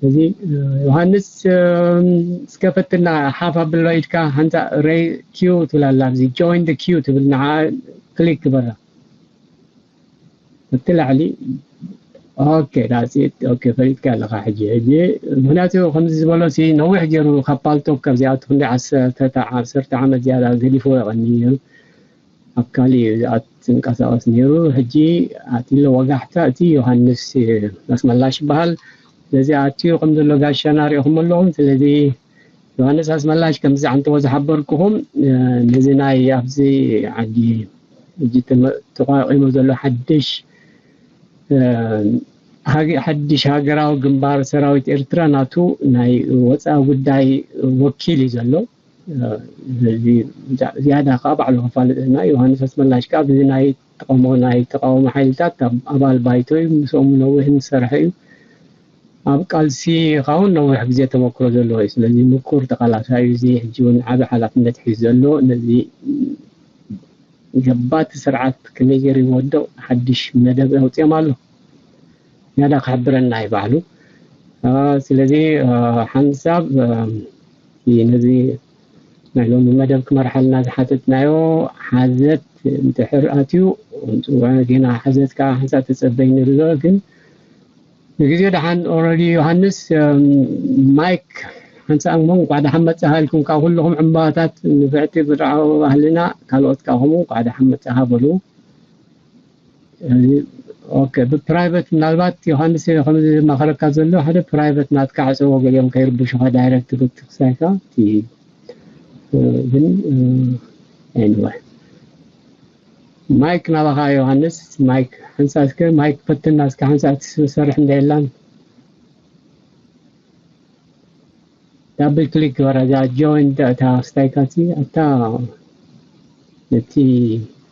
እዚ ዮሃንስ እስከ ፈትና ሓፍ ኣብሎ ኢድካ ሓንታ ሬይ ኪው ትብል ኣላ ኣብዚ join the queue ትብል ንዓ ክሊክ ግበራ። እቲ ላዕሊ okay that's it okay ፈሊጥካ ኣለኻ ሕጂ ሕጂ ምክንያቱ ከምዚ ዝበሎ ሲ ነዊሕ ገይሩ ካብ ፓልቶክ ካብዚኣቱ ክንዲ ዓሰርተ ዓመት ዝያዳ ገዲፍዎ ይቐኒ ኣብ ካሊእ ዝኣት ዝንቀሳቐስ ነይሩ። ሕጂ ኣትሎ ወጋሕታ እቲ ዮሃንስ ኣስመላሽ ይበሃል። ስለዚ ኣትዩ ከም ዘሎ ጋሻና ሪእኹም ኣለኹም። ስለዚ ዮሃንስ ኣስመላሽ ከም ዝዓንተዎ ዝሓበርኩኹም ነዚ ናይ ኣብዚ ዓዲ ሕጂ ተቋቂሙ ዘሎ ሓድሽ ሓድሽ ሃገራዊ ግንባር ሰራዊት ኤርትራ ናቱ ናይ ወፃኢ ጉዳይ ወኪል እዩ ዘሎ። ዝያዳ ከዓ ባዕሉ ክፋለጠና ዮሃንስ ኣስመላሽ ከዓ ብዚ ናይ ተቃውሞ ናይ ተቃውሞ ሓይልታት ኣባል ባይቶ እዩ። ምስኦም ነዊሕ ዝሰርሐ እዩ። ኣብ ቃልሲ ካውን ነዊሕ ግዜ ተመክሮ ዘለዎ እዩ። ስለዚ ምኩር ተቃላሳይ እዩ። እዚ ሕጂ እውን ዓቢ ሓላፍነት ሒዙ ዘሎ ነዚ ገባቲ ስርዓት ከመይ ገይሩ ይወድቕ ሓድሽ መደብ ኣውፅኦም ኣሎ። ያዳ ክሕብረና እዩ ባዕሉ። ስለዚ ሓንሳብ ነዚ ናይ ሎሚ መደብ ክመርሓልና ዝሓተትናዮ ሓዘት እንድሕር ኣትዩ ጌና ሓዘት ከዓ ሓንሳብ ተፀበይ ነይሩ ዘሎ ግን ንግዜ ደሓን ኦረዲ ዮሃንስ ማይክ ሓንሳእ እሞ እንኳዕ ደሓን መጻኻ ኢልኩም ካብ ኩልኹም ዕምባባታት ንፍዕቲ ብርዓዊ ባህልና ካልኦት ካብኹም እንኳዕ ደሓን መጻኻ በሉ። ኦኬ ብፕራይቨት ምናልባት ዮሃንስ ከምዚ ዝማኸረካ ዘሎ ሓደ ፕራይቨት ናትካ ዕፀዎ ገሊኦም ከይርብሹኻ ዳይረክት ክትክሳይካ ግን anyway ማይክ ናባኻ ዮሃንስ ማይክ ሓንሳ እስከ ማይክ ፈትና እስከ ሓንሳ ትሰርሕ እንደ የላን ዳብል ክሊክ ግበራ እዛ ጆይን እታ ስታይካሲ ኣታ ነቲ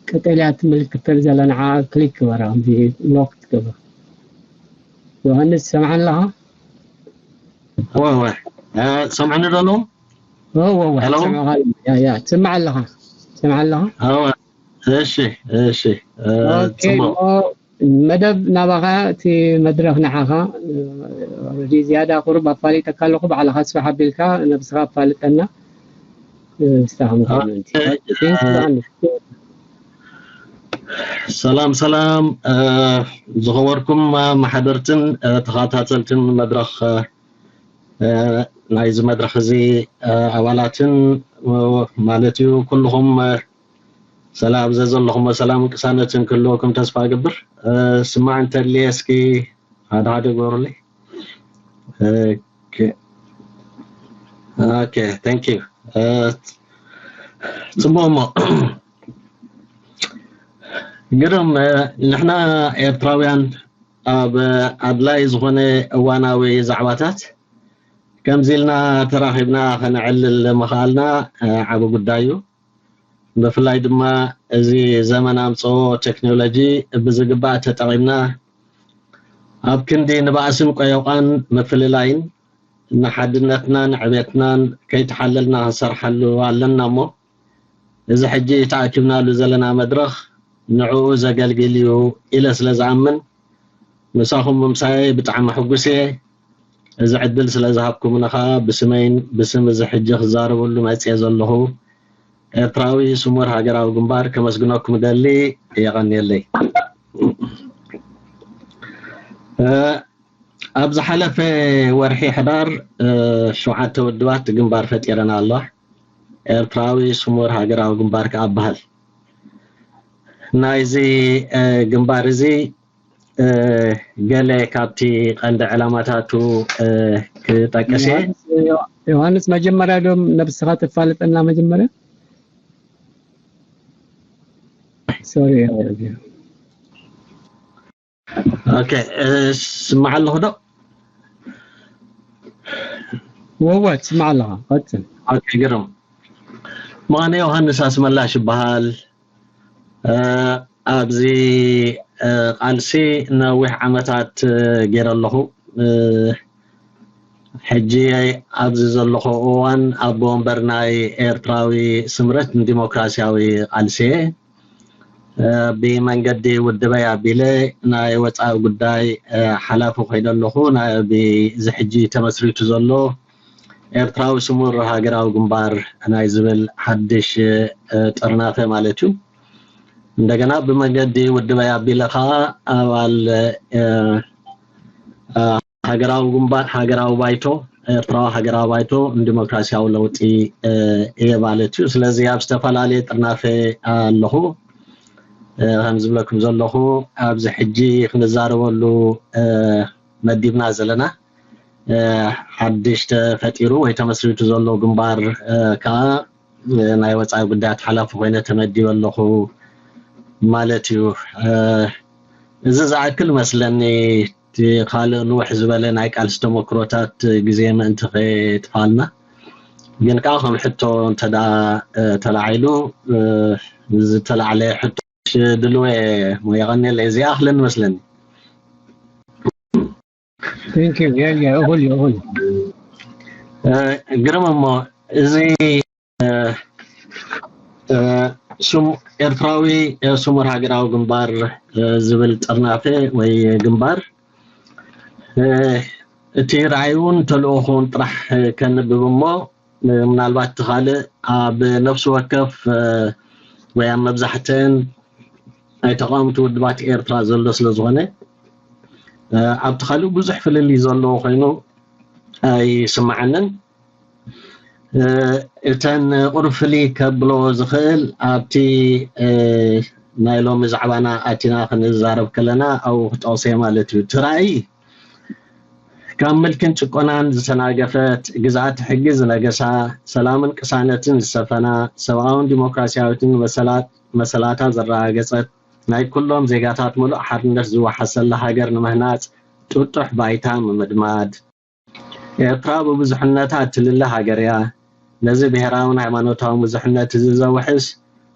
ቀጠልያ ትምልክት ተል ዘላ ንዓ ክሊክ ግበራ እዚ ሎክ ትገብር ዮሃንስ ሰምዓን ኣለኻ ወይ ወይ ሰምዕኒ ዶ ኣለዉ ወይ ወይ ወይ ሰምዕኻ ያ ያ ትስምዕ ኣለኻ ትስምዕ ኣለኻ እሺ እሺ ጽቡቅ መደብ ናባኻ እቲ መድረኽ ንዓኻ ዝያዳ ቁሩብ ኣፋሊጠካ ኣለኹ ባዕልኻ ስራሕ ኣቢልካ ነብስኻ ኣፋልጠና ሰላም ሰላም ዝኸበርኩም ማሕደርትን ተኸታተልትን መድረኽ ናይዚ መድረኽ እዚ ኣባላትን ማለት እዩ ኩልኹም ሰላም ዘዘለኹም ሰላም ቅሳነትን ክህልወኩም ተስፋ እገብር። ስማዕ እንተድልየ እስኪ ሓደ ሓደ ግበሩለይ። ኦኬ ኦኬ thank you ጽቡቅ እሞ ግርም ንሕና ኤርትራውያን ኣብ ኣድላይ ዝኾነ እዋናዊ ዛዕባታት ከምዚ ኢልና ተራኺብና ከነዕልል ምኽኣልና ዓቢ ጉዳይ እዩ። ብፍላይ ድማ እዚ ዘመን ኣምፅኦ ቴክኖሎጂ ብዝግባእ ተጠቒምና ኣብ ክንዲ ንባእስን ቆዮቋን ምፍልላይን ንሓድነትናን ዕቤትናን ከይተሓለልና ክንሰርሓሉ ኣለና እሞ እዚ ሕጂ ተኣኪብናሉ ዘለና መድረኽ ንዕኡ ዘገልግል እዩ ኢለ ስለ ዝኣምን ምሳኹም ብምሳይ ብጣዕሚ ሕጉስ እየ። እዚ ዕድል ስለ ዝሃብኩምኒ ከዓ ብስመይን ብስም እዚ ሕጂ ክዛረበሉ መፅየ ዘለኹ ኤርትራዊ ስሙር ሃገራዊ ግንባር ከመስግነኩም እደሊ። የቐንየለይ። ኣብ ዝሓለፈ ወርሒ ሕዳር ሸውዓተ ውድባት ግንባር ፈጢረን ኣለዋ። ኤርትራዊ ስሙር ሃገራዊ ግንባር ከዓ በሃል። ናይዚ ግንባር እዚ ገለ ካብቲ ቀንዲ ዕላማታቱ ክጠቅስ እየ። ዮሃንስ መጀመርያ ዶ ነብስኻ ተፋልጠና መጀመርያ? ሶሪ ኦኬ ስማዕ ኣለኹ ዶ? ወወ ትስማዕ ኣለኻ ቀጽል። ኦኬ ግርም ማነ ዮሃንስ ኣስመላሽ ይበሃል። ኣብዚ ቃልሲ ነዊሕ ዓመታት ገይረ ኣለኹ። ሕጂ ኣብዚ ዘለኹ እዋን ኣቦ ወንበር ናይ ኤርትራዊ ስምረት ንዲሞክራሲያዊ ቃልሲ እየ። ብመንገዲ ውድበይ ኣቢለ ናይ ወፃኢ ጉዳይ ሓላፊ ኮይነ ኣለኹ። ናብዚ ሕጂ ተመስሪቱ ዘሎ ኤርትራዊ ስሙር ሃገራዊ ግንባር ናይ ዝብል ሓድሽ ጥርናፈ ማለት እዩ። እንደገና ብመንገዲ ውድበይ ኣቢለ ከዓ ኣባል ሃገራዊ ግንባር፣ ሃገራዊ ባይቶ፣ ኤርትራዊ ሃገራዊ ባይቶ ንዲሞክራሲያዊ ለውጢ እየ ማለት እዩ። ስለዚ ኣብ ዝተፈላለየ ጥርናፈ ኣለኹ። ከም ዝብለኩም ዘለኹ ኣብዚ ሕጂ ክንዛረበሉ መዲብና ዘለና ሓድሽ ተፈጢሩ ወይ ተመስሪቱ ዘሎ ግንባር ከዓ ናይ ወፃኢ ጉዳያት ሓላፊ ኮይነ ተመዲበ ኣለኹ ማለት እዩ። እዚ ዝኣክል መስለኒ። እቲ ካልእ ንውሕ ዝበለ ናይ ቃልሲ ተመክሮታት ግዜ ምእንቲ ከየጥፋልና ግን ከዓ ከም ሕቶ እንተደኣ ተላዒሉ ዝተላዕለ ሕቶ ድልወ የቐንየለይ። እዚኣ ኣኽለኒ መስለኒ። Thank you. Yeah, yeah. እኹል እዩ፣ እኹል እዩ። ግርም እሞ እዚ ኤርትራዊ ስሙር ሃገራዊ ግንባር ዝብል ጥርናፈ ወይ ግንባር እቲ ራእይውን ተልእኾን ጥራሕ ከንብብ እሞ ምናልባት እቲ ካልእ ኣብ ነፍሲ ወከፍ ወይ ኣብ መብዛሕትአን ናይ ተቃወምቲ ውድባት ኤርትራ ዘሎ ስለ ዝኾነ ኣብቲ ካልእ ብዙሕ ፍልልይ ዘለዎ ኮይኑ ኣይስምዓንን። እተን ቁሩብ ፍልይ ከብሎ ዝኽእል ኣብቲ ናይ ሎሚ ዛዕባና ኣቲና ክንዛረብ ከለና ኣብኡ ክጠቕሰ ማለት እዩ። እቲ ራእይ ካብ ምልክን ጭቆናን ዝተናገፈት፣ ግዝኣተ ሕጊ ዝነገሳ፣ ሰላምን ቅሳነትን ዝሰፈና፣ ሰብኣውን ዲሞክራሲያዊትን መሰላት መሰላታ ዘረጋገጸት፣ ናይ ኩሎም ዜጋታት ምሉእ ሓርነት ዝወሓሰላ ሃገር ንምህናጽ ጥጡሕ ባይታ ምምድማድ። ኤርትራ ብብዙሕነታ እትልለ ሃገር እያ። ነዚ ብሄራውን ሃይማኖታውን ብዙሕነት እዚ ዘውሕስ፣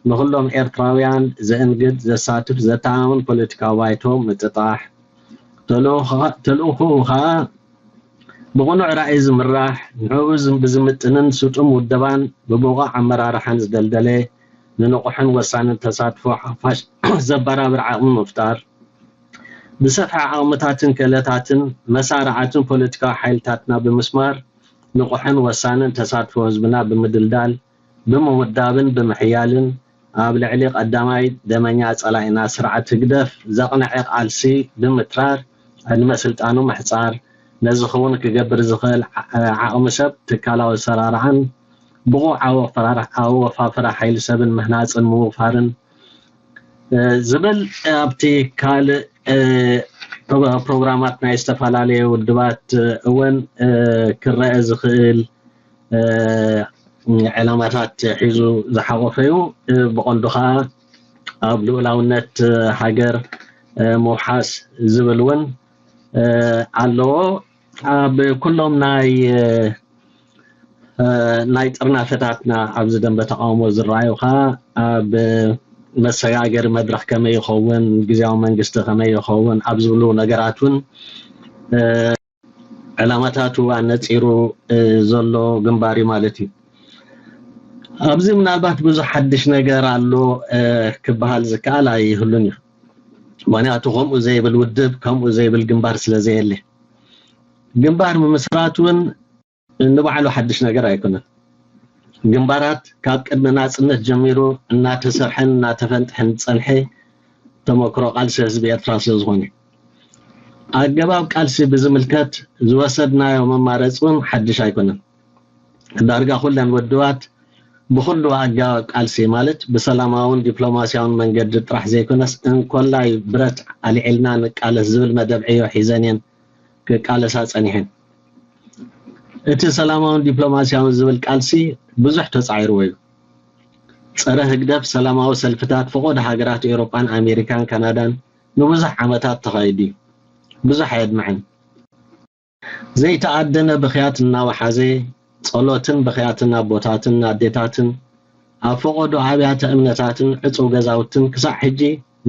ንኹሎም ኤርትራውያን ዘእንግድ፣ ዘሳትፍ፣ ዘተኣማምን ፖለቲካዊ ባይቶ ምጥጣሕ። ተልእኾኡ ኸኣ ብቕኑዕ ራእይ ዝምራሕ፣ ንዕኡ ብዝምጥንን ስጡም ውደባን ብብቑዕ ኣመራርሓን ዝደልደለ፣ ንንቑሕን ወሳንን ተሳትፎ ሓፋሽ ዘበራብር ዓቕሚ ምፍጣር፣ ብሰፍሒ ዓቕምታትን ክእለታትን መሳርዓትን ፖለቲካዊ ሓይልታትና ብምስማር ንቑሕን ወሳንን ተሳትፎ ህዝብና ብምድልዳል፣ ብምውዳብን ብምሕያልን ኣብ ልዕሊ ቀዳማይ ደመኛ ጸላኢና ስርዓት ህግደፍ ዘቕነዐ ቃልሲ ብምትራር ዕድመ ስልጣኑ ምሕጻር፣ ነዚ ክውን ክገብር ዝኽእል ዓቕሚ ሰብ፣ ትካላዊ ኣሰራርዓን ብቑዕ ኣወፋፍራ ሓይሊ ሰብን ምህናጽን ምውፋርን ዝብል ኣብቲ ካልእ ፕሮግራማት ናይ ዝተፈላለየ ውድባት እውን ክረአ ዝኽእል ዕላማታት ሒዙ ዝሓቆፈ እዩ። ብቐንዱ ከዓ ኣብ ልኡላውነት ሃገር ምውሓስ ዝብል እውን ኣለዎ። ኣብ ኩሎም ናይ ናይ ጥርናፈታትና ኣብዚ ደንበ ተቃውሞ ዝረኣዩ ከዓ ኣብ መሰጋገሪ መድረክ ከመይ ይኸውን፣ ግዝያዊ መንግስቲ ከመይ ይኸውን ኣብ ዝብሉ ነገራት እውን ዕላማታቱ ኣነፂሩ ዘሎ ግንባር እዩ ማለት እዩ። ኣብዚ ምናልባት ብዙሕ ሓድሽ ነገር ኣሎ ክበሃል ዝከኣል ኣይህሉን እዩ። ምክንያቱ ከምኡ ዘይብል ውድብ፣ ከምኡ ዘይብል ግንባር ስለ ዘየለ፣ ግንባር ምምስራት እውን ንባዕሉ ሓድሽ ነገር ኣይኮነን። ግንባራት ካብ ቅድሚ ናፅነት ጀሚሩ እናተሰርሐን እናተፈንጥሐን ዝፀንሐ ተመክሮ ቃልሲ ህዝቢ ኤርትራ ስለ ዝኾነ፣ ኣገባብ ቃልሲ ብዝምልከት ዝወሰድናዮ መማረፂ እውን ሓድሽ ኣይኮነን። ዳርጋ ኩለን ውድባት ብኹሉ ኣገባብ ቃልሲ ማለት ብሰላማውን ዲፕሎማሲያውን መንገዲ ጥራሕ ዘይኮነስ እንኮላይ ብረት ኣልዒልና ንቃለስ ዝብል መደብ ዕዮ ሒዘን እየን ክቃለሳ ጸኒሐን። እቲ ሰላማውን ዲፕሎማሲያውን ዝብል ቃልሲ ብዙሕ ተጻዒርዎ እዩ። ጸረ ህግደፍ ሰላማዊ ሰልፍታት ፈቖዶ ሃገራት ኤውሮጳን ኣሜሪካን ካናዳን ንብዙሕ ዓመታት ተኻይዱ እዩ። ብዙሕ ኣየድምዕን። ዘይተኣደነ ብኽያት እናወሓዘ፣ ጸሎትን ብኽያትን ኣቦታትን ኣዴታትን ኣብ ፈቖዶ ኣብያተ እምነታትን ዕጹው ገዛውትን ክሳዕ ሕጂ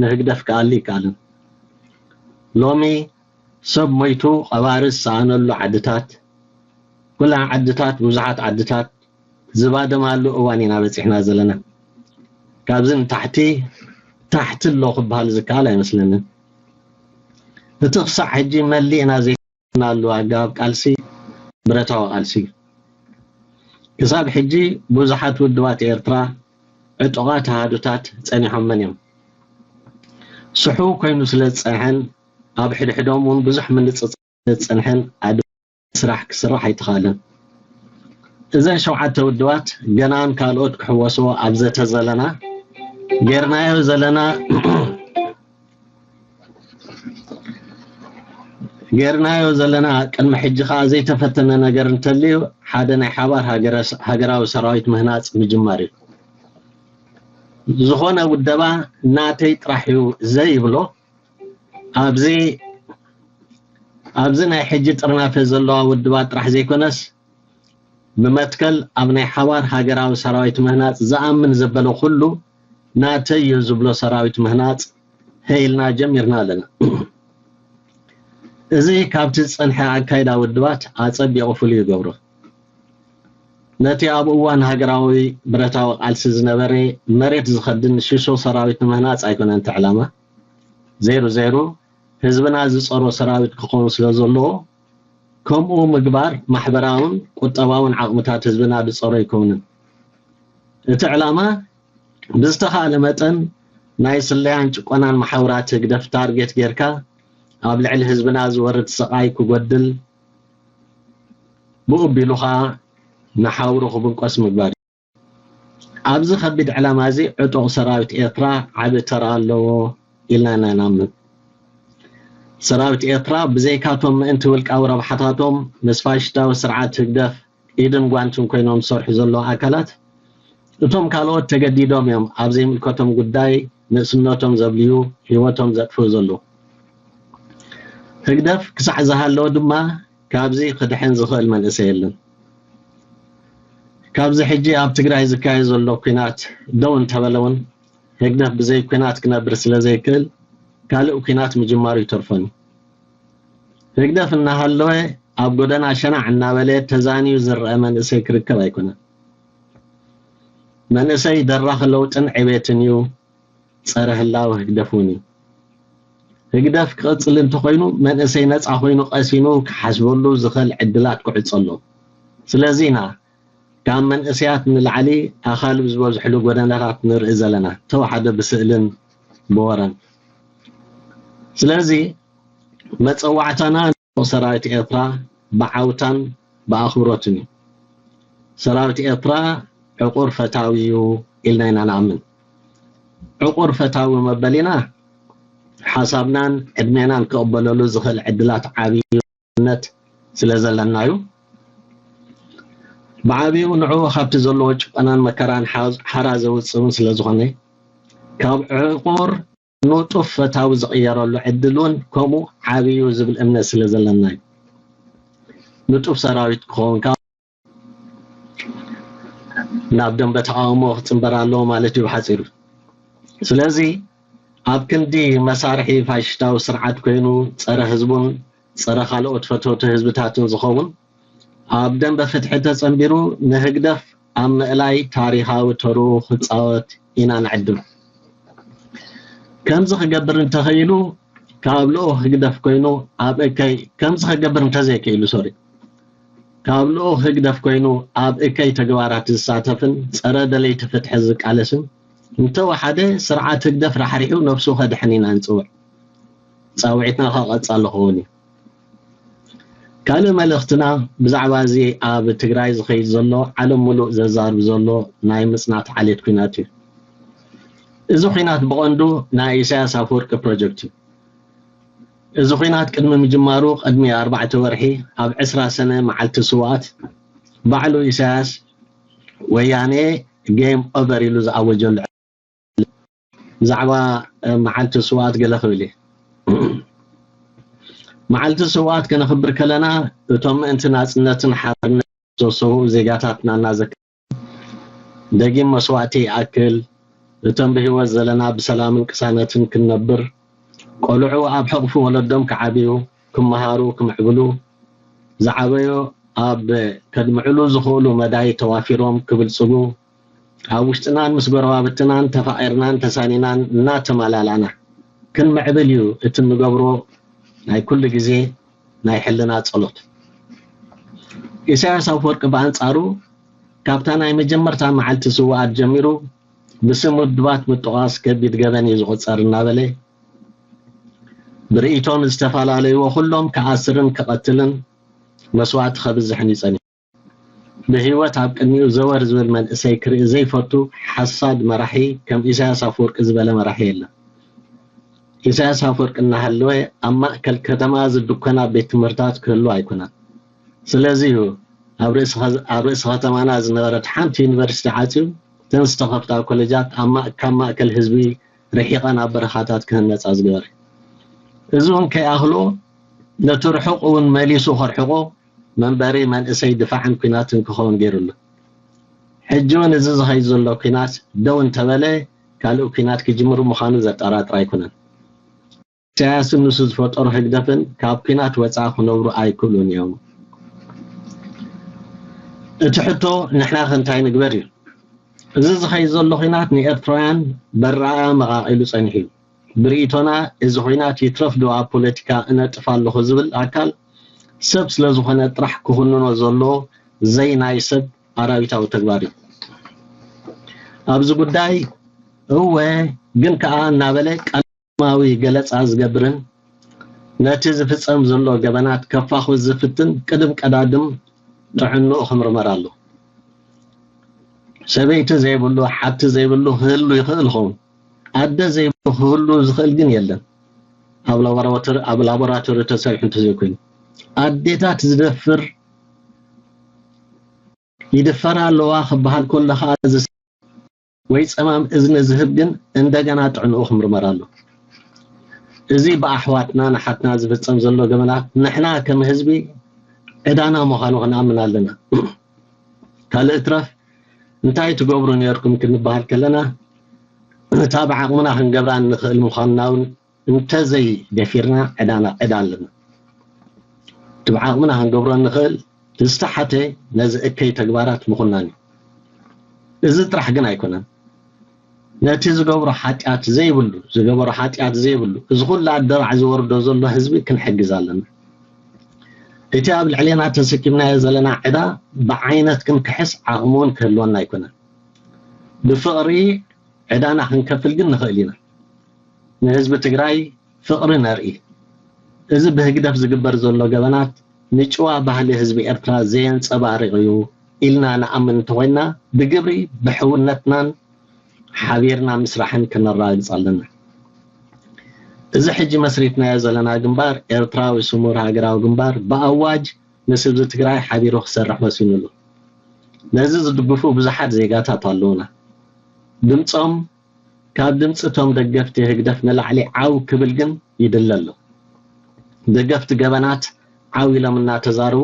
ንህግደፍ ክኣሊ ኣይከኣለን። ሎሚ ሰብ ሞይቱ ቀባሪ ዝሰኣነሉ ዓድታት፣ ኩለን ዓድታት፣ ብዙሓት ዓድታት ዝባደማሉ እዋን ኢና በጺሕና ዘለና። ካብዚ ንታሕቲ ታሕቲ ኣሎ ክበሃል ዝከኣል ኣይመስለንን። እቲ ክሳዕ ሕጂ መሊእና ዘይናሉ ኣገባብ ቃልሲ ብረታዊ ቃልሲ እዩ። ክሳብ ሕጂ ብዙሓት ውድባት ኤርትራ ዕጡቓት ኣሃዱታት ጸኒሖመን እዮም። ስሑው ኮይኑ ስለ ዝጸንሐን ኣብ ሕድሕዶም እውን ብዙሕ ምንጽጻ ዝጸንሐን ኣድ ስራሕ ክስራሕ ኣይተኻእለን። እዘን ሸውዓተ ውድባት ገናን ካልኦት ክሕወስዎ ኣብ ዘተ ዘለና ጌርናዮ ዘለና ጌርናዮ ዘለና ቅድሚ ሕጂ ከኣ ዘይተፈተነ ነገር እንተልዩ ሓደ ናይ ሓባር ሃገራዊ ሰራዊት ምህናፅ ምጅማር እዩ። ዝኾነ ውደባ ናተይ ጥራሕ እዩ ዘይብሎ ኣብዚ ኣብዚ ናይ ሕጂ ጥርናፈ ዘለዋ ውድባት ጥራሕ ዘይኮነስ ብመትከል ኣብ ናይ ሓባር ሃገራዊ ሰራዊት ምህናፅ ዝኣምን ዘበለ ኩሉ ናተይ እዩ ዝብሎ ሰራዊት ምህናፅ ሀይልና ጀሚርና ኣለና። እዚ ካብቲ ዝፀንሐ ኣካይዳ ውድባት ኣፀቢቑ ፍሉይ ይገብሮ። ነቲ ኣብ እዋን ሃገራዊ ብረታዊ ቃልሲ ዝነበረ መሬት ዝኸድን ሽሾ ሰራዊት ንምህናፅ ኣይኮነን እቲ ዕላማ። ዘይሩ ዘይሩ ህዝብና ዝፀሮ ሰራዊት ክኸውን ስለ ዘለዎ ከምኡ ምግባር ማሕበራውን ቁጠባውን ዓቕምታት ህዝብና ዝፀሮ ኣይከውንን። እቲ ዕላማ ብዝተኻእለ መጠን ናይ ስለያን ጭቆናን መሓውራት ህግደፍ ታርጌት ጌርካ ኣብ ልዕሊ ህዝብና ዝወርድ ስቓይ ክጎድል ብኡ ቢሉ ኸዓ ንሓውሩ ክብንቆስ ምግባር እዩ። ኣብዚ ከቢድ ዕላማ እዚ ዕጡቕ ሰራዊት ኤርትራ ዓቢ ተራ ኣለዎ ኢልና ኢና ንኣምን። ሰራዊት ኤርትራ ብዘይካቶም ምእንቲ ውልቃዊ ረብሓታቶም ምስ ፋሽስታዊ ስርዓት ህግደፍ ኢድን ጓንትን ኮይኖም ዝሰርሑ ዘለዉ ኣካላት እቶም ካልኦት ተገዲዶም እዮም ኣብ ዘይምልከቶም ጉዳይ ንእስነቶም ዘብልዩ ህይወቶም ዘጥፍኡ ዘለዉ። ህግደፍ ክሳዕ ዝሃለወ ድማ ካብዚ ክድሕን ዝኽእል መንእሰይ የለን። ካብዚ ሕጂ ኣብ ትግራይ ዝካየድ ዘሎ ኲናት ደው እንተበለ እውን ህግደፍ ብዘይ ኲናት ክነብር ስለ ዘይክእል ካልእ ኲናት ምጅማሩ ይተርፎን እዩ። ህግደፍ እናሃለወ ኣብ ጎደና ሸናዕ እናበለ ተዛንዩ ዝረአ መንእሰይ ክርከብ ኣይኮነን። መንእሰይ ደራኺ ለውጥን ዕቤትን እዩ፣ ጸረ ህላወ ህግደፍ እውን እዩ። ህግደፍ ክቕጽል እንተኾይኑ መንእሰይ ነጻ ኮይኑ ቀሲኑ ክሓስበሉ ዝኽእል ዕድላት ክዕጾ ኣለዎ። ስለዚ ኢና ካብ መንእሰያት ንላዕሊ ኣኻልብ ዝበዝሕሉ ጎደናታት ንርኢ ዘለና፣ ተወሓደ ብስእልን ብወረን። ስለዚ መጸዋዕታና ንሰራዊት ኤርትራ ብዓውታን ብኣኽብሮትን እዩ። ሰራዊት ኤርትራ ዕቑር ፈታዊ እዩ ኢልና ኢና ንኣምን። ዕቑር ፈታዊ መበሊና ሓሳብናን ዕድሜናን ክቕበለሉ ዝኽእል ዕድላት ዓብይነት ስለ ዘለና እዩ። ብዓብዩ ንዕኡ ካብቲ ዘለዎ ጭቆናን መከራን ሓ- ሓራ ዘውፅእ እውን ስለ ዝኾነ ካብ ዕቑር ንጡፍ ፈታዊ ዝቕየረሉ ዕድል እውን ከምኡ ዓብዩ ዝብል እምነት ስለ ዘለና እዩ። ንጡፍ ሰራዊት ክኸውን ካብ ናብ ደንበ ተቃውሞ ክፅንበር ኣለዎ ማለት እዩ ብሓፂሩ። ስለዚ ኣብ ክንዲ መሳርሒ ፋሽስታዊ ስርዓት ኮይኑ ፀረ ህዝቡን ፀረ ካልኦት ፈተውቲ ህዝብታትን ዝኸውን ኣብ ደንበ ፍትሒ ተፀንቢሩ ንህግደፍ ኣብ ምእላይ ታሪኻዊ ተርኡ ክፃወት ኢና ንዕድም። ከምዚ ክገብር እንተኸኢሉ ካብ ልኡኽ ህግደፍ ኮይኑ ኣብ እከይ ከምዚ ክገብር እንተዘይክኢሉ ሶሪ ካብ ልኡኽ ህግደፍ ኮይኑ ኣብ እከይ ተግባራት ዝሳተፍን ፀረ ደለይቲ ፍትሒ ዝቃለስን እንተወሓደ ስርዓት ህግደፍ ራሕሪሑ ነብሱ ከድሕን ኢና ንፅውዕ። ፃውዒትና ከዓ ቀፃሊ ክኸውን እዩ። ካልእ መልእኽትና ብዛዕባ እዚ ኣብ ትግራይ ዝኸይድ ዘሎ ዓለም ሙሉእ ዘዛርብ ዘሎ ናይ ምፅናት ዓሌት ኲናት እዩ። እዚ ኲናት ብቐንዱ ናይ ኢሳያስ ኣፈወርቂ ፕሮጀክት እዩ። እዚ ኲናት ቅድሚ ምጅማሩ ቅድሚ ኣርባዕተ ወርሒ ኣብ ዕስራ ሰነ መዓልቲ ስውኣት ባዕሉ ኢሳያስ ወያኔ ጌም ኦቨር ኢሉ ዝኣወጀሉ ብዛዕባ መዓልቲ ስውኣት ገለ ክብል እየ። መዓልቲ ስውኣት ከነኽብር ከለና እቶም ምእንቲ ናፅነትን ሓርነት ዝተሰውኡ ዜጋታትና እናዘከ ደጊም መስዋእቲ ይኣክል እቶም ብህይወት ዘለና ብሰላምን ቅሳነትን ክንነብር ቆልዑ ኣብ ሕቕፊ ወለዶም ክዓብዩ ክመሃሩ ክምዕብሉ ዝዓበዩ ኣብ ከድምዕሉ ዝኽእሉ መዳይ ተዋፊሮም ክብልፅጉ ኣብ ውሽጥናን ምስ ጎረባብትናን ተፋቒርናን ተሳኒናን እናተመላላእና ክንምዕብል እዩ እቲ እንገብሮ ናይ ኩሉ ግዜ ናይ ሕልና ጸሎት። ኢሳያስ ኣፈወርቂ ብኣንጻሩ ካብታ ናይ መጀመርታ መዓልቲ ስውኣት ጀሚሩ ብስም ውድባት ምጥቓስ ከቢድ ገበን እዩ ዝቑጸር እናበለ ብርእይቶ ንዝተፈላለይዎ ኩሎም ክኣስርን ክቐትልን መስዋእቲ ከብዝሕን እዩ ጸኒሑ። ብህይወት ኣብ ቅድሚኡ ዘወር ዝብል መንእሰይ ክርኢ ዘይፈቱ ሓሳድ መራሒ ከም ኢሳያስ ኣፈወርቂ ዝበለ መራሒ የለን። ኢሳያስ ኣፈወርቂ እናሃለወ ኣብ ማእከል ከተማ ዝድኮና ቤት ትምህርታት ክህሉ ኣይኮነን። ስለዚ እዩ ኣብ ርእሲ ኸ-፣ ኣብ ርእሲ ከተማና ዝነበረት ሓንቲ ዩኒቨርሲቲ ዓጽዩ እተን ዝተኸፍታ ኮሌጃት ኣብ ማእ-፣ ካብ ማእከል ህዝቢ ርሒቐን ኣብ በረኻታት ክህነጻ ዝገበረ። እዚ እውን ከይኣኽሎ ነቲ ርሑቕ እውን መሊሱ ከርሕቖ መንበሪ መንእሰይ ድፋዕን ኲናትን ክኸውን ገይሩ ኣሎ። ሕጂ እውን እዚ ዝኸይድ ዘሎ ኲናት ደው እንተበለ ካልእ ኲናት ክጅምር ምዃኑ ዘጠራጥር ኣይኮነን። ኢሳያስን ንሱ ዝፈጠሮ ህግደፍን ካብ ኲናት ወጻኢ ክነብሩ ኣይክእሉን እዮም። እቲ ሕቶ ንሕና ከ እንታይ ንግበር እዩ። እዚ ዝኸይድ ዘሎ ኲናት ንኤርትራውያን በረኣ መቓቒሉ ጸኒሑ እዩ። ብርእይቶና እዚ ኲናት ይትረፍ ዶ ኣብ ፖለቲካ እነጥፍ ኣለኹ ዝብል ኣካል ሰብ ስለ ዝኾነ ጥራሕ ክኹንኖ ዘሎ ዘይናይ ሰብ ኣራዊታዊ ተግባር እዩ። ኣብዚ ጉዳይ እወ ግን ከኣ እናበለ ቀለማዊ ገለጻ ዝገብርን ነቲ ዝፍጸም ዘሎ ገበናት ከፋኹስ ዝፍትን ቅድም ቀዳድም ጥዕንኡ ክምርመር ኣሎ። ሰበይቲ ዘይብሉ፣ ሓብቲ ዘይብሉ ክህሉ ይኽእል ይኸውን። ኣደ ዘይብሉ ክህሉ ዝኽእል ግን የለን። ኣብ ላቦራቶሪ፣ ኣብ ላቦራቶሪ ተሰሪሑ እንተዘይኮይኑ። ኣዴታት ዝደፍር ይድፈራ ኣለዋ ክበሃል ከሎ ኸኣ ዝስ-፣ ወይ ጸማም እዝኒ ዝህብ ግን እንደገና ጥዕንኡ ክምርመር ኣሎ። እዚ ብኣሕዋትና ንሓትና ዝፍጸም ዘሎ ገበናት ንሕና ከም ህዝቢ ዕዳና ምዃኑ ክንኣምን ኣለና። ካልእ ትረፍ እንታይ ትገብሩ ነርኩም ክንበሃል ከለና እታ ብዓቕምና ክንገብራ እንኽእል ምዃንና እውን እንተዘይ ደፊርና ዕዳና ዕዳ ኣለና። እቲ ብዓቕምና ክንገብሮ እንኽእል ዝተሓተ ነዚ እከይ ተግባራት ምኹናን እዩ። እዚ ጥራሕ ግን ኣይኮነን። ነቲ ዝገብሮ ሓጢኣት ዘይብሉ፣ ዝገበሮ ሓጢኣት ዘይብሉ፣ እዚ ኩሉ ኣደራዕ ዝወርዶ ዘሎ ህዝቢ ክንሕግዝ ኣለና። እቲ ኣብ ልዕሌና ተሰኪምናዮ ዘለና ዕዳ ብዓይነት ክንክሕስ ዓቕሚ እውን ክህልወና ኣይኮነን። ብፍቕሪ ዕዳና ክንከፍል ግን ንኽእል ኢና። ንህዝቢ ትግራይ ፍቕሪ ነርኢ። እዚ ብህግደፍ ዝግበር ዘሎ ገበናት ንጭዋ ባህሊ ህዝቢ ኤርትራ ዘየንጸባርቕ እዩ ኢልና ንኣምን እንተኾይንና፣ ብግብሪ ብሕውነትናን ሓቢርና ምስራሕን ከነረጋግጽ ኣለና። እዚ ሕጂ መስሪትናዮ ዘለና ግንባር፣ ኤርትራዊ ስሙር ሃገራዊ ግንባር፣ ብኣዋጅ ምስ ህዝቢ ትግራይ ሓቢሩ ክሰርሕ ወሲኑ ኣሎ። ነዚ ዝድግፉ ብዙሓት ዜጋታት ኣለዉና። ድምጾም ካብ ድምጺ እቶም ደገፍቲ ህግደፍ ንላዕሊ ዓው ክብል ግን ይድለ ኣሎ። ደገፍቲ ገበናት ዓው ኢሎም እናተዛረቡ፣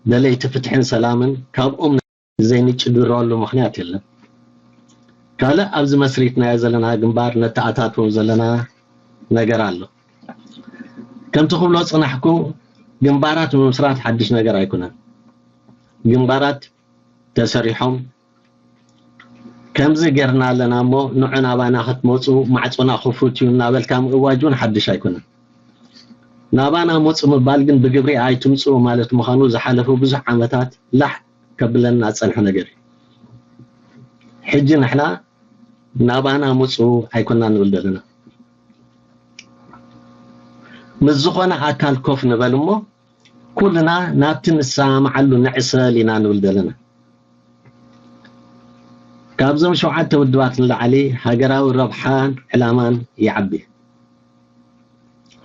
ደለይቲ ፍትሕን ሰላምን ካብኦም ዘይንጭድረሉ ምኽንያት የለን። ካልእ ኣብዚ መስሪትናዮ ዘለና ግንባር ነተኣታትዎ ዘለና ነገር ኣሎ። ከምቲ ክብሎ ዝጽናሕኩ፣ ግንባራት ምምስራት ሓድሽ ነገር ኣይኮነን። ግንባራት ተሰሪሖም፣ ከምዚ ጌርና ኣለና እሞ ንዑ ናባና ክትመጹ ማዕጾና ክፉት እዩ እናበልካ ምእዋጅ እውን ሓድሽ ኣይኮነን። ናባና ምጹ ምባል ግን ብግብሪ ኣይትምጽኡ ማለት ምዃኑ ዝሓለፉ ብዙሕ ዓመታት ላሕ ከብለና ዝጸንሐ ነገር እዩ። ሕጂ ንሕና ናባና ምጹ ኣይኮና ንብል ዘለና። ምስ ዝኾነ ኣካል ኮፍ ንበል እሞ ኩልና ናብቲ ንሰማማዓሉ ንዕሰል ኢና ንብል ዘለና። ካብዞም ሸውዓተ ውድባት ንላዕሊ ሃገራዊ ረብሓን ዕላማን ይዓቢ።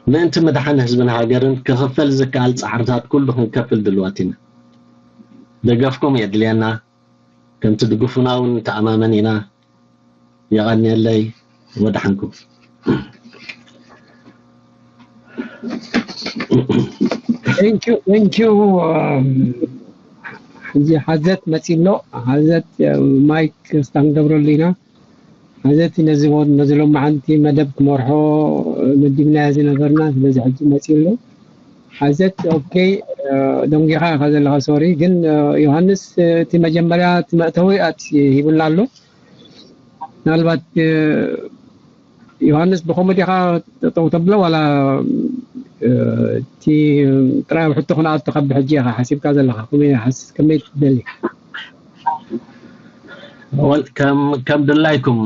ምእንቲ ምድሓን ህዝብን ሃገርን ክኽፈል ዝከኣል ጻዕርታት ኩሉ ክንከፍል ድልዋት ኢና። ደገፍኩም የድልየና። ከም ትድግፉና እውን ንተኣማመን ኢና። የቐንየለይ። ወደሓንኩም። Thank you, thank you። ሕጂ ሓዘት መፂ ኣሎ። ሓዘት ማይክ ክስታን ገብረሉ ኢና። ሓዘት ነዚ ነዚ ሎማዓንቲ መደብ ክመርሖ መዲብናዮ ዝነበርና፣ ስለዚ ሕጂ መፂ ኣሎ። ሓዘት ኦኬ፣ ደንጊኻ ኢኻ ዘለኻ። ሶሪ ግን ዮሃንስ እቲ መጀመርያ እቲ መእተዊ ኣት ሂብና ኣሎ። ምናልባት ዮሃንስ ብኸምኡ ዲኻ ጠጠው ተብሎ ዋላ እቲ ጥራይ ኣብ ሕቶ ክንኣቱ ካብ ብሕጂ ኢኻ ሓሲብካ ዘለኻ ከመይ ትደሊ? ከም ድላይኩም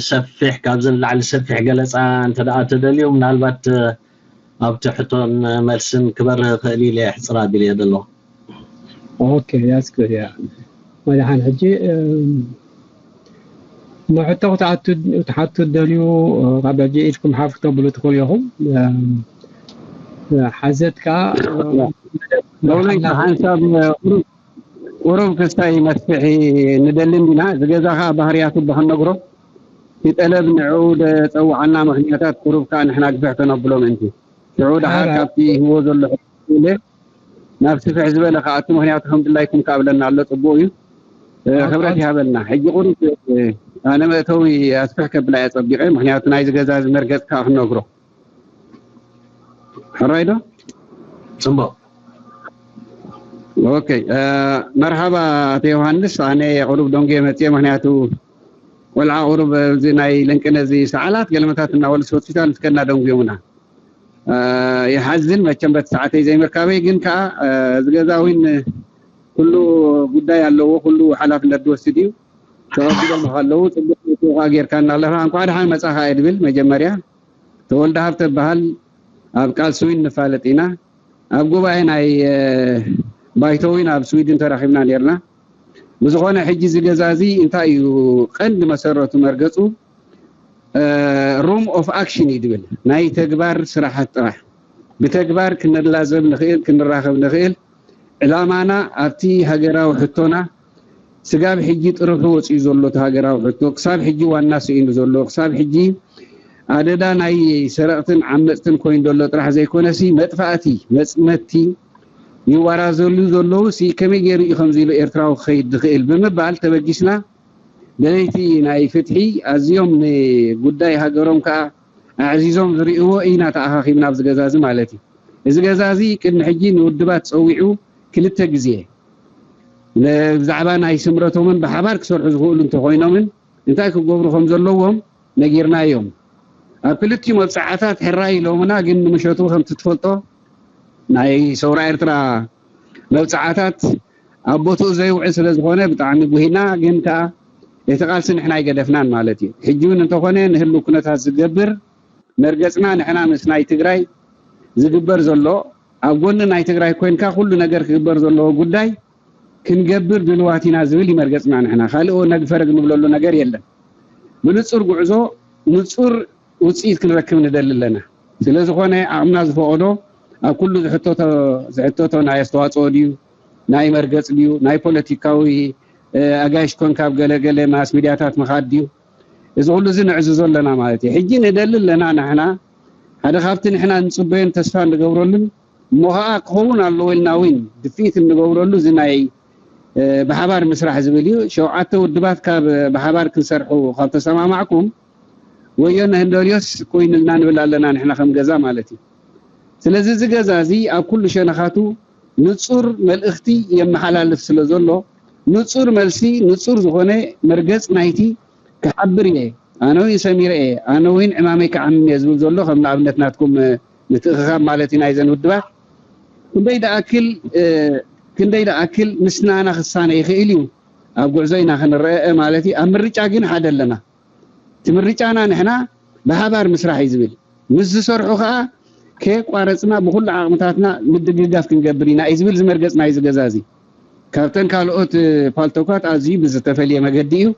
ሰፊሕ ካብዚ ንላዕሊ ሰፊሕ ገለፃ እንተ ደኣ ትደልዩ ምናልባት ኣብቲ ሕቶን መልስን ክበርህ ክእል ኢለ ሕፅር ኣቢለ ዘለኹ። Okay, that's good. Yeah. መድሓን ሕጂ ንሕቶ ክትሓቱ ደልዩ ካብ ሕጂ ኢድኩም ሓፍ ክተብሉ ትኽእሉ ኢኹም። ሓዘት ከዓ ሓንሳብ ቁሩብ ክስታይ መስፍሒ ንደሊ እንዲና። እዚ ገዛ ከዓ ባህርያቱ ብክነግሮ እቲ ጠለብ ንዕኡ ዘፀውዓና ምክንያታት ቁሩብ ከዓ ንሕና ግፍሕ ከነብሎ ምእንቲ ሽዑ ደሓር ካብቲ ህዎ ዘሎ ኢለ ናብ ስፍሕ ዝበለ ከኣቱ ምክንያቱ ከም ድላይኩም ከኣብለና ኣሎ። ፅቡቅ እዩ። ክብረት ይሃበልና። ሕጂ ቁሩብ ኣነ መእተዊ ኣስፍሕ ከብላ እየ ፀቢቀ ምክንያቱ ናይዚ ገዛ እዚ መርገፅ ከዓ ክነግሮ ሕራይ ዶ? ፅቡቅ። ኦኬ፣ መርሓባ ኣቶ ዮሃንስ። ኣነ ቁሩብ ደንጉየ መፅየ ምክንያቱ ቆልዓ ቁሩብ እዚ ናይ ለንቅነ እዚ ሰዓላት ገለመታት እናበሉ ሆስፒታል ምስከና ደንጉዮምና። ይሓዝን መቸም በቲ ሰዓተይ ዘይምርካበይ፣ ግን ከዓ እዚ ገዛ እውን ኩሉ ጉዳይ ኣለዎ፣ ኩሉ ሓላፍነት ዝወስድ እዩ። ተቐቢሎም ከለዉ ፅቡቅ ከዓ ጌርካና ኣለኻ። እንኳዕ ደሓን መፃኻ እየ ድብል። መጀመርያ ተወልደ ሃብተ በሃል ኣብ ቃል ስዊን ንፋለጥ ኢና። ኣብ ጉባኤ ናይ ባይቶ እውን ኣብ ስዊድን ተራኺብና ነርና። ብዝኾነ ሕጂ እዚ ገዛ እዚ እንታይ እዩ ቀንዲ መሰረቱ መርገፁ room of action እዩ ድብል ናይ ተግባር ስራሓት ጥራሕ ብተግባር ክንላዘብ ንኽእል ክንራኸብ ንኽእል ዕላማና ኣብቲ ሃገራዊ ሕቶና ስጋብ ሕጂ ጥርሑ ወፂኡ ዘሎ እቲ ሃገራዊ ሕቶ ክሳብ ሕጂ ዋና ስኢኑ ዘሎ ክሳብ ሕጂ ኣደዳ ናይ ሰረቕትን ዓመፅትን ኮይኑ ዘሎ ጥራሕ ዘይኮነሲ መጥፋእቲ መፅመቲ ይዋራዘሉ ዘለዉ ሲ ከመይ ገይሩ እዩ ከምዚ ኢሉ ኤርትራዊ ክኸይድ ዝኽእል ብምባል ተበጊስና ደለይቲ ናይ ፍትሒ ኣዝዮም ንጉዳይ ሃገሮም ከዓ ኣዕዚዞም ዝርእይዎ ኢና ተኣኻኺብና ኣብዚ ገዛ እዚ ማለት እዩ። እዚ ገዛ እዚ ቅድሚ ሕጂ ንውድባት ፀዊዑ ክልተ ግዜ ብዛዕባ ናይ ስምረቶምን ብሓባር ክሰርሑ ዝኽእሉ እንተኮይኖምን እንታይ ክገብሩ ከም ዘለዎም ነጊርናዮም። ኣብ ክልቲኡ መብፅዓታት ሕራይ ኢሎምና፣ ግን ንምሸቱ ከምቲ ትፈልጦ ናይ ሰውራ ኤርትራ መብፅዓታት ኣብ ቦትኡ ዘይውዕል ስለ ዝኾነ ብጣዕሚ ጉሂና፣ ግን ከዓ እቲ ቃልሲ ንሕና ኣይገደፍናን ማለት እዩ። ሕጂ እውን እንተኾነ ንህሉ ኩነታት ዝገብር መርገፅና ንሕና ምስ ናይ ትግራይ ዝግበር ዘሎ ኣብ ጎኒ ናይ ትግራይ ኮይንካ ኩሉ ነገር ክግበር ዘለዎ ጉዳይ ክንገብር ድልዋት ኢና ዝብል ይመርገፅና ንሕና ካልእ ነግፈረግ ንብለሉ ነገር የለን። ብንፁር ጉዕዞ ንፁር ውፅኢት ክንረክብ ንደሊ ኣለና። ስለዝኾነ ዓቕምና ዝፈቐዶ ኣብ ኩሉ ዝሕተቶ ናይ ኣስተዋፅኦ ድዩ ናይ መርገፅ ድዩ ናይ ፖለቲካዊ ኣጋይሽ ኮንካ ኣብ ገለገለ ማስ ሚድያታት ምኻድ ድዩ እዚ ኩሉ እዚ ንዕዝዞ ኣለና ማለት እዩ። ሕጂ ንደሊ ኣለና ንሕና ሓደ ካብቲ ንሕና ንፅበዮን ተስፋ ንገብረሉን እሞ ከዓ ክኸውን ኣለዎ ኢልና እውን ድፍኢት እንገብረሉ እዚ ናይ ብሓባር ምስራሕ ዝብል እዩ። ሸውዓተ ውድባት ካብ ብሓባር ክንሰርሑ ካብ ተሰማማዕኩም ወዮ ንህንደልዮስ ኮይኑልና ንብል ኣለና ንሕና ከም ገዛ ማለት እዩ። ስለዚ እዚ ገዛ እዚ ኣብ ኩሉ ሸነኻቱ ንፁር መልእኽቲ የመሓላልፍ ስለ ዘሎ ንፁር መልሲ ንፁር ዝኾነ መርገፅ ናይቲ ክሓብር እየ ኣነ እውን ሰሚረ እየ ኣነ እውን ዕማመይ ክዓምም እየ ዝብል ዘሎ ከም ንኣብነት ናትኩም ምትእኽኻብ ማለት እዩ ናይዘን ውድባት ክንደይ ደኣክል ክንደይ ደኣክል ምስናና ክሳነ ይኽእል እዩ ኣብ ጉዕዞ ኢና ክንረአ ማለት እዩ ኣብ ምርጫ ግን ሓደ ኣለና እቲ ምርጫና ንሕና ብሓባር ምስራሕ እዩ ዝብል ምስ ዝሰርሑ ከዓ ከየቋረፅና ብኩሉ ዓቕምታትና ምድግጋፍ ክንገብር ኢና እዩ ዝብል ዝመርገፅ ናይዚ ገዛ እዚ ካብተን ካልኦት ፓልቶካት ኣዝዩ ብዝተፈልየ መገዲ እዩ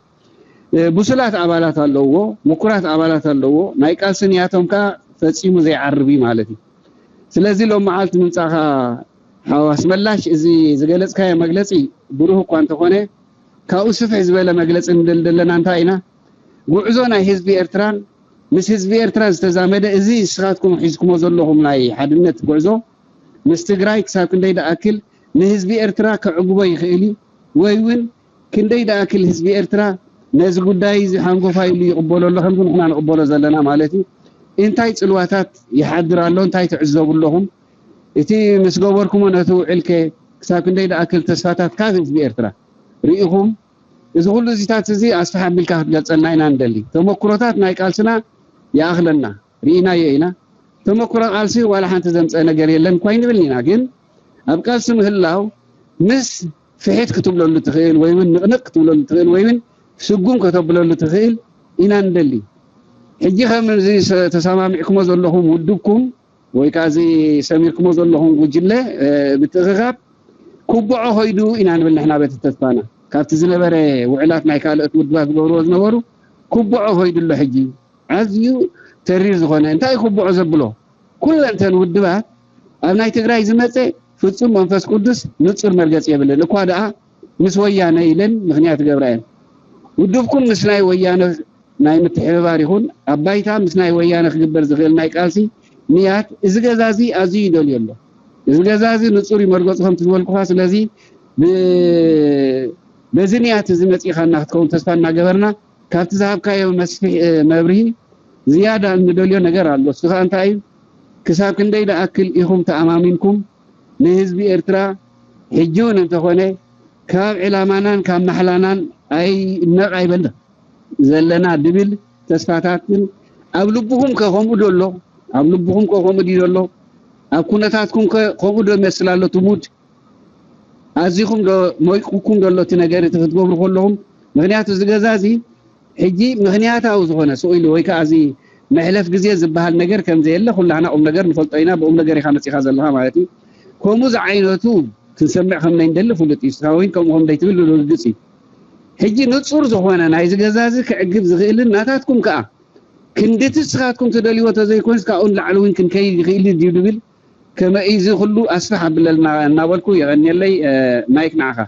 ብሱላት ኣባላት ኣለውዎ ምኩራት ኣባላት ኣለውዎ ናይ ቃልሲ ንያቶም ከዓ ፈፂሙ ዘይዓርብ እዩ ማለት እዩ ስለዚ ሎም መዓልቲ ምምፃእካ ሓዋስ መላሽ እዚ ዝገለፅካዮ መግለፂ ብሩህ እኳ እንተኾነ ካብኡ ስፍሕ ዝበለ መግለፂ ንደሊ ዘለና እንታይ ኢና ጉዕዞ ናይ ህዝቢ ኤርትራን ምስ ህዝቢ ኤርትራ ዝተዛመደ እዚ ንስኻትኩም ሒዝኩሞ ዘለኹም ናይ ሓድነት ጉዕዞ ምስ ትግራይ ክሳብ ክንደይ ደኣክል ንህዝቢ ኤርትራ ከዕግቦ ይኽእል እዩ ወይ እውን ክንደይ ደኣክል ህዝቢ ኤርትራ ነዚ ጉዳይ እዚ ሓንጎፋ ኢሉ ይቕበሎ ኣሎ ከምዚ ንሕና ንቕበሎ ዘለና ማለት እዩ እንታይ ፅልዋታት ይሓድር ኣሎ እንታይ ትዕዘቡ ኣለኹም እቲ ምስ ገበርኩሞ ነቲ ውዕል ከ ክሳብ ክንደይ ደኣክል ተስፋታት ካብ ህዝቢ ኤርትራ ርኢኹም እዚ ኩሉ እዚታት እዚ ኣስፍሕ ኣቢልካ ክትገልጸልና ኢና ንደሊ። ተመኩሮታት ናይ ቃልስና ይኣኽለና፣ ርኢናዮ ኢና። ተመኩሮ ቃልሲ ዋላ ሓንቲ ዘምጸ ነገር የለን እኳ ኣይንብልን ኢና፣ ግን ኣብ ቃልሲ ምህላው ምስ ፍሒት ክትብለሉ ትኽእል ወይ እውን ንቕንቕ ክትብለሉ ትኽእል ወይ እውን ስጉም ከተብለሉ ትኽእል ኢና ንደሊ። ሕጂ ከም እዚ ሰ- ተሰማሚዕኩሞ ዘለኹም ውድብኩም ወይ ከዓ እዚ ሰሚርኩሞ ዘለኹም ጉጅለ እ፣ ምትእኽኻብ ኩብዖ ኸይዱ ኢና ንብል ንሕና ቤተ ተስፋና። ካብቲ ዝነበረ ውዕላት ናይ ካልኦት ውድባት ዝገብርዎ ዝነበሩ ኩብዖ ኸይዱ ኣሎ። ሕጂ ኣዝዩ ተሪር ዝኾነ እንታይ ኩብዖ ዘብሎ ኩለንተን ውድባት ኣብ ናይ ትግራይ ዝመፀ ፍጹም መንፈስ ቅዱስ ንጹር መርገጽ የብልን እኳ ደኣ ምስ ወያነ ኢለን ምኽንያት ገብራ እየን። ውድብኩም ምስ ናይ ወያነ ናይ ምትሕብባር ይኹን ኣብ ባይታ ምስ ናይ ወያነ ክግበር ዝኽእል ናይ ቃልሲ ንያት እዚ ገዛ እዚ ኣዝዩ ይደልዮ ኣሎ። እዚ ገዛ እዚ ንጹር እዩ መርገጹ ከምቲ ዝበልኩኻ። ስለዚ ብ- በዚ ንያት እዚ መጺኻና ክትከውን ተስፋ እናገበርና ካብቲ ዝሃብካዮ መስፍሕ መብርሂ ዝያዳ እንደልዮ ነገር ኣሎ። እሱ ከዓ እንታይ እዩ? ክሳብ ክንደይ ደኣክል ኢኹም ተኣማሚንኩም ንህዝቢ ኤርትራ ሕጂ እውን እንተኾነ ካብ ዕላማናን ካብ ማሕላናን ኣይነቕ ኣይበልን ዘለና ድብል ተስፋታትን ኣብ ልብኹም ከ ከምኡ ዶ ኣሎ? ኣብ ልብኹም ከ ከምኡ ድዩ ዘሎ? ኣብ ኩነታትኩም ከ ከምኡ ዶ ይመስል ኣሎ እቲ ሙድ? ኣዚኹም ዶ ሞይቁኩም ዶ ኣሎ እቲ ነገር እቲ ክትገብሩ ከለኹም? ምኽንያቱ እዚ ገዛ እዚ ሕጂ ምኽንያታዊ ዝኾነ ስቕ ኢሉ ወይ ከዓ እዚ መሕለፍ ግዜ ዝበሃል ነገር ከም ዘየለ ኩላህና ቁም ነገር ንፈልጦ ኢና። ብቁም ነገር ኢኻ መፂኻ ዘለኻ ማለት እዩ። ከምኡ ዝዓይነቱ ክንሰምዕ ከም ናይ እንደሊ ፍሉጥ እዩ። ስኻ እውን ከምኡ ከም ደይትብል ርግፅ እዩ። ሕጂ ንፁር ዝኾነ ናይዚ ገዛ እዚ ክዕግብ ዝኽእልን ናታትኩም ከዓ ክንድቲ ንስኻትኩም ትደልይዎ ተዘይኮይኑስ ካብኡ ንላዕሊ እውን ክንከይድ ይኽእል ድዩ ድብል ከመ እዚ ኩሉ ኣስፍሕ ኣብለልና እናበልኩ የቐንየለይ። ማይክ ንዓኻ።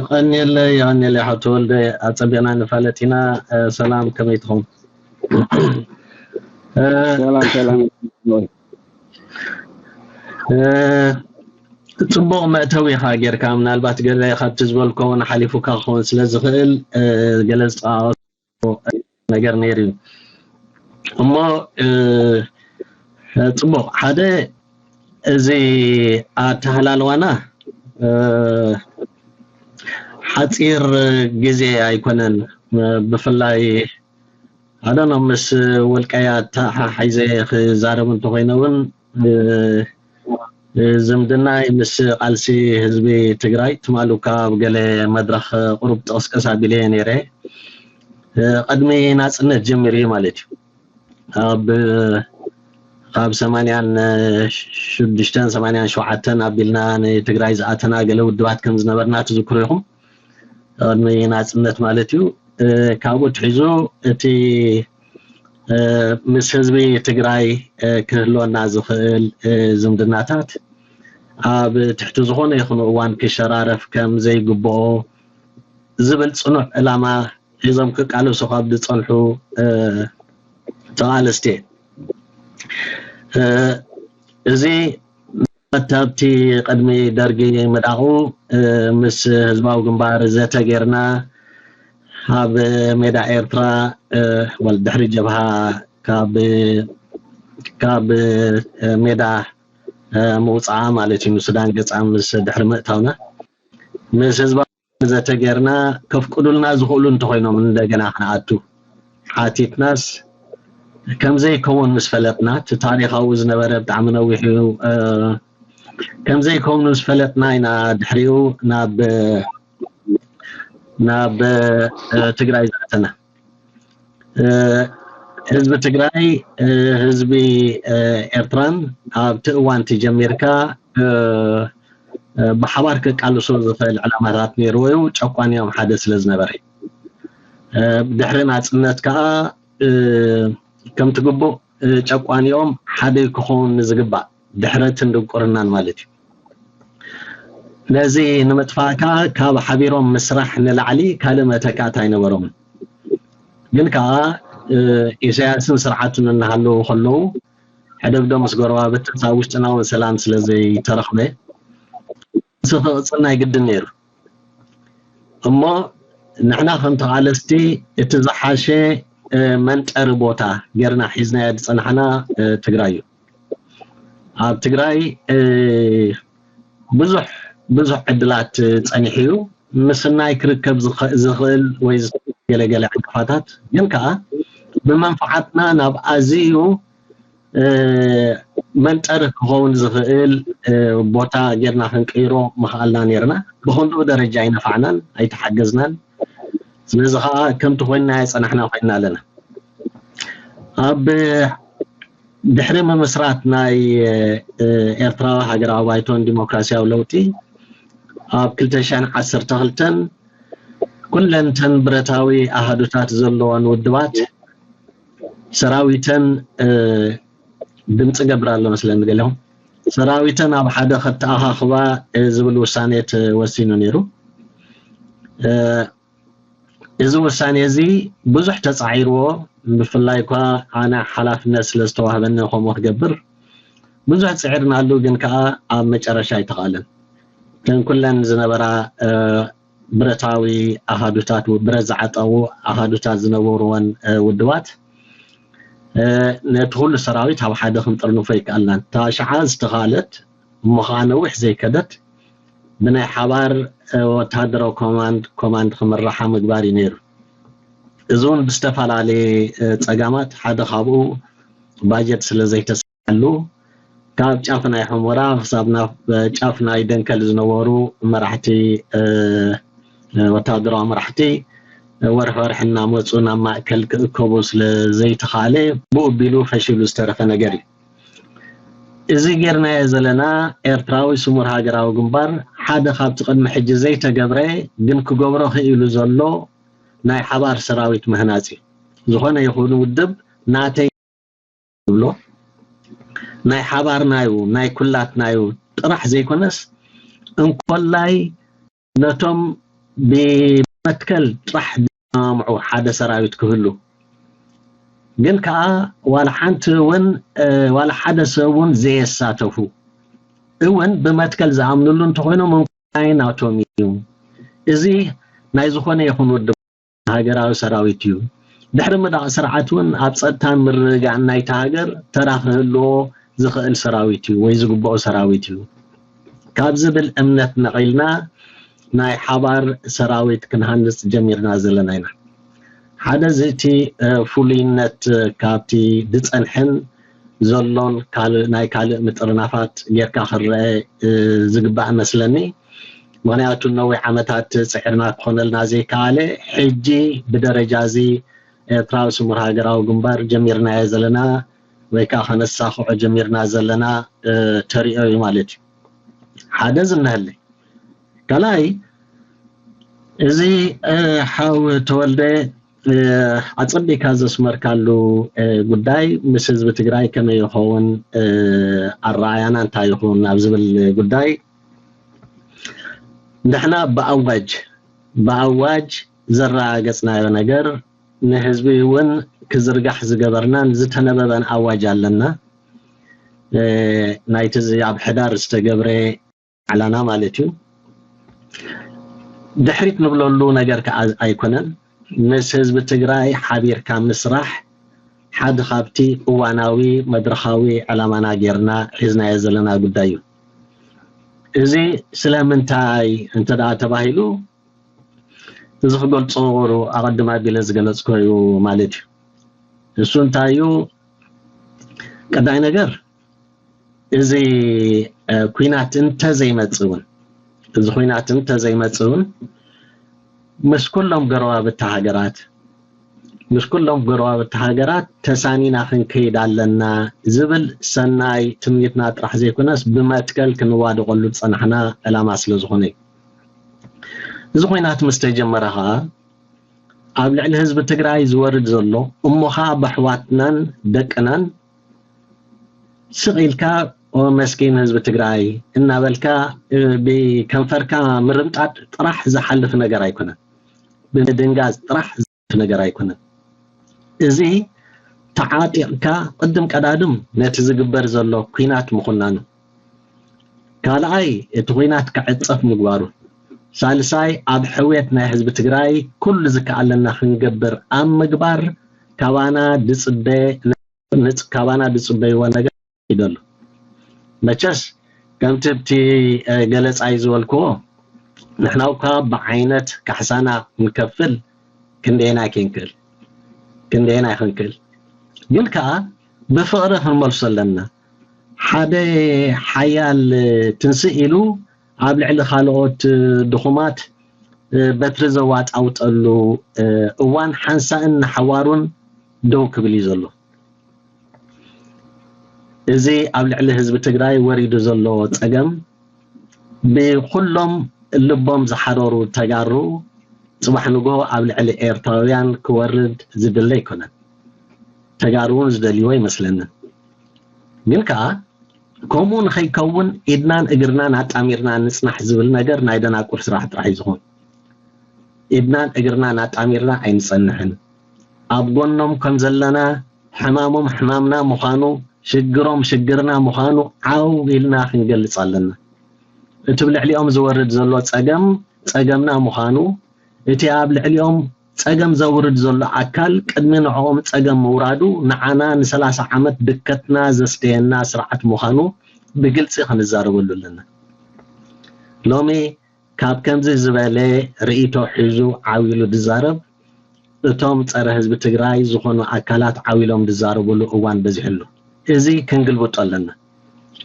ቀንየለይ የቐንየለይ ሓው ተወልደ። ኣፀቢቕና ንፋለጥ ኢና። ሰላም፣ ከመይ ትኾን? ሰላም ሰላም። ፅቡቕ መእተዊ ኢኻ ጌርካ። ምናልባት ገለ ካብቲ ዝበልኮ እውን ሓሊፉካ ክኸውን ስለ ዝኽእል ገለ ዝጠቃቐሶ ነገር ነይሩ እዩ። እሞ ፅቡቕ ሓደ እዚ ኣተሃላልዋና ሓፂር ግዜ ኣይኮነን። ብፍላይ ኣደኖ ምስ ውልቀይ ኣተሓሒዘ ክዛረብ እንተኮይነ እውን ዝምድናይ ምስ ቃልሲ ህዝቢ ትግራይ ትማሉ ካብ ገለ መድረኽ ቁሩብ ጥቕስቅስ ኣቢለ ነይረ። ቅድሚ ናፅነት ጀሚሩ ማለት እዩ። ኣብ ካብ ሰማንያን ሽዱሽተን ሰማንያን ሸውዓተን ኣቢልና ንትግራይ ዝኣተና ገለ ውድባት ከም ዝነበርና ትዝክሩ ኢኹም። ቅድሚ ናፅነት ማለት እዩ። ካብኡ ትሒዙ እቲ ምስ ህዝቢ ትግራይ ክህልወና ዝኽእል ዝምድናታት ኣብ ትሕቲ ዝኾነ ይኹን እዋን ክሸራረፍ ከም ዘይግብኦ ዝብል ፅኑዕ ዕላማ ሒዞም ክቃለሱ ካብ ዝፀንሑ ተቓለስቲ እየ። እዚ ኣብቲ ቅድሚ ደርጊ ምዳቑ ምስ ህዝባዊ ግንባር ዘተ ጌርና ኣብ ሜዳ ኤርትራ ወል ድሕሪ ጀብሃ ካብ ካብ ሜዳ ምውፃዓ ማለት እዩ፣ ንሱዳን ገፃ ምስ ድሕሪ ምእታውና ምስ ህዝባዊ ዘተ ጌርና ከፍቅዱልና ዝኽእሉ እንተኾይኖም እንደገና ክንኣቱ ሓቲትናስ ከምዘይከውን ምስ ፈለጥና፣ እቲ ታሪኻዊ ዝነበረ ብጣዕሚ ነዊሕ እዩ። ከምዘይከውን ምስ ፈለጥና ኢና ድሕሪኡ ናብ ናብ ትግራይ ዝኣተና። ህዝቢ ትግራይ፣ ህዝቢ ኤርትራን ኣብቲ እዋን እቲ ጀሚርካ ብሓባር ከቃልሶ ዝኽእል ዕላማታት ነይርዎ እዩ። ጨቋኒኦም ሓደ ስለ ዝነበረ ድሕሪ ናፅነት ከዓ ከምቲ ግቡእ ጨቋኒኦም ሓደ ክኸውን ዝግባእ ድሕረትን ድንቁርናን ማለት እዩ። ነዚ ንምጥፋእ ከዓ ካብ ሓቢሮም ምስራሕ ንላዕሊ ካልእ መተካእታ ኣይነበሮምን። ግን ከዓ ኢሳያስን ስርዓቱን እናሃለዉ ከለዉ ሕደግዶ ምስ ጎረባብቲ ካብ ውሽጥና እውን ሰላም ስለ ዘይተረኽበ እዚ ክቕፅል ናይ ግድን ነይሩ። እሞ ንሕና ከም ተቓለስቲ እቲ ዝሓሸ መንጠሪ ቦታ ጌርና ሒዝናዮ ዝፀናሕና ትግራይ እዩ። ኣብ ትግራይ ብዙሕ ብዙሕ ዕድላት ጸኒሑ እዩ። ምስናይ ክርከብ ዝኸ- ዝኽእል ወይ ዝኽእል ገለገለ ዕንቅፋታት ግን ከኣ ብመንፈዓትና ናብ ኣዝዩ መንጠሪ ክኸውን ዝኽእል ቦታ ጌርና ክንቅይሮ ምኽኣልና ነርና። ብኽንድኡ ደረጃ ኣይነፋዕናን ኣይተሓገዝናን። ስለዚ ከዓ ከምቲ ኮይንናዮ ፀናሕና ኮይንና ኣለና። ኣብ ድሕሪ ምምስራት ናይ ኤርትራዊ ሃገራዊ ባይቶን ዲሞክራሲያዊ ለውጢ ኣብ ክልተ ሽሕን ዓሰርተ ክልተን ኩለን ተን ብረታዊ ኣሃዱታት ዘለወን ውድባት ሰራዊተን ድምፂ ገብር ኣሎ መስለኒ ገለኹም ሰራዊተን ኣብ ሓደ ከተኣኻኽባ ዝብል ውሳኔ ተወሲኑ ነይሩ። እዚ ውሳኔ እዚ ብዙሕ ተፃዒርዎ፣ ብፍላይ እኳ ኣነ ሓላፍነት ስለ ዝተዋህበኒ ከምኡ ክገብር ብዙሕ ፅዒርናሉ፣ ግን ከዓ ኣብ መጨረሻ ኣይተኽኣለን። እተን ኩለን ዝነበራ ብረታዊ ኣሃዱታት ብረት ዝዓጠቑ ኣሃዱታት ዝነበርወን ውድባት ነቲ ኩሉ ሰራዊት ኣብ ሓደ ክንጥርንፎ ይከኣልናን። እታ ሽዓ ዝተኻለት እሞ ከዓ ነዊሕ ዘይከደት ብናይ ሓባር ወታደራዊ ኮማንድ ኮማንድ ክምራሓ ምግባር እዩ ነይሩ። እዚ እውን ብዝተፈላለየ ፀጋማት ሓደ ካብኡ ባጀት ስለ ዘይተሰሉ ካብ ጫፍ ናይ ሑመራ ክሳብ ናብ ጫፍ ናይ ደንከል ዝነበሩ መራሕቲ ወታደራዊ መራሕቲ ወርሒ ወርሒ እናመፁ ናብ ማእከል ክእከቡ ስለ ዘይተኻለ ብኡ ቢሉ ፈሺሉ ዝተረፈ ነገር እዩ። እዚ ጌርናዮ ዘለና ኤርትራዊ ስሙር ሃገራዊ ግንባር ሓደ ካብቲ ቅድሚ ሕጂ ዘይተገብረ ግን ክገብሮ ክኢሉ ዘሎ ናይ ሓባር ሰራዊት ምህናፅ እዩ። ዝኾነ ይኹን ውድብ ናተይ ዝብሎ ናይ ሓባርናዩ ናይ ኩላትናዩ ጥራሕ ዘይኮነስ እንኮላይ ነቶም ብመትከል ጥራሕ ዝሰማምዑ ሓደ ሰራዊት ክህሉ ግን ከዓ ዋላ ሓንቲ እውን ዋላ ሓደ ሰብ እውን ዘየሳተፉ እውን ብመትከል ዝኣምንሉ እንተኮይኖም እንኳይ ናቶም እዩ። እዚ ናይ ዝኾነ ይኹን ውድብ ሃገራዊ ሰራዊት እዩ። ድሕሪ ምዳቕ ስርዓት እውን ኣብ ፀጥታን ምርግጋእን ናይታ ሃገር ተራ ክህልዎ ዝኽእል ሰራዊት እዩ ወይ ዝግብኦ ሰራዊት እዩ ካብ ዝብል እምነት ነቒልና ናይ ሓባር ሰራዊት ክንሃንፅ ጀሚርና ዘለና ኢና። ሓደ እዚ እቲ ፍሉይነት ካብቲ ዝፀንሐን ዘሎን ናይ ካልእ ምጥርናፋት ጌርካ ክረአ ዝግባእ መስለኒ። ምኽንያቱ ነዊሕ ዓመታት ፅዕርና ክኾነልና ዘይከኣለ ሕጂ ብደረጃ እዚ ኤርትራዊ ስሙር ሃገራዊ ግንባር ጀሚርናዮ ዘለና ወይ ከዓ ከነሳኽዖ ጀሚርና ዘለና ተሪኦ እዩ ማለት እዩ። ሓደ ዝነሀለይ ካልኣይ እዚ ሓው ተወልደ ኣፀቢካ ዘስመርካሉ ጉዳይ ምስ ህዝቢ ትግራይ ከመይ ይኸውን ኣረኣያና እንታይ ይኸውን ኣብ ዝብል ጉዳይ ንሕና ብኣዋጅ ብኣዋጅ ዘረጋገፅናዮ ነገር ንህዝቢ እውን ክዝርጋሕ ዝገበርናን ዝተነበበን ኣዋጅ ኣለና። ናይቲ ኣብ ሕዳር ዝተገብረ ዓላና ማለት እዩ። ድሕሪት ንብለሉ ነገር ከዓ ኣይኮነን። ምስ ህዝቢ ትግራይ ሓቢርካ ምስራሕ ሓደ ካብቲ እዋናዊ መድረኻዊ ዕላማና ጌርና ሒዝናዮ ዘለና ጉዳይ እዩ። እዚ ስለምንታይ እንተ ደኣ ተባሂሉ እዚ ክገልጾ ኣቐድም ኣቢለ ዝገለጽኮ እዩ ማለት እዩ። እሱ እንታይ እዩ ቀዳይ ነገር እዚ ኩናት እንተዘይመጽእ እውን እዚ ኩናት እንተዘይመጽእ እውን ምስ ኩሎም ጎረባብቲ ሃገራት ምስ ኩሎም ጎረባብቲ ሃገራት ተሳኒና ክንከይድ ኣለና ዝብል ሰናይ ትምኒትና ጥራሕ ዘይኮነስ ብመትከል ክንዋደቐሉ ዝጸናሕና ዕላማ ስለ ዝኾነ እዩ። እዚ ኩናት ምስ ተጀመረ ኸኣ ኣብ ልዕሊ ህዝቢ ትግራይ ዝወርድ ዘሎ እሞ ኸኣ በሕዋትናን ደቅናን ስቕ ኢልካ ኦ መስኪን ህዝቢ ትግራይ እናበልካ ብከንፈርካ ምርምጣጥ ጥራሕ ዝሓልፍ ነገር ኣይኮነን። ብምድንጋዝ ጥራሕ ዝሓልፍ ነገር ኣይኮነን። እዚ ተዓጢቕካ ቅድም ቀዳድም ነቲ ዝግበር ዘሎ ኩናት ምኹናኑ፣ ካልኣይ እቲ ኩናት ክዕፀፍ ምግባሩ፣ ሳልሳይ ኣብ ሕውየት ናይ ህዝቢ ትግራይ ኩሉ ዝከኣለና ክንገብር ኣብ ምግባር ካባና ድፅበ ንጽ ካባና ዝጽበይዎ ነገር ይደሎ። መቸስ ከምቲ ኣብቲ ገለፃይ ዝበልክዎ፣ ንሕና እኳ ብዓይነት ካሕሳና ክንከፍል ክንደየናይ ክንክእል ክንደየናይ ክንክእል፣ ግን ከዓ ብፍቕሪ ክንመልሶ ኣለና። ሓደ ሓያል ትንስእ ኢሉ ኣብ ልዕሊ ካልኦት ድኹማት በትሪ ዘዋጣውጠሉ እዋን ሓንሳእን ንሓዋሩን ደው ክብል እዩ ዘሎ። እዚ ኣብ ልዕሊ ህዝቢ ትግራይ ወሪዱ ዘሎ ፀገም ብኩሎም ልቦም ዝሓረሩ ተጋሩ ፅባሕ ንግሆ ኣብ ልዕሊ ኤርትራውያን ክወርድ ዝድለ ኣይኮነን። ተጋሩ እውን ዝደልይዎ ኣይመስለንን። ግን ከዓ ከምኡ ንኸይከውን ኢድናን እግርናን ኣጣሚርና ንፅናሕ ዝብል ነገር ናይ ደናቁር ስራሕ ጥራሕ እዩ ዝኸውን። ኢድናን እግርናን ኣጣሚርና ኣይንፀንሕን። ኣብ ጎኖም ከም ዘለና፣ ሕማሞም ሕማምና ምዃኑ፣ ሽግሮም ሽግርና ምዃኑ ዓው ኢልና ክንገልፅ ኣለና። እቲ ብልዕሊኦም ዝወርድ ዘሎ ፀገም ፀገምና ምዃኑ፣ እቲ ኣብ ልዕሊኦም ፀገም ዘውርድ ዘሎ ኣካል ቅድሚ ንዕኦም ፀገም ምውራዱ ንዓና ንሰላሳ ዓመት ድከትና ዘስደየና ስርዓት ምዃኑ ብግልፂ ክንዛረበሉ ኣለና። ሎሚ ካብ ከምዚ ዝበለ ርእይቶ ሒዙ ዓው ኢሉ ዝዛረብ፣ እቶም ፀረ ህዝቢ ትግራይ ዝኾኑ ኣካላት ዓው ኢሎም ዝዛረብሉ እዋን በዚሑ ኣሎ። እዚ ክንግልብጦ ኣለና፣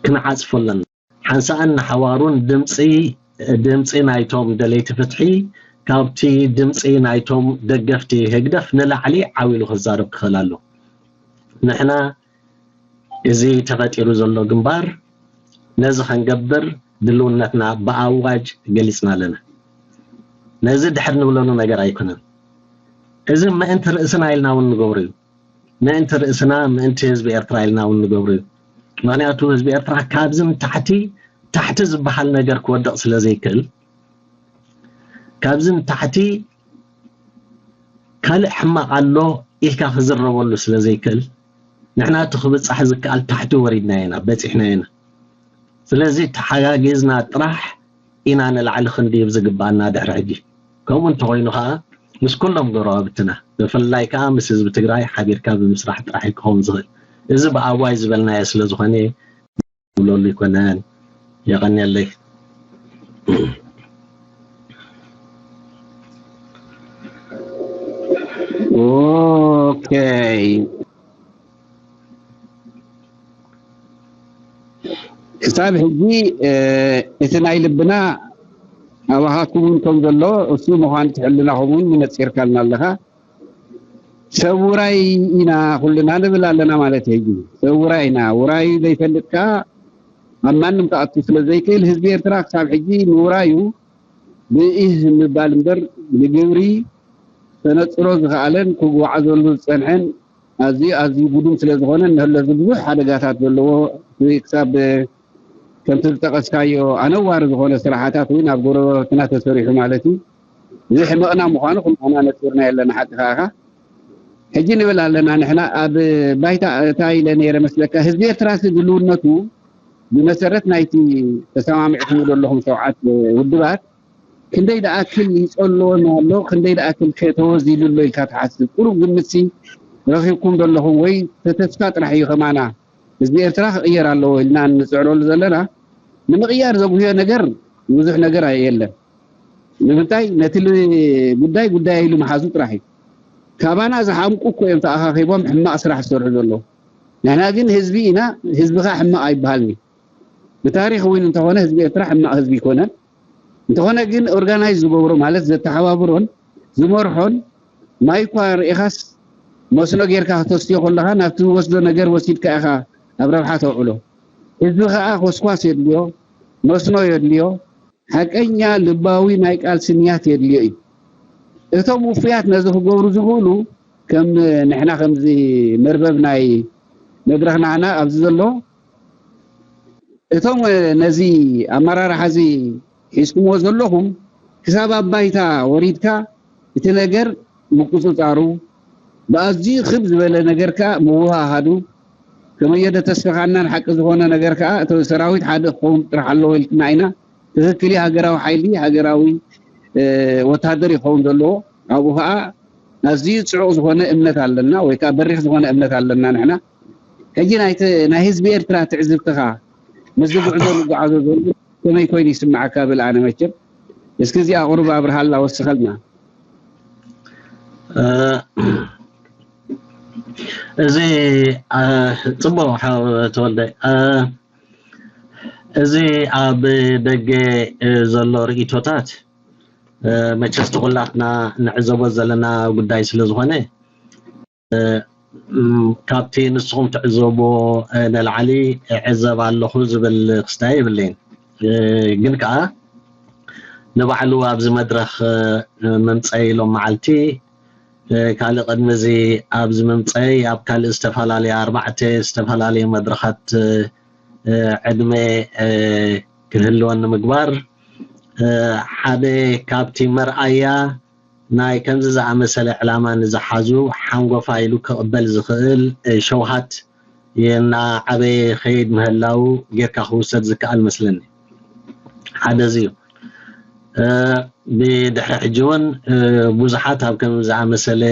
ክንዓፅፎ ኣለና። ሓንሳእን ንሓዋሩን ድምፂ ድምፂ ናይቶም ደለይቲ ፍትሒ ካብቲ ድምፂ ናይቶም ደገፍቲ ህግደፍ ንላዕሊ ዓው ኢሉ ክዛረብ ክኽእል ኣሎ። ንሕና እዚ ተፈጢሩ ዘሎ ግንባር ነዚ ከንገብር ድልውነትና ብኣዋጅ ገሊፅና ኣለና። ነዚ ድሕር ንብለሉ ነገር ኣይኮነን። እዚ ምእንቲ ርእስና ኢልና እውን ንገብሮ እዩ። ምእንቲ ርእስና፣ ምእንቲ ህዝቢ ኤርትራ ኢልና እውን ንገብሮ እዩ። ምክንያቱ ህዝቢ ኤርትራ ካብዚ ንታሕቲ፣ ታሕቲ ዝበሃል ነገር ክወድቕ ስለ ዘይክእል፣ ካብዚ ንታሕቲ ካልእ ሕማቕ ኣሎ ኢልካ ክዝረበሉ ስለ ዘይክእል፣ ንሕና እቲ ክብጻሕ ዝከኣል ታሕቲ ወሪድና ኢና፣ በጺሕና ኢና። ስለዚ ተሓጋጊዝና ጥራሕ ኢና ንላዕሊ ክንድይብ ዝግባኣና ድሕሪ ሕጂ። ከምኡ እንተኾይኑ ከዓ ምስ ኩሎም ጎረባብትና፣ ብፍላይ ከዓ ምስ ህዝቢ ትግራይ ሓቢርካ ብምስራሕ ጥራሕ እዩ ክኸውን ዝኽእል። እዚ ብኣዋጅ ዝበልናዮ ስለ ዝኾነ ዝብለሉ ኣይኮነን። የቐንየለይ። ኦኬ። ክሳብ ሕጂ እቲ ናይ ልብና ኣባኻትኩም እውን ከም ዘሎ እሱ ምዃኑ ትሕልናኹም እውን ምነፂርካልና ኣለኻ። ሰብ ውራይ ኢና ኩልና ንብል ኣለና ማለት እዩ። ሰብ ውራይ ኢና። ውራይ ዘይፈልጥ ከዓ ኣብ ማንም ክኣቱ ስለ ዘይክእል ህዝቢ ኤርትራ ክሳብ ሕጂ ንውራዩ ብኢህ ምባል እምበር ብግብሪ ተነፅሮ ዝኸኣለን ክጓዓዘሉ ዝፀንሐን ኣዝዩ ኣዝዩ ጉዱም ስለ ዝኾነ እነህለዚ ብዙሕ ሓደጋታት ዘለዎ ክሳብ ከምቲ ዝጠቐስካዮ ኣነዋሪ ዝኾነ ስራሓታት እውን ኣብ ጎረባብትና ተሰሪሑ ማለት እዩ። እዚ ሕመቕና ምዃኑ ኩላህና ነፂርና የለና ሓቂ ከኣኻ ሕጂ ንብል ኣለና ንሕና ኣብ ባይታ እታ ኢለ ነይረ መስለካ ህዝቢ ኤርትራ ሲ ድልውነቱ ብመሰረት ናይቲ ተሰማሚዕኩም ዘለኹም ሸውዓት ውድባት ክንደይ ደኣክል ይጸልወና ኣሎ ክንደይ ደኣክል ከ ተወዚሉ ኣሎ ኢልካ ትሓስብ ቁሩብ ግምትሲ ረኺብኩም ዘለኹም ወይ ተተስፋ ጥራሕ እዩ ከማና ህዝቢ ኤርትራ ክቕየር ኣለዎ ኢልና ንፅዕረሉ ዘለና ንምቕያር ዘጉህዮ ነገር ብዙሕ ነገር የለን ንምንታይ ነቲ ጉዳይ ጉዳይ ኢሉ መሓዙ ጥራሕ እዩ ካባና ዝሓምቁ እኮ እዮም ተኣኻኺቦም ሕማቕ ስራሕ ዝሰርሑ ዘለዉ ንሕና ግን ህዝቢ ኢና ህዝቢ ከዓ ሕማቕ ኣይበሃልን እዩ ብታሪኽ እውን እንተኾነ ህዝቢ ኤርትራ ሕማቕ ህዝቢ ኣይኮነን እንተኾነ ግን ኦርጋናይዝ ዝገብሮ ማለት ዘተሓባብሮን ዝመርሖን ማይ እኳ ርኢኻስ መስኖ ጌርካ ክተስትዮ ከለኻ ናብቲ ዝወስዶ ነገር ወሲድካ ኢኻ ኣብ ረብሓ ተውዕሎ ህዝቢ ከዓ ኮስኳስ የድልዮ መስኖ የድልዮ ሓቀኛ ልባዊ ናይ ቃልሲ ንያት የድልዮ እዩ እቶም ውፉያት ነዚ ክገብሩ ዝኽእሉ ከም ንሕና ከምዚ መርበብ ናይ መድረኽ ናህና ኣብዚ ዘሎ እቶም ነዚ ኣመራርሓ እዚ ሒዝኩምዎ ዘለኹም ክሳብ ኣብ ባይታ ወሪድካ እቲ ነገር ምቁፅፃሩ ብኣዝዩ ክብ ዝበለ ነገር ከዓ ምውሃሃዱ ከመየደ ተስፋኻናን ሓቂ ዝኾነ ነገር ከዓ እቲ ሰራዊት ሓደ ክኸውን ጥራሕ ኣለዎ ኢልክና ኢና ትኽክል ሃገራዊ ሓይሊ ሃገራዊ ወታደር ይኸውን ዘለዎ ኣብኡ ከዓ ኣዝዩ ፅዑቕ ዝኾነ እምነት ኣለና ወይ ከዓ በሪኽ ዝኾነ እምነት ኣለና ንሕና ሕጂ ናይ ህዝቢ ኤርትራ ትዕዝብትኻ ምስዚ ጉዕዞ ንጓዓዞ ዘሎ ከመይ ኮይኑ ይስምዓካ? ብል ኣነ መቸም እስኪ እዚኣ ቁሩብ ኣብርሃልና፣ ወስኸልና። እዚ ጽቡቕ ሓው ተወልደ፣ እዚ ኣብ ደገ ዘሎ ርእይቶታት መቸስ ኩላትና ንዕዘቦ ዘለና ጉዳይ ስለ ዝኾነ፣ ካብቲ ንስኹም ትዕዘብዎ ንላዕሊ እዕዘብ ኣለኹ ዝብል ክስታይ የብለይን። ግን ከዓ ንባዕሉ ኣብዚ መድረኽ ምምፀይ ሎም መዓልቲ፣ ካልእ ቅድሚ እዚ ኣብዚ ምምፀይ ኣብ ካልእ ዝተፈላለየ ኣርባዕተ ዝተፈላለየ መድረኻት ዕድመ ክህልወን ንምግባር ሓደ ካብቲ መርኣያ ናይ ከምዚ ዝኣመሰለ ዕላማ ንዝሓዙ ሓንጎፋ ኢሉ ክቕበል ዝኽእል ሸውሃት እናዓበየ ኸይድ ምህላው ጌርካ ክውሰድ ዝከኣል መስለኒ። ሓደ እዚ እዩ። ብድሕሪ ሕጂ እውን ብዙሓት ኣብ ከም ዝኣመሰለ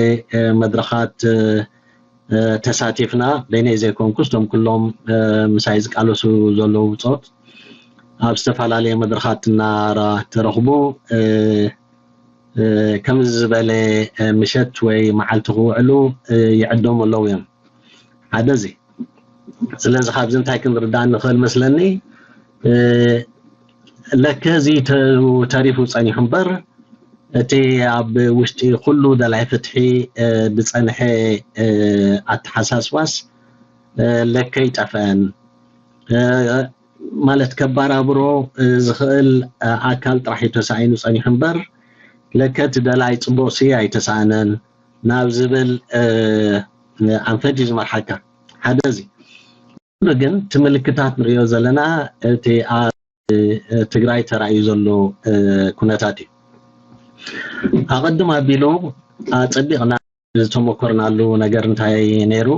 መድረኻት ተሳቲፍና፣ በይነይ ዘይኮንኩስ እቶም ኩሎም ምሳይ ዝቃለሱ ዘለዉ ብጾት ኣብ ዝተፈላለየ መድረኻት እናተረኽቡ ከምዚ ዝበለ ምሸት ወይ መዓልቲ ክውዕሉ ይዕደሙ ኣለዉ እዮም። ሓደ እዚ። ስለዚ ካብዚ እንታይ ክንርዳእ ንኽእል መስለኒ፣ ለከ እዚ ተሪፉ ጸኒሑ እምበር እቲ ኣብ ውሽጢ ኩሉ ደላይ ፍትሒ ዝጸንሐ ኣተሓሳስባስ ለከ ይጠፍአን። ማለት ከባራብሮ ዝኽእል ኣካል ጥራሕ እዩ ተሳኢኑ ጸኒሑ እምበር ለከ እቲ ደላይ ጽቡቕ ሲ ኣይተሳእነን ናብ ዝብል ኣንፈት እዩ ዝመርሓካ። ሓደ እዚ ግን እቲ ምልክታት ንሪኦ ዘለና እቲ ኣብ ትግራይ ተራእዩ ዘሎ ኩነታት እዩ። ኣቐድም ኣቢሉ ኣጸቢቕና ዝተመኮርናሉ ነገር እንታይ ነይሩ?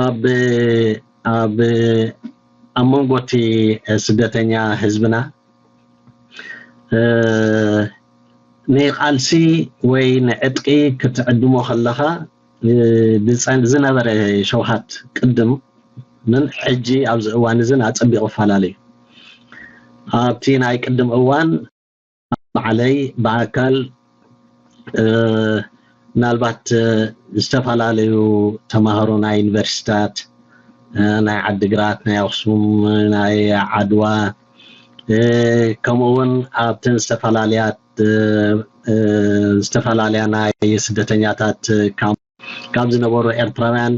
ኣብ ኣብ ኣብ መንጎ እቲ ስደተኛ ህዝብና ንቃልሲ ወይ ንዕጥቂ ክትዕድሞ ከለኻ ዝነበረ ሸውሃት ቅድም ምን ሕጂ ኣብዚ እዋን እዝን ኣጸቢቑ ይፈላለዩ። ኣብቲ ናይ ቅድም እዋን ባዕለይ ብኣካል ምናልባት ዝተፈላለዩ ተማሃሮ ናይ ዩኒቨርሲታት ናይ ዓድግራት፣ ናይ ኣኽሱም፣ ናይ ዓድዋ ከምኡ እውን ኣብተን ዝተፈላለያት ዝተፈላለያ ናይ ስደተኛታት ካብ ዝነበሩ ኤርትራውያን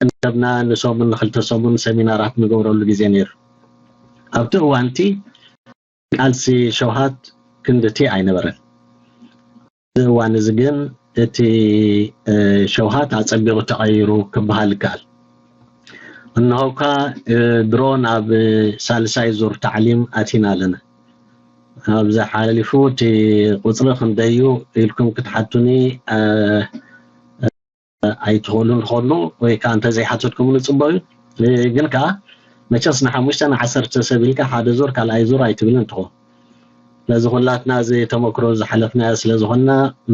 እንደብና ንሰሙን ንክልተ ሰሙን ሰሚናራት ንገብረሉ ግዜ ነይሩ። ኣብቲ እዋንቲ ቃልሲ ሸውሃት ክንድቲ ኣይነበረን። እዚ እዋን እዚ ግን እቲ ሸውሃት ኣጸቢቑ ተቐይሩ ክበሃል ይከኣል። እንሆካ ድሮ ናብ ሳልሳይ ዙር ታዕሊም ኣቲና ኣለና። ኣብዚ ሓሊፉ እቲ ቁፅሪ ክንደዩ ኢልኩም ክትሓቱኒ ኣይትኽእሉን ትኾኑ ወይ ከዓ እንተዘይሓተትኩም ንፅበዩ። ግን ከዓ መቸስ ንሓሙሽተ ንዓሰርተ ሰብ ኢልካ ሓደ ዙር ካልኣይ ዙር ኣይትብልን ትኾን። ስለዚ ኩላትና እዚ ተመክሮ ዝሓለፍናዮ ስለዝኾንና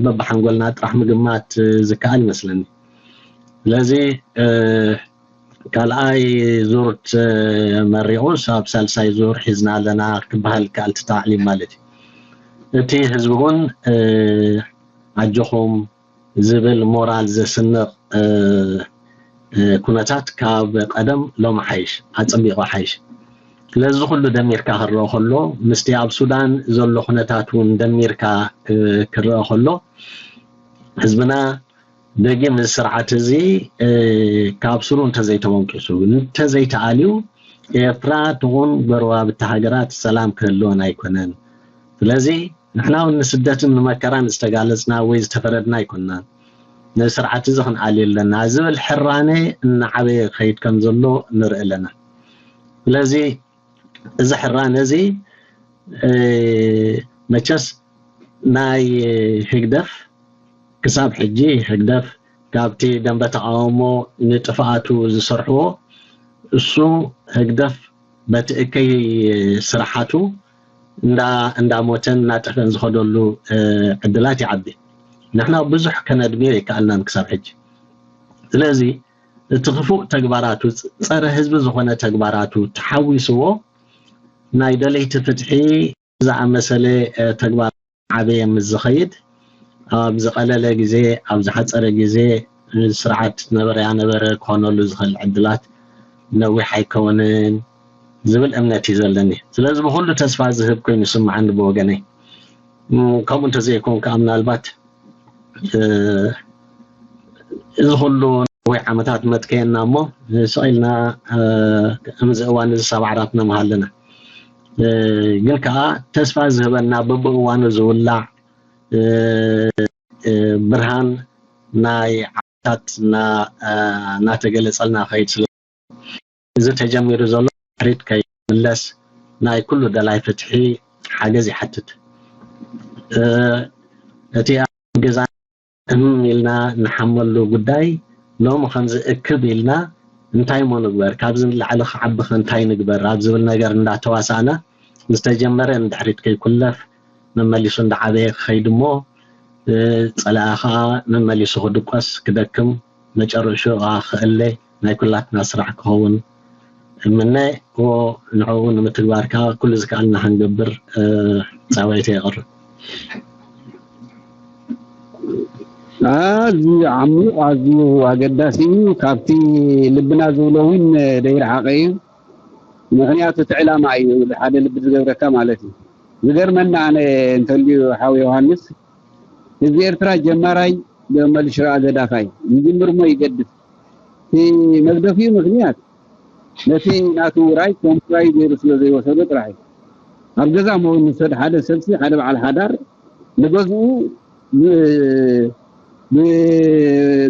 በብሓንጎልና ጥራሕ ምግማት ዝከኣል ይመስለኒ። ስለዚ ካልኣይ ዙር ተመሪቑስ ኣብ ሳልሳይ ዙር ሒዝና ኣለና ክበሃል ይከኣል እቲ ታዕሊም ማለት እዩ። እቲ ህዝቢ እውን ኣጆኹም ዝብል ሞራል ዘስንቕ ኩነታት ካብ ቀደም ሎም ሓይሽ ኣጸቢቑ ሓይሽ። ስለዚ ኩሉ ደሚርካ ክረአ ከሎ ምስቲ ኣብ ሱዳን ዘሎ ኩነታት እውን ደሚርካ ክረአ ከሎ ህዝብና ደጊም እዚ ስርዓት እዚ ካብ ስሩ እንተዘይተወንቂሱ እንተዘይተኣልዩ ኤርትራ ትኹን ጎረባብቲ ሃገራት ሰላም ክህልወን ኣይኮነን። ስለዚ ንሕና እውን ንስደትን ንመከራን ዝተጋለጽና ወይ ዝተፈረድና ኣይኮንናን። ነዚ ስርዓት እዚ ክንኣልዮ ኣለና ዝብል ሕራነ እናዓበየ ክኸይድ ከም ዘሎ ንርኢ ኣለና። ስለዚ እዚ ሕራነ እዚ መቸስ ናይ ህግደፍ ክሳብ ሕጂ ህግደፍ ካብቲ ደንበ ተቃውሞ ንጥፍኣቱ ዝሰርሕዎ እሱ ህግደፍ በቲ እከይ ስራሓቱ እንዳ እንዳሞተን እናጠፍአን ዝኸደሉ ዕድላት ይዓቢ። ንሕና ብዙሕ ከነድምዮ ይከኣልናን ክሳብ ሕጂ። ስለዚ እቲ ክፉእ ተግባራቱ፣ ጸረ ህዝቢ ዝኾነ ተግባራቱ ተሓዊስዎ፣ ናይ ደለይቲ ፍትሒ ዝኣመሰለ ተግባር ዓበየ ምስ ዝኸይድ፣ ኣብ ዝቐለለ ግዜ፣ ኣብ ዝሓጸረ ግዜ፣ ስርዓት ነበረ ያነበረ ክኾነሉ ዝኽእል ዕድላት ነዊሕ ኣይከውንን ዝብል እምነት እዩ ዘለኒ። ስለዚ ብኹሉ ተስፋ ዝህብ ኮይኑ ይስምዓኒ ብወገነይ። ከምኡ እንተዘይኮን ከዓ ምናልባት እዚ ኩሉ ነዊሕ ዓመታት መጥከየና እሞ ስቕ ኢልና፣ ከምዚ እዋን እዚ ሳብ ዓራትና ምሃለና። ግን ከዓ ተስፋ ዝህበና፣ በብእዋኑ ዝውላዕ ብርሃን ናይ ዓመታት እናተገለፀልና ከይድ ስለ፣ እዚ ተጀሚሩ ዘሎ ድሕሪት ከይምለስ ናይ ኩሉ ደላይ ፍትሒ ሓገዝ ይሓትት። እቲ ኣብ ገዛ እም ኢልና ንሓመሉ ጉዳይ ሎሚ ከምዚ እክብ ኢልና እንታይ እሞ ንግበር፣ ካብዚ ንላዕሊ ክዓቢ ከ እንታይ ንግበር ኣብ ዝብል ነገር እንዳተዋሳእና ዝተጀመረ ንድሕሪት ከይኩለፍ መመሊሱ እንዳዓበየ ክኸይድ እሞ ጸላኢ ከዓ መመሊሱ ክድቆስ ክደክም መጨረሽኡ ከዓ ክእለ ናይ ኩላትና ስራሕ ክኸውን እምነ። ንዕኡ ንምትግባር ከዓ ኩሉ ዝከኣልና ክንገብር ፃውዒት የቕርብ። ኣዝዩ ዓሚቕ ኣዝዩ ኣገዳሲ እዩ። ካብቲ ልብና ዝብሎ እውን ዘይረሓቐ እዩ። ምክንያቱ እቲ ዕላማ እዩ ሓደ ልቢ ዝገብረካ ማለት እዩ። ዝገርመና ኣነ እንተልዩ ሓው ዮሃንስ ህዝቢ ኤርትራ ጀማራይ መሊሽ ረኣ ገዳፋይ ይጅምር እሞ ይገድፍ። እቲ መግደፊኡ ምክንያት ነቲ ናቱ ውራይ ከም ውራይ ገይሩ ስለ ዘይወሰዶ ጥራሕ እዩ። ኣብ ገዛ እሞ ንውሰድ ሓደ ሰብሲ ሓደ በዓል ሓዳር ንገዝኡ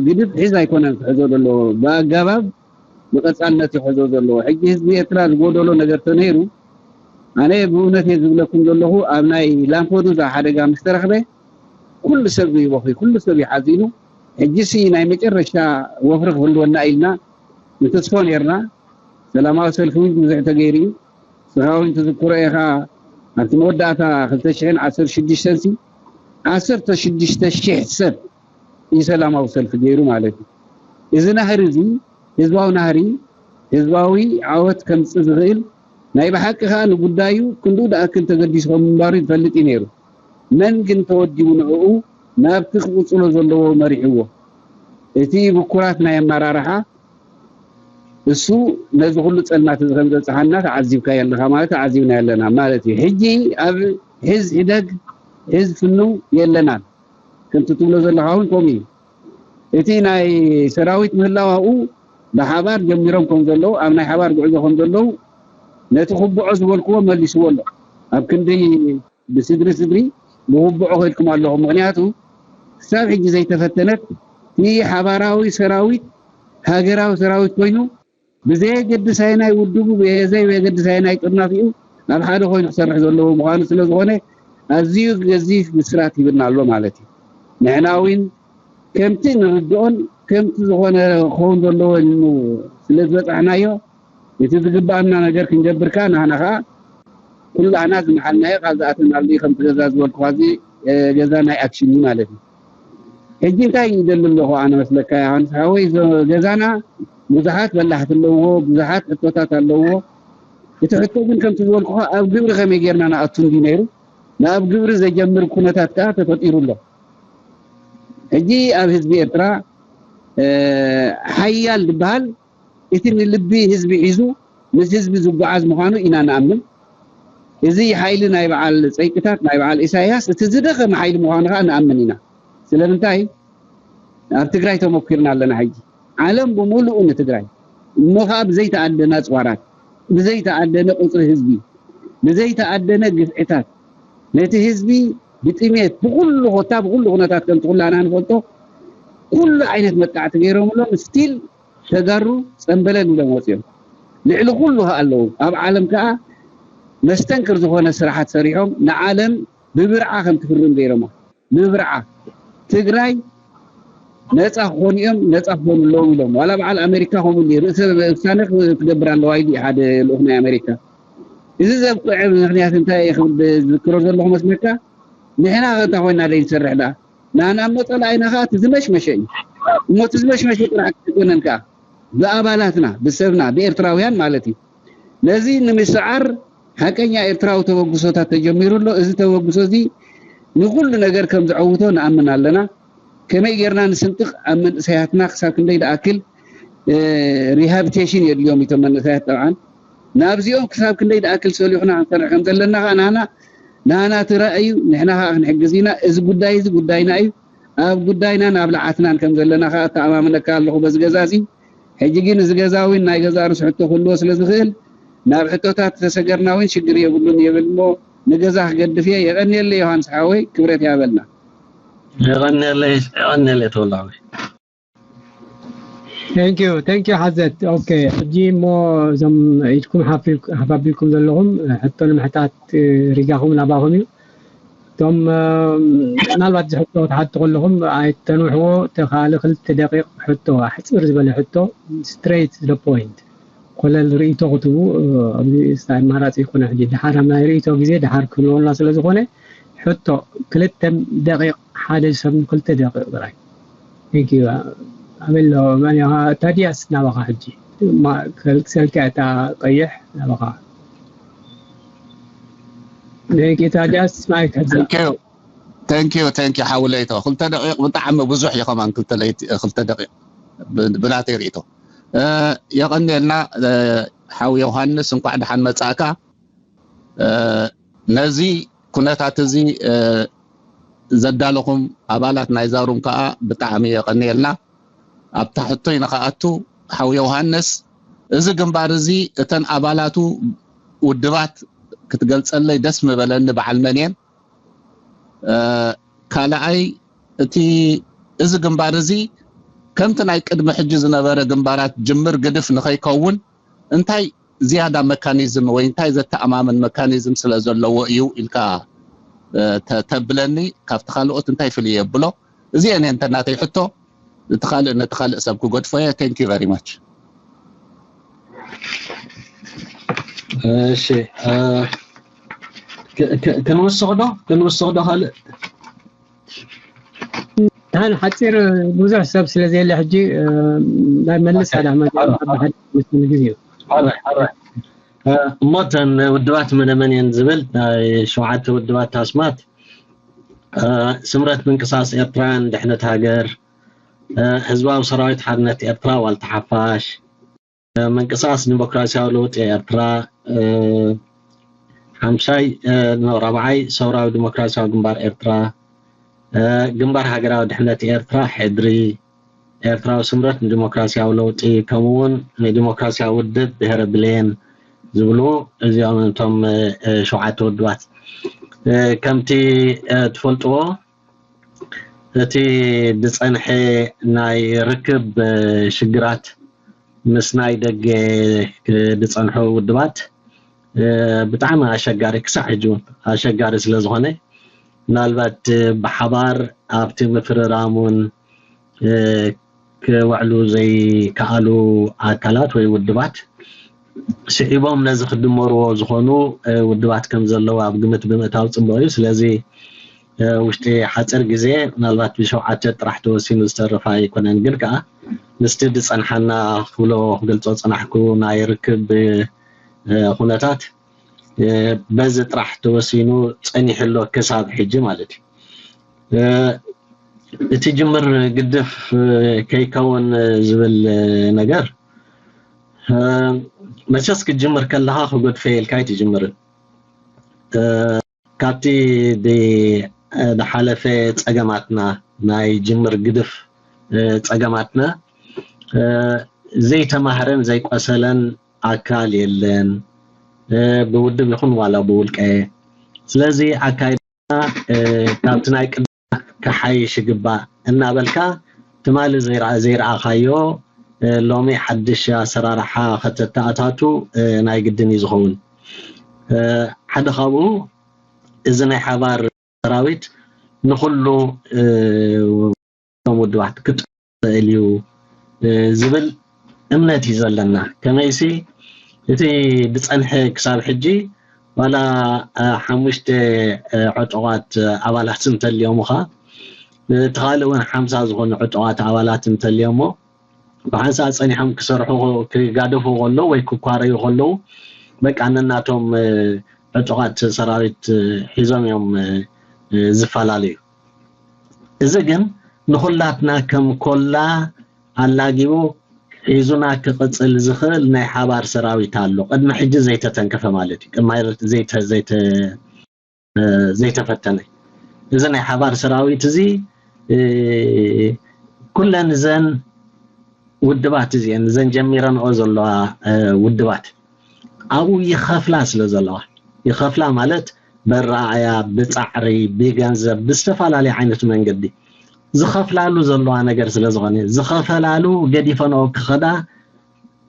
ብግድፍ ሒዝ ኣይኮነን ክሕዞ ዘለዎ ብኣጋባብ ብቐጻልነት ይሕዞ ዘለዎ። ሕጂ ህዝቢ ኤርትራ ዝጎደሎ ነገር ተነይሩ ኣነ ብእውነት እየ ዝብለኩም ዘለኹ ኣብ ናይ ላምፖዱዛ ሓደጋ ምስ ተረኽበ ኩሉ ሰብ ይበኺ ኩሉ ሰብ ይሓዚኑ። ሕጂሲ ናይ መጨረሻ ወፍሪ ክህልወና ኢልና ንተስፎ ነርና። ሰላማዊ ሰልፊ እውን ብዙሕ ተገይሩ እዩ። ንስኻ እውን ትዝክሮ ኢኻ ኣብቲ መወዳእታ ክልተ ሽሕን ዓሰርተ ሽዱሽተን ሲ ዓሰርተ ሽዱሽተ ሽሕ ሰብ እዩ ሰላማዊ ሰልፊ ገይሩ ማለት እዩ። እዚ ናህሪ እዚ ህዝባዊ ናህሪ ህዝባዊ ዓወት ከምፅእ ዝኽእል ናይ ብሓቂ ከዓ ንጉዳዩ ክንድኡ ደኣክል ተገዲሱ ከም ምንባሩ ይፈልጥ እዩ ነይሩ። መን ግን ተወዲቡ ንዕኡ ናብቲ ክቕፅሎ ዘለዎ መሪሕዎ። እቲ ብኩራት ናይ ኣመራርሓ እሱ ነዚ ኩሉ ፀልማት እዚ ከም ዘብፅሓና ተዓዚብካዮ ኣለኻ ማለት ተዓዚብና ኣለና ማለት እዩ። ሕጂ ኣብ ሕዝ ሕደግ ሕዝ ፍንው የለናን። ከምቲ ትብሎ ዘለኻ እውን ከምኡ እዩ። እቲ ናይ ሰራዊት ምህላው ኣብኡ ብሓባር ጀሚሮም ከም ዘለዉ ኣብ ናይ ሓባር ጉዕዞ ከም ዘለዉ ነቲ ክብዖ ዝበልክዎ መሊስዎ ኣሎ። ኣብ ክንዲ ብስድሪ ስድሪ ብክብዖ ከድኩም ኣለኹም። ምክንያቱ ክሳብ ሕጂ ዘይተፈተነት እቲ ሓባራዊ ሰራዊት ሃገራዊ ሰራዊት ኮይኑ ብዘየገድስ ኣየናይ ውድቡ ብዘየገድስ ኣየናይ ጥርናፊኡ ኣብ ሓደ ኮይኑ ክሰርሕ ዘለዎ ምዃኑ ስለ ዝኾነ ኣዝዩ ገዚፍ ብስራት ሂብና ኣሎ ማለት እዩ። ንሕና እውን ከምቲ ንርድኦን ከምቲ ዝኾነ ክኸውን ዘለዎ ኢሉ ስለ ዝበጻሕናዮ እቲ ዝግባኣና ነገር ክንገብር ከኣ ንሕና ከኣ ኩላህና ዝመሓልናዮ ካብ ዝኣተናሉ እዩ። ከምቲ ገዛ ዝበልኩኻ እዚ ገዛ ናይ ኣክሽን እዩ ማለት እዩ። ሕጂ እንታይ ይደሊ ኣለኹ ኣነ መስለካ ዮሃንስ ሓወይ፣ ገዛና ብዙሓት በላሕቲ ኣለውዎ፣ ብዙሓት ሕቶታት ኣለውዎ። እቲ ሕቶ ግን ከምቲ ዝበልኩኻ ኣብ ግብሪ ከመይ ጌርና ንኣቱ እንዲ ነይሩ፣ ንኣብ ግብሪ ዘጀምር ኩነታት ከኣ ተፈጢሩ ኣሎ። ሕጂ ኣብ ህዝቢ ኤርትራ ሓያል ዝበሃል እቲ ንልቢ ህዝቢ ሒዙ ምስ ህዝቢ ዝጓዓዝ ምዃኑ ኢና ንኣምን። እዚ ሓይሊ ናይ በዓል ጸይቅታት ናይ በዓል ኢሳያስ እቲ ዝደኸመ ሓይሊ ምዃኑ ከኣ ንኣምን ኢና። ስለምንታይ ኣብ ትግራይ ተመኪርና ኣለና። ሕጂ ዓለም ብምሉኡ ንትግራይ እሞ ከኣ ብዘይተኣደነ ኣጽዋራት ብዘይተኣደነ ቁጽሪ ህዝቢ ብዘይተኣደነ ግፍዕታት ነቲ ህዝቢ ብጥሜት ብኩሉ ኮታ ብኩሉ ኩነታት ከምቲ ኩላና ንፈልጦ ኩሉ ዓይነት መጣዕቲ ገይሮምሎም ስቲል ተጋሩ ጸንበለን ኢሎም ወፂኦም። ልዕሊ ኩሉ ከ ኣለዉ ኣብ ዓለም ከኣ መስተንክር ዝኾነ ስራሓት ሰሪሖም ንዓለም ብብርዓ ከም ትፍርም ገይሮማ። ብብርዓ ትግራይ ነፃ ክኾኑ እዮም ነፃ ክኾኑ ኣለዎም ኢሎም ዋላ በዓል ኣሜሪካ ከምኡ ርእሰ ውሳነ ክትገብር ኣለዋ ኢሉ ሓደ ልኡኽ ናይ ኣሜሪካ። እዚ ዘብቅዐ ምክንያት እንታይ ዝዝክሮ ዘለኹ መስለካ? ንሕና ከ እንታይ ኮይና ደይ ንሰርሕ ደኣ? ናና እሞ ጸላኢና ከኣ እቲ ዝመሽመሸ እዩ። እሞ እቲ ዝመሽመሸ ጥራሕ ኣይኮነን ከኣ። ብኣባላትና፣ ብሰብና፣ ብኤርትራውያን ማለት እዩ። ነዚ ንምስዓር ሓቀኛ ኤርትራዊ ተበግሶታት ተጀሚሩ ኣሎ። እዚ ተበግሶ እዚ ንኹሉ ነገር ከም ዘዐውቶ ንኣምን ኣለና። ከመይ ጌርና ንስንጥቕ፣ ኣብ መንእሰያትና ክሳብ ክንደይ ደኣክል ሪሃብሊቴሽን የድልዮም እቶም መንእሰያት ጠብዓን ናብዚኦም ክሳብ ክንደይ ደኣክል ሰሊኹና ክንሰርሕ ከም ዘለና ከዓ ናና ናና ትራእ እዩ። ንሕና ከዓ ክንሕግዝ ኢና። እዚ ጉዳይ እዚ ጉዳይና እዩ። ኣብ ጉዳይናን ኣብ ልዓትናን ከም ዘለና ከዓ እተኣማመነካ ኣለኹ። በዚ ገዛ እዚ ሕጂ ግን እዚ ገዛ እውን ናይ ገዛ ርስ ሕቶ ክህልዎ ስለ ዝኽእል ናብ ሕቶታት ተሰገርና እውን ሽግር የብሉን የብል እሞ ንገዛ ክገድፍ እየ። የቐንየለ ዮሃንስ ሓወይ፣ ክብረት ያበልና። የቐንየለ የቐንየለ ተወላዊ Thank you, thank you ሓዘት። ኦኬ፣ ሕጂ እሞ እዞም ኢድኩም ሓፍ ኣቢልኩም ዘለኹም ሕቶ ንምሕታት ሪጋኹም ናባኹም እዩ። እቶም ምናልባት እዚ ሕቶ ክትሓቱ ከለኹም ኣይተንውሕዎ፣ ተኻሊ ክልተ ደቂቕ ሕቶ፣ ኣሕፅር ዝበለ ሕቶ፣ straight to the point፣ ኮለል ርእይቶ ክትቡ ኣብዚ ኣማራፂ ይኮነ። ሕጂ ድሓር ኣብ ናይ ርእይቶ ግዜ ድሓር ክህልወና ስለ ዝኾነ ሕቶ ክልተ ደቂቕ ሓደ ሰብ ክልተ ደቂቕ ጥራይ። Thank you። ኣበሎ መን ኢኻ? ታዲያስ ናባኻ ሕጂ። ማ- ከል- ሰልካ እታ ቀይሕ ናባኻ። Thank you ታዲያስ ማይክ ሕዛ። Thank you, thank you, thank you ሓውለይቶ። ክልተ ደቂቕ ብጣዕሚ ብዙሕ እዩ ከማን ክልተ ለይቲ ክልተ ደቂቕ ብ- ብናተይ ርእቶ። እ፣ የቐንየልና እ፣ ሓው ዮሃንስ እንኳዕ ደሓን መጻእካ። እ፣ ነዚ ኩነታት እዚ እ፣ ዘዳለኹም ኣባላት ናይ ዛሩም ከዓ ብጣዕሚ የቐንየልና። ኣብታ ሕቶይ ንኸኣቱ ሓው ዮሃንስ፣ እዚ ግንባር እዚ እተን ኣባላቱ ውድባት ክትገልጸለይ ደስ ምበለኒ፣ በዓል መን እየን? እ፣ ካልኣይ እቲ እዚ ግንባር እዚ ከምቲ ናይ ቅድሚ ሕጂ ዝነበረ ግንባራት ጅምር ግድፍ ንኸይከውን እንታይ ዝያዳ መካኒዝም ወይ እንታይ ዘተኣማምን መካኒዝም ስለ ዘለዎ እዩ ኢልካ እ፣ ተ- ተብለኒ፣ ካብቲ ካልኦት እንታይ ፍልይ የብሎ? እዚአን እየን ተናተይ ሕቶ። እቲ ካልእ ነቲ ካልእ ሰብ ክገድፎ እየ። Thank you very much። እሺ እ፣ ክ- ክ- ክንውስኽ ዶ ክንውስኽ ዶ ካልእ ታን ሓፂር ብዙሕ ሰብ ስለ ዘየለ ሕጂ እ፣ ናይ መልስ ሓደ ሓደ ግዜ እዩ። ሓራይ ሓራይ እ፣ እሞ እተን ውድባት መነመን እየን ዝብል ናይ ሸውዓተ ውድባት ኣስማት እ፣ ስምረት ምንቅስቃስ ኤርትራን ድሕነት ሃገር እ፣ ህዝባዊ ሰራዊት ሓርነት ኤርትራ ዋልታ ሓፋሽ እ፣ ምንቅስቃስ ዲሞክራሲያዊ ለውጢ ኤርትራ እ፣ ሓምሻይ እ፣ ኖ፣ ራብዓይ ሰውራዊ ዲሞክራሲያዊ ግንባር ኤርትራ እ፣ ግንባር ሃገራዊ ድሕነት ኤርትራ ሕድሪ ኤርትራዊ ስምረት ንዲሞክራሲያዊ ለውጢ ከምኡ እውን ንዲሞክራሲያዊ ውድብ ብሄረ ብሌን ዝብሉ እዚኦም እቶም እ፣ ሸውዓተ ውድባት እ፣ ከምቲ እ፣ ትፈልጥዎ እቲ ዝፀንሐ ናይ ርክብ ሽግራት ምስ ናይ ደገ ዝፀንሑ ውድባት ብጣዕሚ ኣሸጋሪ ክሳዕ ሕጂ እውን ኣሸጋሪ ስለ ዝኾነ ምናልባት ብሓባር ኣብቲ ምፍርራም እውን ክውዕሉ ዘይከኣሉ ኣካላት ወይ ውድባት ስዒቦም ነዚ ክድመርዎ ዝኾኑ ውድባት ከም ዘለዉ ኣብ ግምት ብምእታው ፅቡቕ እዩ። ስለዚ ውሽጢ ሓፂር ግዜ ምናልባት ብሸውዓተ ጥራሕ ተወሲኑ ዝተርፍ ኣይኮነን፣ ግን ከዓ ምስቲ ዝፀንሓና ክብሎ ክገልፆ ዝፀናሕኩ ናይ ርክብ ኩነታት በዚ ጥራሕ ተወሲኑ ፀኒሑ ኣሎ ክሳብ ሕጂ ማለት እዩ። እቲ ጅምር ግድፍ ከይከውን ዝብል ነገር መቸስ ክትጅምር ከለኻ ክገድፈ ኢልካ ኣይትጅምርን። ካብቲ ዝሓለፈ ፀገማትና ናይ ጅምር ግድፍ ፀገማትና ዘይተማህረን ዘይቆሰለን ኣካል የለን ብውድብ ይኹን ዋላ ብውልቀ። ስለዚ ኣካይዳና ካብቲ ናይ ቅድም ክሓይሽ ይግባእ እናበልካ ትማሊ ዘይረኣኻዮ ሎሚ ሓድሽ ኣሰራርሓ ከተተኣታቱ ናይ ግድን እዩ ዝኸውን። ሓደ ካብኡ እዚ ናይ ሓባር ሰራዊት ንኹሉ እቶም ውድባት ክጥዕም ይኽእል እዩ ዝብል እምነት እዩ ዘለና። ከመይሲ እቲ ዝፀንሐ ክሳብ ሕጂ ዋላ ሓሙሽተ ዕጡቓት ኣባላት እንተልዮምኻ እቲ ካልእ እውን ሓምሳ ዝኾኑ ዕጡቓት ኣባላት እንተልዮሞ ብሓንሳእ ጸኒሖም ክሰርሑ ክጋደፉ ከለዉ ወይ ክኳረዩ ከለዉ በቃ ነናቶም ዕጡቓት ሰራዊት ሒዞም እዮም ዝፈላለዩ። እዚ ግን ንኹላትና ከም ኮላ ኣላጊቡ ሒዙና ክቕጽል ዝኽእል ናይ ሓባር ሰራዊት ኣሎ። ቅድሚ ሕጂ ዘይተተንከፈ ማለት እዩ። ቅድሚ ዘይተ ዘይተ ዘይተፈተነ እዚ ናይ ሓባር ሰራዊት እዚ ኩለን እዘን ውድባት እዚአን እዘን ጀሚረንኦ ዘለዋ ውድባት ኣብኡ ይኸፍላ ስለ ዘለዋ ይኸፍላ ማለት በረኣያ ብፃዕሪ ብገንዘብ ብዝተፈላለየ ዓይነት መንገዲ ዝኸፍላሉ ዘለዋ ነገር ስለ ዝኾነ ዝኸፈላሉ ገዲፈንኦ ክኸዳ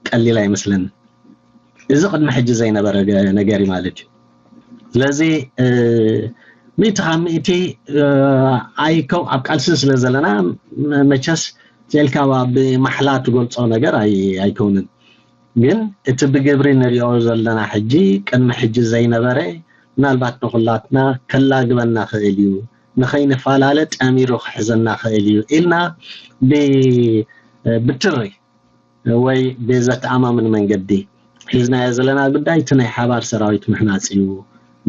ቀሊል ኣይመስለኒ። እዚ ቅድሚ ሕጂ ዘይነበረ ነገር እዩ ማለት እዩ። ስለዚ ሚእቲ ካብ ሚእቲ ኣይከው ኣብ ቃልሲ ስለ ዘለና መቸስ ቴልካ ብማሕላ ትገልፆ ነገር ኣይከውንን። ግን እቲ ብግብሪ ንሪኦ ዘለና ሕጂ ቅድሚ ሕጂ ዘይነበረ ምናልባት ንኩላትና ከላግበና ክእል እዩ፣ ንኸይንፈላለ ጠሚሩ ክሕዘና ክእል እዩ ኢልና ብትሪ ወይ ብዘተኣማምን መንገዲ ሒዝናዮ ዘለና ጉዳይ እቲ ናይ ሓባር ሰራዊት ምህናፅ እዩ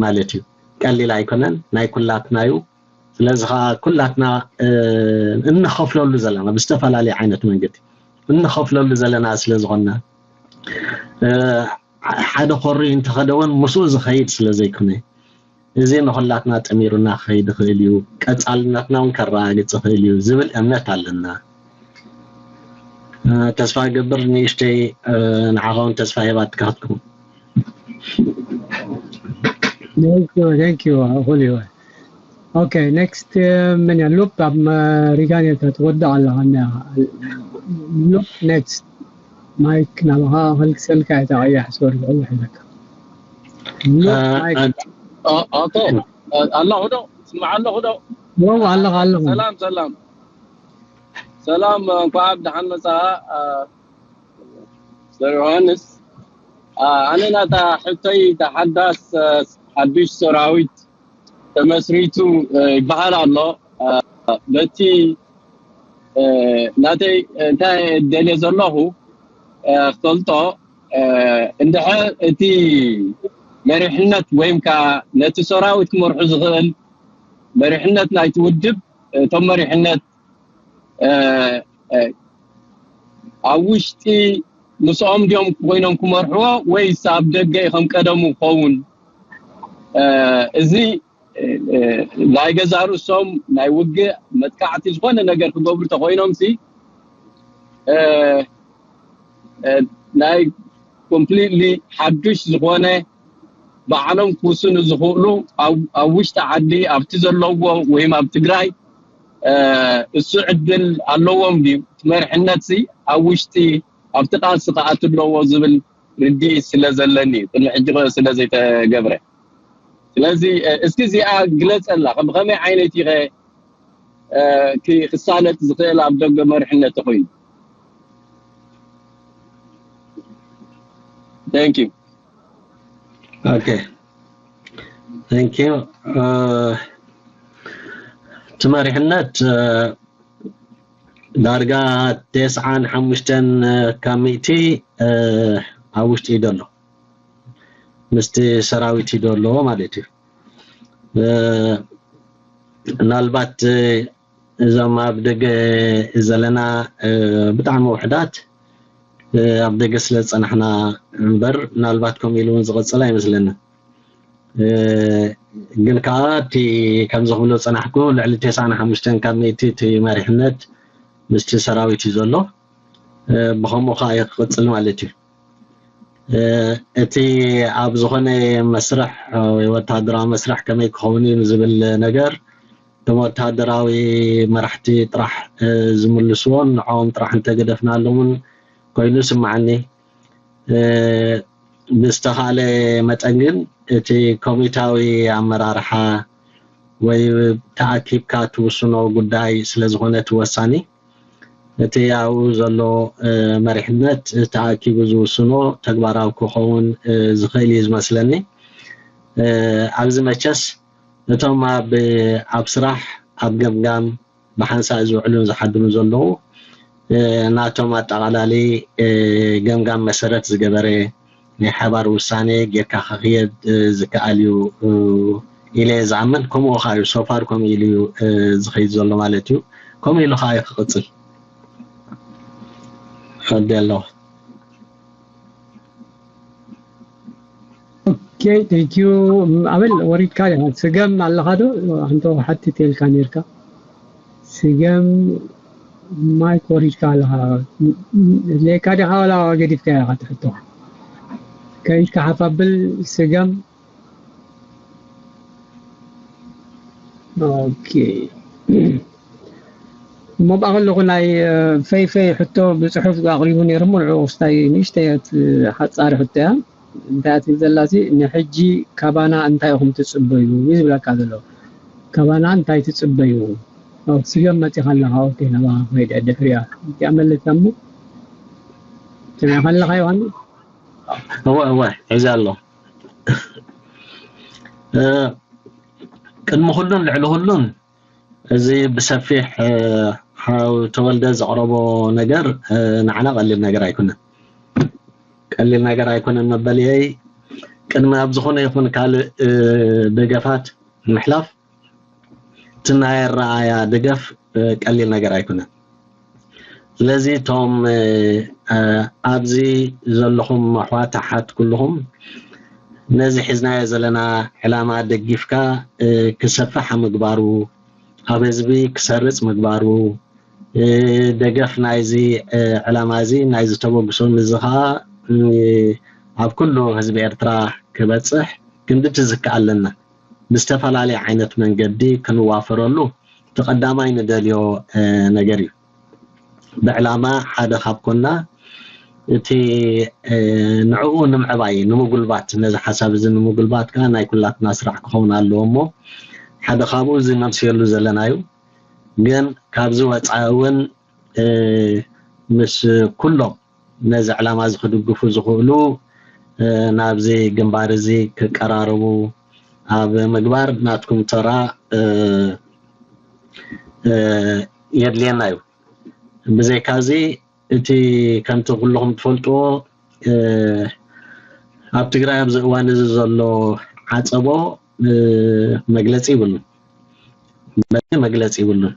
ማለት እዩ። ቀሊል ኣይኮነን፣ ናይ ኩላትና እዩ። ስለዚ ከዓ ኩላትና እንኸፍለሉ ዘለና ብዝተፈላለየ ዓይነት መንገዲ እንኸፍለሉ ዘለና ስለ ዝኾንና ሓደ ኮሪ እንተኸደ እውን ምስኡ ዝኸይድ ስለ ዘይኮነ እዚ ንኹላትና ጠሚሩና ክኸይድ ይኽእል እዩ፣ ቀፃልነትና እውን ከረጋግፅ ይኽእል እዩ ዝብል እምነት ኣለና። ተስፋ ገብር ንእሽተይ ንዓኻ እውን ተስፋ ሂባ ትካትኩም። Thank you, thank you, Julio. Okay, next, uh, من اللب اب ريغان تتودع لها اللب next. مايك نبغى هل سلكا يتغير سوري الله يحفظك. اللب مايك. ኣቶ ኣለኹ ዶ ስምዓ ኣለኹ ዶ ወው ኣለኻ ኣለኻ ሰላም ሰላም ሰላም እንኳዕ ብደሓን መጻ ሰር ዮሃንስ ኣነ ናታ ሕቶይ ተሓዳስ ሓዱሽ ሰራዊት ተመስሪቱ ይበሃል ኣሎ በቲ ናተይ እንታይ ደልየ ዘለኹ ክፈልጦ እንድሕር እቲ መሪሕነት ወይም ከዓ ነቲ ሰራዊት ክመርሑ ዝኽእል መሪሕነት ናይቲ ውድብ እቶም መሪሕነት ኣብ ውሽጢ ምስኦም ድዮም ኮይኖም ክመርሕዎ ወይስ ኣብ ደገ ከም ቀደሙ ክኸውን እዚ ናይ ገዛ ርእሶም ናይ ውግእ መጥቃዕቲ ዝኾነ ነገር ክገብሩ ተኮይኖም ሲ ናይ completely ሓዱሽ ዝኾነ ባዕሎም ክውስኑ ዝኽእሉ ኣብ ውሽጢ ዓዲ ኣብቲ ዘለዎ ወይም ኣብ ትግራይ እሱ ዕድል ኣለዎም ድዩ? እቲ መርሕነት ሲ ኣብ ውሽጢ ኣብቲ ቃልሲ ክኣቱ ኣለዎ ዝብል ርድኢት ስለ ዘለኒ ቅድሚ ሕጂ ስለ ዘይተገብረ ስለዚ እስኪ እዚኣ ግለፀላ ብከመይ ዓይነት ኢኸ ክሳለጥ ዝኽእል ኣብ ደገ መርሕነት ተኮይኑ Thank you. Okay. Thank you. እቲ መሪሕነት ዳርጋ ተስዓን ሓሙሽተን ካብ ሚእቲ ኣብ ውሽጢ እዩ ዘሎ ምስቲ ሰራዊት እዩ ዘሎ ማለት እዩ። ምናልባት እዞም ኣብ ደገ ዘለና ብጣዕሚ ውሕዳት ኣብ ደገ ስለ ዝፀናሕና እምበር ምናልባት ከምኡ ኢሉ እውን ዝቐፅል ኣይመስለንን። ግን ከዓ እቲ ከምዚ ክብሎ ዝፀናሕኩ ልዕሊ ተስዓን ሓሙሽተን ካብ ሚእቲ እቲ መሪሕነት ምስቲ ሰራዊት እዩ ዘሎ። ብከምኡ ከዓ እዩ ክቕፅል ማለት እዩ። እቲ ኣብ ዝኾነ መስርሕ ወይ ወታደራዊ መስርሕ ከመይ ክኸውን እዩ ንዝብል ነገር እቶም ወታደራዊ መራሕቲ ጥራሕ ዝምልስዎን ንዕኦም ጥራሕ እንተገደፍናሎም እውን ኮይኑ ይስምዓኒ። ብዝተኻእለ መጠን ግን እቲ ኮሚታዊ ኣመራርሓ ወይ ተኣኪብካ ትውስኖ ጉዳይ ስለ ዝኾነ እቲ ወሳኒ እቲ ኣብኡ ዘሎ መሪሕነት ተኣኪቡ ዝውስኖ ተግባራዊ ክኸውን ዝኽእል እዩ ዝመስለኒ። ኣብዚ መቸስ እቶም ኣብ ኣብ ስራሕ ኣብ ገምጋም ብሓንሳእ ዝውዕሉን ዝሓድሩን ዘለዉ ናቶም ኣጠቓላሊ ገምጋም መሰረት ዝገበረ ናይ ሓባር ውሳኔ ጌርካ ክኽየድ ዝከኣል እዩ ኢለ ዝኣምን። ከምኡ ከዓ እዩ፣ ሶፋር ከምኡ ኢሉ እዩ ዝኸይድ ዘሎ ማለት እዩ። ከምኡ ኢሉ ከዓ እዩ ክቕፅል። ሕዲ ኣለዋ። Okay, thank you. ኣበል ወሪድካ ዲኻ? ስገም ኣለኻ ዶ? ኣንተ ሓትት ኢልካ ነርካ። ስገም ማይክ ወሪድካ ኣለኻ። ሌካ ዲኻ ዋላ ገዲፍካ ኢኻ ትሕቶ? ከይድካ ሓፍ ኣብል ስገም። Okay. እሞ ብኣ ከለኹ ናይ ፈይፈይ ሕቶ ብፅሑፍ ኣቕሪቡ ነይሩ እሞ ንዕኡ ክስታይ ንእሽተይ ሓፃሪ ሕቶ እያ። እንታይ ትብል ዘላ ሲ ንሕጂ ካባና እንታይ ኢኹም ትፅበዩ እዩ ዝብለካ ዘሎ። ካባና እንታይ ትፅበዩ? ስገም መፂኻ ኣለኻ። ኦኬ ናባ ኸይደ ድሕሪያ እዚኣ መለስካ እሞ ሰሚዕካ ኣለኻ ዮሃንስ? እወ እወ ሒዘ ኣሎ። ቅድሚ ኩሉን ልዕሊ ኩሉን እዚ ብሰፊሕ ሓው ተወልደ ዘቕረቦ ነገር ንዓና ቀሊል ነገር ኣይኮነን። ቀሊል ነገር ኣይኮነን መበልየይ ቅድሚ ኣብ ዝኾነ ይኹን ካልእ ደገፋት ምሕላፍ እቲ ናይ ኣረኣያ ደገፍ ቀሊል ነገር ኣይኮነን። ስለዚ እቶም ኣብዚ ዘለኹም ኣሕዋት ኣሓት ኩልኹም ነዚ ሒዝናዮ ዘለና ዕላማ ደጊፍካ ክሰፍሕ ኣብ ምግባሩ ኣብ ህዝቢ ክሰርፅ ምግባሩ ደገፍ ናይዚ ዕላማ እዚ ናይዚ ተበግሶ እዚ ከዓ ኣብ ኩሉ ህዝቢ ኤርትራ ክበፅሕ ክንድቲ ዝከኣለና ብዝተፈላለየ ዓይነት መንገዲ ክንዋፈረሉ እቲ ቀዳማይ ንደልዮ ነገር እዩ። ብዕላማ ሓደ ካብ ኮና እቲ ንዕኡ ንምዕባይ ንምጉልባት ነዚ ሓሳብ እዚ ንምጉልባት ከዓ ናይ ኩላትና ስራሕ ክኸውን ኣለዎ እሞ ሓደ ካብኡ እዚ ነምስየሉ ዘለና እዩ። ግን ካብዚ ወፃኢ እውን ምስ ኩሎም ነዚ ዕላማ እዚ ክድግፉ ዝኽእሉ ናብዚ ግንባር እዚ ክቀራረቡ ኣብ ምግባር ናትኩም ተራ የድልየና እዩ። ብዘይካዚ እቲ ከምቲ ኩልኹም ትፈልጥዎ ኣብ ትግራይ ኣብዚ እዋን እዚ ዘሎ ዓፀቦ መግለፂ ይብሉን በቲ መግለፂ ይብሉን።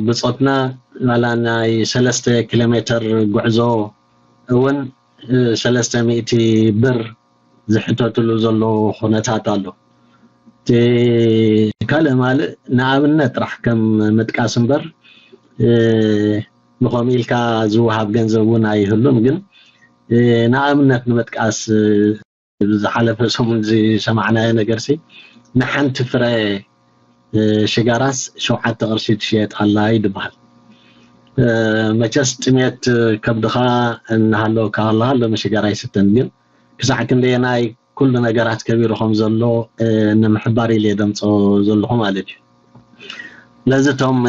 ብፆትና ዋላ ናይ ሰለስተ ኪሎ ሜትር ጉዕዞ እውን ሰለስተ ሚእቲ ብር ዝሕተትሉ ዘሎ ኩነታት ኣሎ። እቲ ካልእ ማልእ ንኣብነት ጥራሕ ከም ምጥቃስ እምበር ንኸምኡ ኢልካ ዝወሃብ ገንዘብ እውን ኣይህሉን። ግን ንኣብነት ንምጥቃስ ዝሓለፈ ሰሙን ዝሰማዕናዮ ነገር ሲ ንሓንቲ ፍረ ሽጋራስ ሸውዓተ ቅርሺ ትሽየጥ ኣላ ይድበሃል። መቸስ ጥሜት ከብድኻ እናሃለወካ ከለኻ ሎሚ ሽጋራ ኣይስተን፣ ግን ክሳዕ ክንደየናይ ኩሉ ነገራት ከቢሩ ከም ዘሎ ንምሕባር ኢለ ደምፆ ዘለኹ ማለት እዩ። ስለዚ እቶም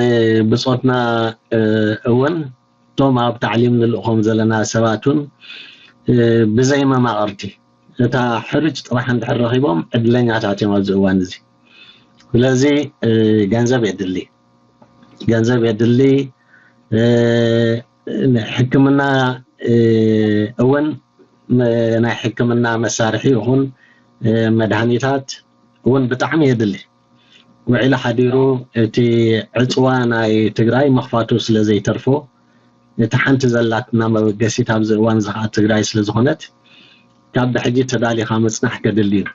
ብፆትና እውን እቶም ኣብ ታዕሊም ንልእኾም ዘለና ሰባት እውን ብዘይ መማቕርቲ እታ ሕርጭ ጥራሕ እንድሕር ረኺቦም ዕድለኛታት እዮም ኣብዚ እዋን እዚ። ስለዚ ገንዘብ የድሊ፣ ገንዘብ የድሊ። ሕክምና እውን ናይ ሕክምና መሳርሒ ይኹን መድሃኒታት እውን ብጣዕሚ የድሊ። ውዒሉ ሓዲሩ እቲ ዕፅዋ ናይ ትግራይ ምኽፋቱ ስለ ዘይተርፎ እቲ ሓንቲ ዘላትና መበገሲት ኣብዚ እዋን እዚ ከዓ ትግራይ ስለ ዝኾነት ካብ ብሕጂ ተዳሊኻ ምፅናሕ ከድሊ እዩ።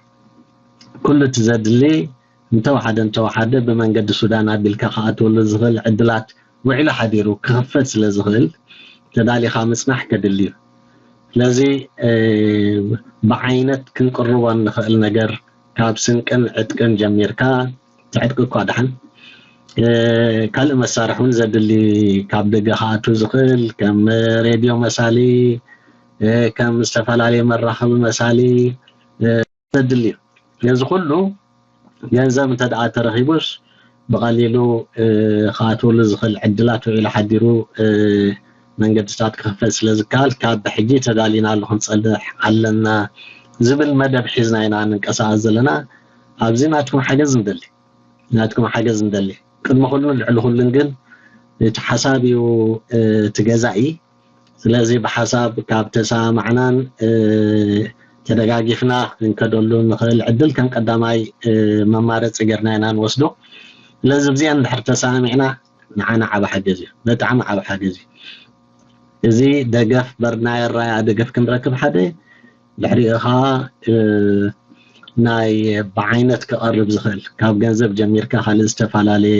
ኩሉ እቲ ዘድሊ እንተወሓደ እንተወሓደ ብመንገዲ ሱዳን ኣቢልካ ክኣትወሉ ዝኽእል ዕድላት ውዒሉ ሓዲሩ ክኽፈት ስለ ዝኽእል ተዳሊኻ ምፅናሕ ከድሊ እዩ። ስለዚ ብዓይነት ክንቅርቦ እንኽእል ነገር ካብ ስንቅን ዕጥቅን ጀሚርካ ትዕጥቂ እኳ ደሓን ካልእ መሳርሒ እውን ዘድሊ ካብ ደገ ክኣቱ ዝኽእል ከም ሬድዮ መሳሊ ከም ዝተፈላለየ መራኸቢ መሳሊ ዘድሊ እዩ። ነዚ ኩሉ ገንዘብ እንተ ደኣ ተረኺቡስ ብቐሊሉ ክኣትወሉ ዝኽእል ዕድላት ውዒሉ ሓዲሩ መንገድታት ክኽፈት ስለ ዝከኣል ካብ ብሕጂ ተዳሊናሉ ክንጸንሕ ኣለና ዝብል መደብ ሒዝና ኢና ንንቀሳቐስ ዘለና። ኣብዚ ናትኩም ሓገዝ ንደሊ፣ ናትኩም ሓገዝ ንደሊ። ቅድሚ ኩሉን ልዕሊ ኩሉን ግን እቲ ሓሳብ እዩ እቲ ገዛኢ። ስለዚ ብሓሳብ ካብ ተሰማማዕናን ተደጋጊፍና ክንከደሉ ንኽእል ዕድል ከም ቀዳማይ መማረፂ ጌርና ኢና ንወስዶ። ስለዚ ብዚአን ድሕር ተሰማሚዕና ንዓና ዓብ ሓገዝ እዩ፣ ብጣዕሚ ዓብ ሓገዝ እዩ። እዚ ደገፍ በርናየር ራያ ደገፍ ክንረክብ ሓደ ድሕሪኡ ከዓ ናይ ብዓይነት ክቐርብ ዝኽእል ካብ ገንዘብ ጀሚርካ ካልእ ዝተፈላለየ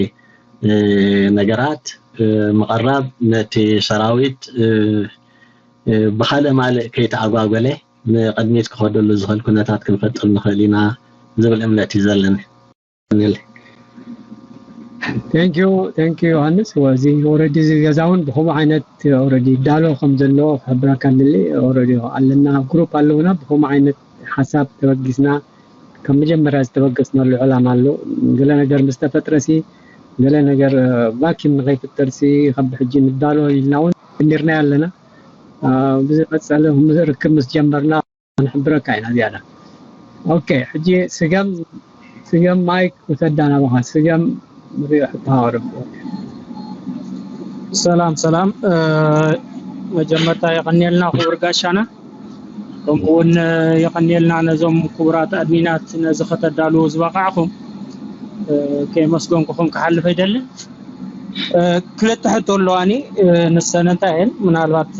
ምቕራብ ነቲ ሰራዊት ብኻልእ ማልእ ከይተኣጓጎለ ንቕድሚት ክኸደሉ ዝኽእል ኩነታት ክንፈጥር ንኽእል ኢና ዝብል እምነት እዩ ዘለኒ። Thank you thank you ዮሃንስ። እዚ already እዚ ገዛ እውን ብከምኡ ዓይነት already ይዳሎ ከም ዘሎ ክሕብረካ ንደሊ። Already ኣለና group ኣለውና ብከምኡ ዓይነት ሓሳብ ተበጊስና ካብ መጀመርያ ዝተበገስናሉ ዕላማ ኣሎ። ገለ ነገር ምስ ተፈጥረ ሲ ገለ ነገር vacuum ንኸይፍጠር ሲ ካብ ሕጂ ንዳሎ ኢልና እውን ጀሚርናዮ ኣለና። ብዝቐፀለ ርክብ ምስ ጀመርና ክንሕብረካ ኢና ዝያዳ። Okay ሕጂ ስገም ስገም ማይክ ውሰዳ ናባኻ። ስገም ንሪኦ ሕቶ ሃወርብ። ሰላም ሰላም። መጀመርታ የቐንየልና ክቡር ጋሻና፣ ከምኡ እውን የቐንየልና ነዞም ክቡራት ኣድሚናት ነዚ ከተዳልዉ ዝበቓዕኹም ከየመስገንኩኹም ክሓልፍ ኣይደልን። ክልተ ሕቶ ኣለዋኒ። ንሰን እንታይ እየን ምናልባት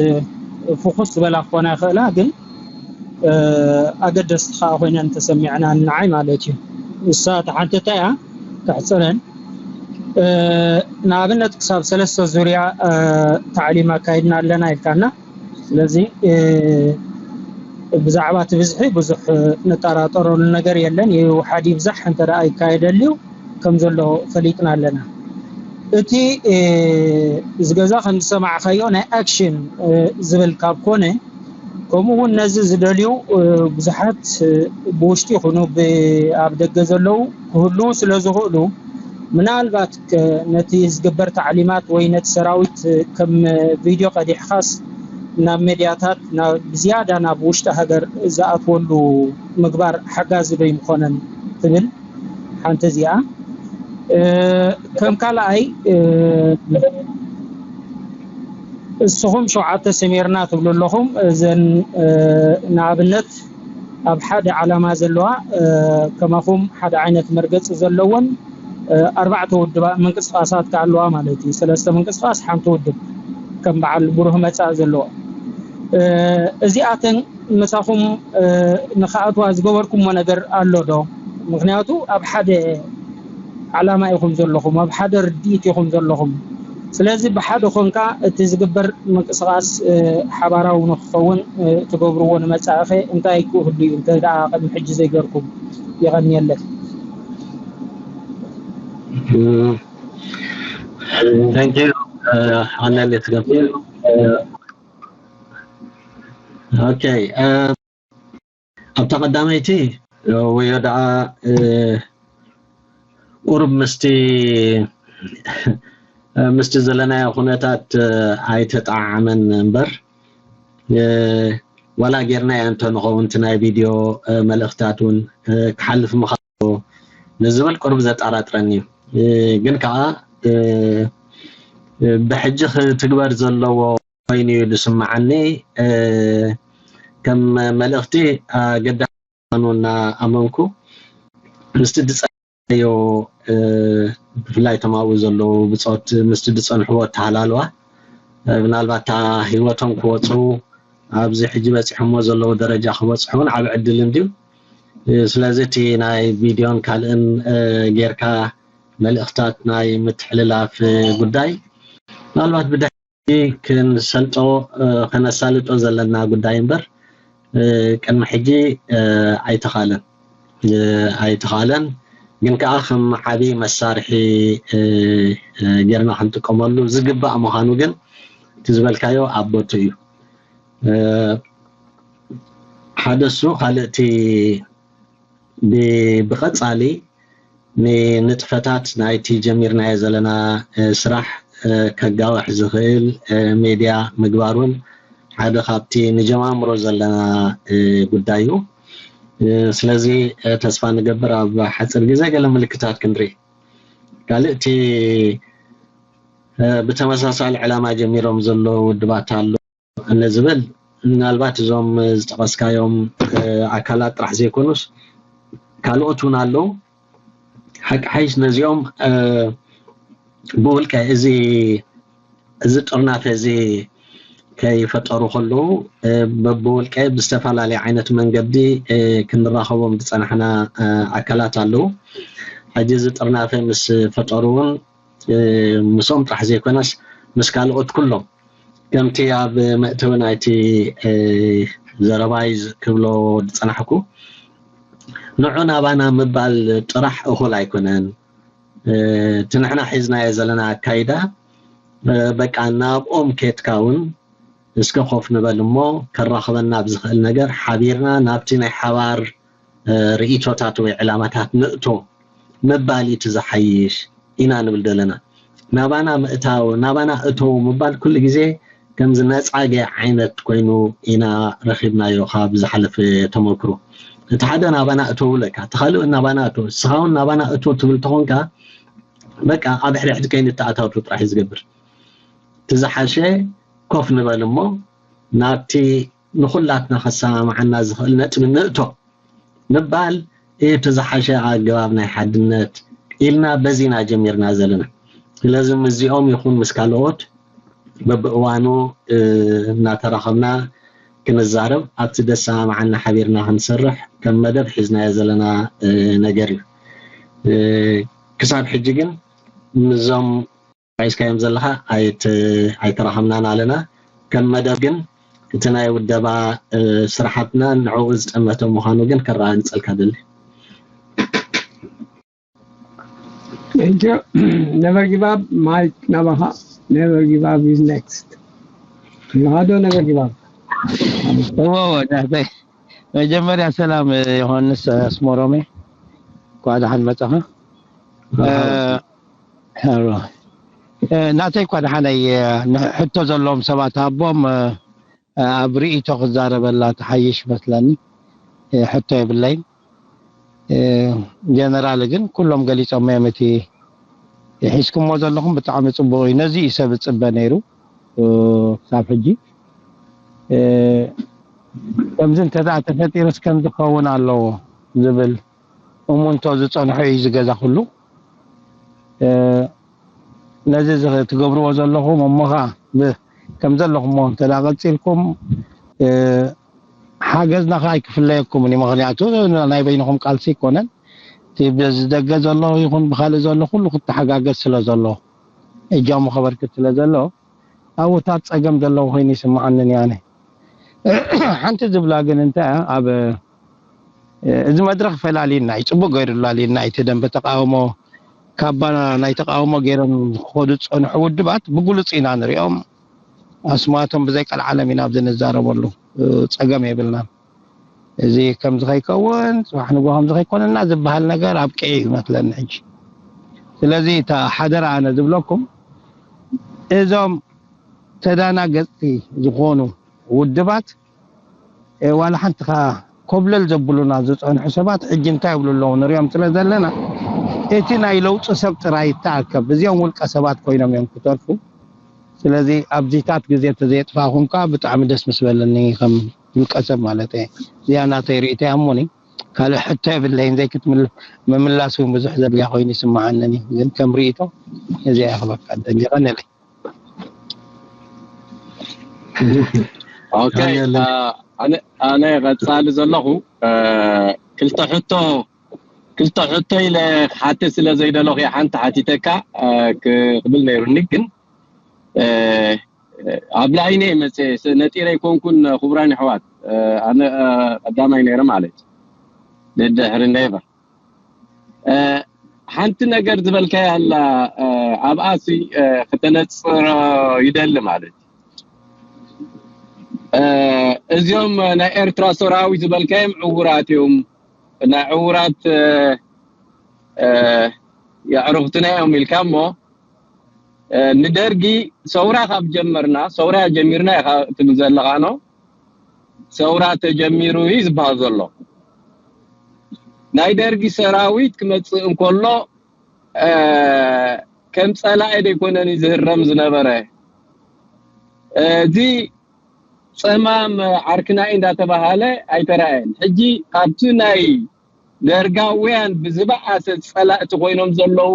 ፍኹስ ዝበላ ክኾና ይኽእላ፣ ግን ኣገደስቲ ከዓ ኮይነን ተሰሚዐና ንዓይ ማለት እዩ። ንሳ እቲ ሓንቲ እንታይ እያ ክሕፅረን ንኣብነት ክሳብ ሰለስተ ዙርያ ታዕሊም ኣካይድና ኣለና ኢልካና። ስለዚ ብዛዕባ እቲ ብዝሒ ብዙሕ ንጠራጠረሉ ነገር የለን። ይውሓድ ይብዛሕ እንተ ደኣ ይካየደልዩ ከም ዘሎ ፈሊጥና ኣለና። እቲ እዚ ገዛ ከም ዝሰማዕካዮ ናይ ኣክሽን ዝብል ካብ ኮነ ከምኡ እውን ነዚ ዝደልዩ ብዙሓት ብውሽጢ ይኹኑ ኣብ ደገ ዘለዉ ክህልዉ ስለ ዝኽእሉ ምናልባት ነቲ ዝግበር ታዕሊማት ወይ ነቲ ሰራዊት ከም ቪድዮ ቀዲሕኻስ ናብ ሜድያታት ብዝያዳ ናብ ውሽጢ ሃገር ዝኣትወሉ ምግባር ሓጋዚ ዶ ይምኾነን ትብል ሓንቲ እዚኣ። ከም ካልኣይ እስኹም ሸውዓተ ሰሚርና ትብሉ ኣለኹም። እዘን ንኣብነት ኣብ ሓደ ዓላማ ዘለዋ ከማኹም ሓደ ዓይነት መርገፂ ዘለወን ኣርባዕተ ውድባ ምንቅስቃሳት ከኣለዋ ማለት እዩ። ሰለስተ ምንቅስቃስ ሓንቲ ውድብ ከም በዓል ብሩህ መፃኢ ዘለዋ እዚኣተን ምሳኹም ንክኣትዋ ዝገበርኩሞ ነገር ኣሎ ዶ? ምክንያቱ ኣብ ሓደ ዓላማ ኢኹም ዘለኹም፣ ኣብ ሓደ ርድኢት ኢኹም ዘለኹም። ስለዚ ብሓደ ኮንካ እቲ ዝግበር ምንቅስቃስ ሓባራዊ ንክኸውን ትገብርዎ ንመፃኢኸ እንታይ ክህሉ እዩ እንተ ደኣ ቅድሚ ሕጂ ዘይገርኩም? የቐንየለይ። Thank you. ኣነል ትገብር Okay. ኣብታ ቀዳመይቲ ወዮ ደኣ ቁሩብ ምስቲ ምስቲ ዘለናዮ ኩነታት ኣይተጣዓዓመን እምበር ዋላ ጌርናዮ እንተንኸውን እቲ ናይ ቪድዮ መልእኽታት እውን ክሓልፍ ምኻኑ ንዝብል ቁሩብ ዘጠራጥረኒ እዩ። ግን ከዓ ብሕጂ ክትግበር ዘለዎ ኮይኑ እዩ ዝስምዓኒ። ከም መልእኽቲ ኣገዳሲ ምዃኑ እናኣመንኩ ምስቲ ዝፀ ዮ ብፍላይ እቶም ኣብኡ ዘለዉ ብፆት ምስቲ ዝፀንሕዎ ኣተሃላልዋ ምናልባት እታ ህይወቶም ክወፁ ኣብዚ ሕጂ በፂሖሞ ዘለዉ ደረጃ ክበፅሑ እውን ዓብ ዕድል እንድዩ። ስለዚ እቲ ናይ ቪድዮን ካልእን ጌርካ መልእኽታት ናይ ምትሕልላፍ ጉዳይ ምናልባት ብድሕሪ ክንሰልጦ ከነሳልጦ ዘለና ጉዳይ እምበር ቅድሚ ሕጂ ኣይተኻለን ኣይተኻለን ግን ከዓ ከም ዓብዪ መሳርሒ ጌርና ክንጥቀመሉ ዝግባእ ምዃኑ ግን እቲ ዝበልካዮ ኣብ ቦቱ እዩ። ሓደ እሱ ካልእ እቲ ብቐፃሊ ንንጥፈታት ናይቲ ጀሚርናዮ ዘለና ስራሕ ከጋውሕ ዝኽእል ሜድያ ምግባር እውን ሓደ ካብቲ ንጀማምሮ ዘለና ጉዳይ እዩ። ስለዚ ተስፋ ንገብር ኣብ ሓፂር ግዜ ገለ ምልክታት ክንርኢ። ካልእ እቲ ብተመሳሳሊ ዕላማ ጀሚሮም ዘለዉ ውድባት ኣሎ ንዝብል፣ ምናልባት እዞም ዝጠቐስካዮም ኣካላት ጥራሕ ዘይኮኑስ ካልኦት እውን ኣለዉ። ሓቂ ሓይሽ ነዚኦም ብውልቀ እዚ እዚ ጥርናፈ እዚ ከይፈጠሩ ከለዉ ብውልቀ ብዝተፈላለየ ዓይነት መንገዲ ክንራኸቦም ዝፀናሕና ኣካላት ኣለዉ። ሕጂ እዚ ጥርናፈ ምስ ፈጠሩ እውን ምስኦም ጥራሕ ዘይኮነስ ምስ ካልኦት ኩሎም ከምቲ ኣብ መእተዊ ናይቲ ዘረባይ ክብሎ ዝፀናሕኩ ንዑ ናባና ምባል ጥራሕ እኹል ኣይኮነን። እቲ ንሕና ሒዝናዮ ዘለና ኣካይዳ በቃ ናብኦም ኬድካ እውን እስከ ኮፍ ንበል እሞ ከራኽበና ብዝኽእል ነገር ሓቢርና ናብቲ ናይ ሓባር ርእይቶታት ወይ ዕላማታት ንእቶ ምባል እቲ ዝሓይሽ ኢና ንብል ዘለና። ናባና ምእታው ናባና እተው ምባል ኩሉ ግዜ ከምዚ ነፃገ ዓይነት ኮይኑ ኢና ረኺብናዮ ካብ ዝሓለፈ ተመክሮ። እቲ ሓደ ናባና እተው ለካ እቲ ካልእ ናባና እተው ስኻውን ናባና እተው ትብል ተኾንካ በቃ ኣብ ሕድሕድ ከይንተኣታቱ ጥራሕ እዩ ዝገብር። እቲ ዝሓሸ ኮፍ ንበል እሞ ናብቲ ንኹላትና ከሰማምዓና ዝኽእል ነጥቢ ንእቶ ምባል እቲ ዝሓሸ ኣገባብ ናይ ሓድነት ኢልና በዚና ጀሚርና ዘለና። ስለዚ ምስዚኦም ይኹን ምስ ካልኦት በብእዋኑ እናተራኸብና ክንዛረብ ኣብቲ ደሰማምዓና ሓቢርና ክንሰርሕ ከም መደብ ሒዝናዮ ዘለና ነገር እዩ። ክሳብ ሕጂ ግን ምዞም ሒዝካዮም ዘለኻ ኣይተራኸብናን ኣለና። ከም መደብ ግን እቲ ናይ ውደባ ስራሓትና ንዕኡ ዝጠመተ ምዃኑ ግን ከረጋግፀልካ ደሊ። Thank you. Never give up. Mike Navaha. Never give up is next. Nado never give up. እዎ ናተይ መጀመርያ ሰላም ዮሃንስ ኣስመሮሜ እንኳዕ ደሓን መጻኻ። ናተይ እኳ ደሓነይ ሕቶ ዘለዎም ሰባት ሃቦም ኣብ ርእይቶ ክዛረበላ ትሓይሽ መስለኒ። ሕቶ የብለይን። ጀነራል ግን ኩሎም ገሊፆም እዮም። እቲ ሒዝኩሞ ዘለኹም ብጣዕሚ ፅቡቅ እዩ። ነዚ እዩ ሰብ ዝፅበ ነይሩ ክሳብ ሕጂ። ከምዚ እንተደኣ ተፈጢሩስ ከምዚ ክኸውን ኣለዎ ዝብል እሙንቶ ዝፀንሖ እዩ እዚ ገዛ ኩሉ። ነዚ ትገብርዎ ዘለኹም እሞኻ ከም ዘለኹሞ እንተ ቀፂልኩም ሓገዝና ከዓ ኣይክፍለየኩምን እዩ። ምክንያቱ ናይ በይንኹም ቃልሲ ኣይኮነን። እቲ በዚ ደገ ዘሎ ይኹን ብካልእ ዘሎ ኩሉ ክተሓጋገዝ ስለ ዘሎ እጃሙ ከበርክት ስለ ዘሎ ኣብኡታት ፀገም ዘለዎ ኮይኑ ይስምዓንን እየ ኣነ። ሓንቲ ዝብላ ግን እንታይ እያ ኣብ እዚ መድረኽ ፈላሊና እዩ ፅቡቅ ገይሩ ላሊና እቲ ደንበ ተቃውሞ ካባ ናይ ተቃውሞ ገይሮም ዝኸዱ ዝፀንሑ ውድባት ብግሉፅ ኢና ንሪኦም። ኣስማቶም ብዘይ ቀልዓለም ኢና ኣብዚ ንዛረበሉ ፀገም የብልናን። እዚ ከምዚ ከይከውን ፅባሕ ንጎ ከምዚ ከይኮነና ዝበሃል ነገር ኣብቂዑ እዩ መስለኒ ሕጂ። ስለዚ እታ ሓደራ ኣነ ዝብለኩም እዞም ተዳናገፅቲ ዝኾኑ ውድባት ዋላ ሓንቲ ከ ኮብለል ዘብሉና ዝፀንሑ ሰባት ሕጂ እንታይ ይብሉ ኣለዉ ንሪኦም ስለ ዘለና እቲ ናይ ለውጢ ሰብ ጥራይ ይተኣከብ። እዚኦም ውልቀ ሰባት ኮይኖም እዮም ክተርፉ። ስለዚ ኣብዚታት ግዜ ተዘየጥፋእኹም ከዓ ብጣዕሚ ደስ ምስ በለኒ ከም ውልቀ ሰብ ማለት እየ። እዚኣ ናተይ ርእይቶ እያ እሞኒ ካልእ ሕቶ የብለይን። ዘይክት ምምላስ እውን ብዙሕ ዘድልያ ኮይኑ ይስምዓንን እዩ። ግን ከም ርእይቶ እዚኣ እያ ክበካ ደሊቐ ነለይ። ኦኬ ኣነ ቀጻሊ ዘለኹ ክልተ ሕቶ ክልተ ሕቶ ኢለ ክሓትት ስለ ዘይደለኹ እየ ሓንቲ ሓቲተካ ክብል ነይሩኒ ግን ኣብ ላይነ መፀ ነጢረ ኣይኮንኩን ክቡራን ይሕዋት ኣነ ቀዳማይ ነይረ ማለት ደድሕሪ ነይበር ሓንቲ ነገር ዝበልካያ ኣላ ኣብኣሲ ክተነፅሮ ይደሊ ማለት እዚኦም ናይ ኤርትራ ሰራዊት ዝበልካዮም ዕውራት እዮም ናይ ዕውራት የዕሩኽትና እዮም ኢልካ እሞ ንደርጊ ሰውራ ካብ ጀመርና ሰውራ ጀሚርና ኢኻ ትብል ዘለኻ ነው ሰውራ ተጀሚሩ እዩ ዝበሃል ዘሎ ናይ ደርጊ ሰራዊት ክመፅእ እንከሎ ከም ጸላኢ ደይኮነን እዩ ዝህረም ዝነበረ። እዚ ጸማም ዓርክና እዩ እንዳተባሃለ ኣይተራእየን። ሕጂ ካብቲ ናይ ደርጋውያን ብዝበኣሰ ጸላእቲ ኮይኖም ዘለዉ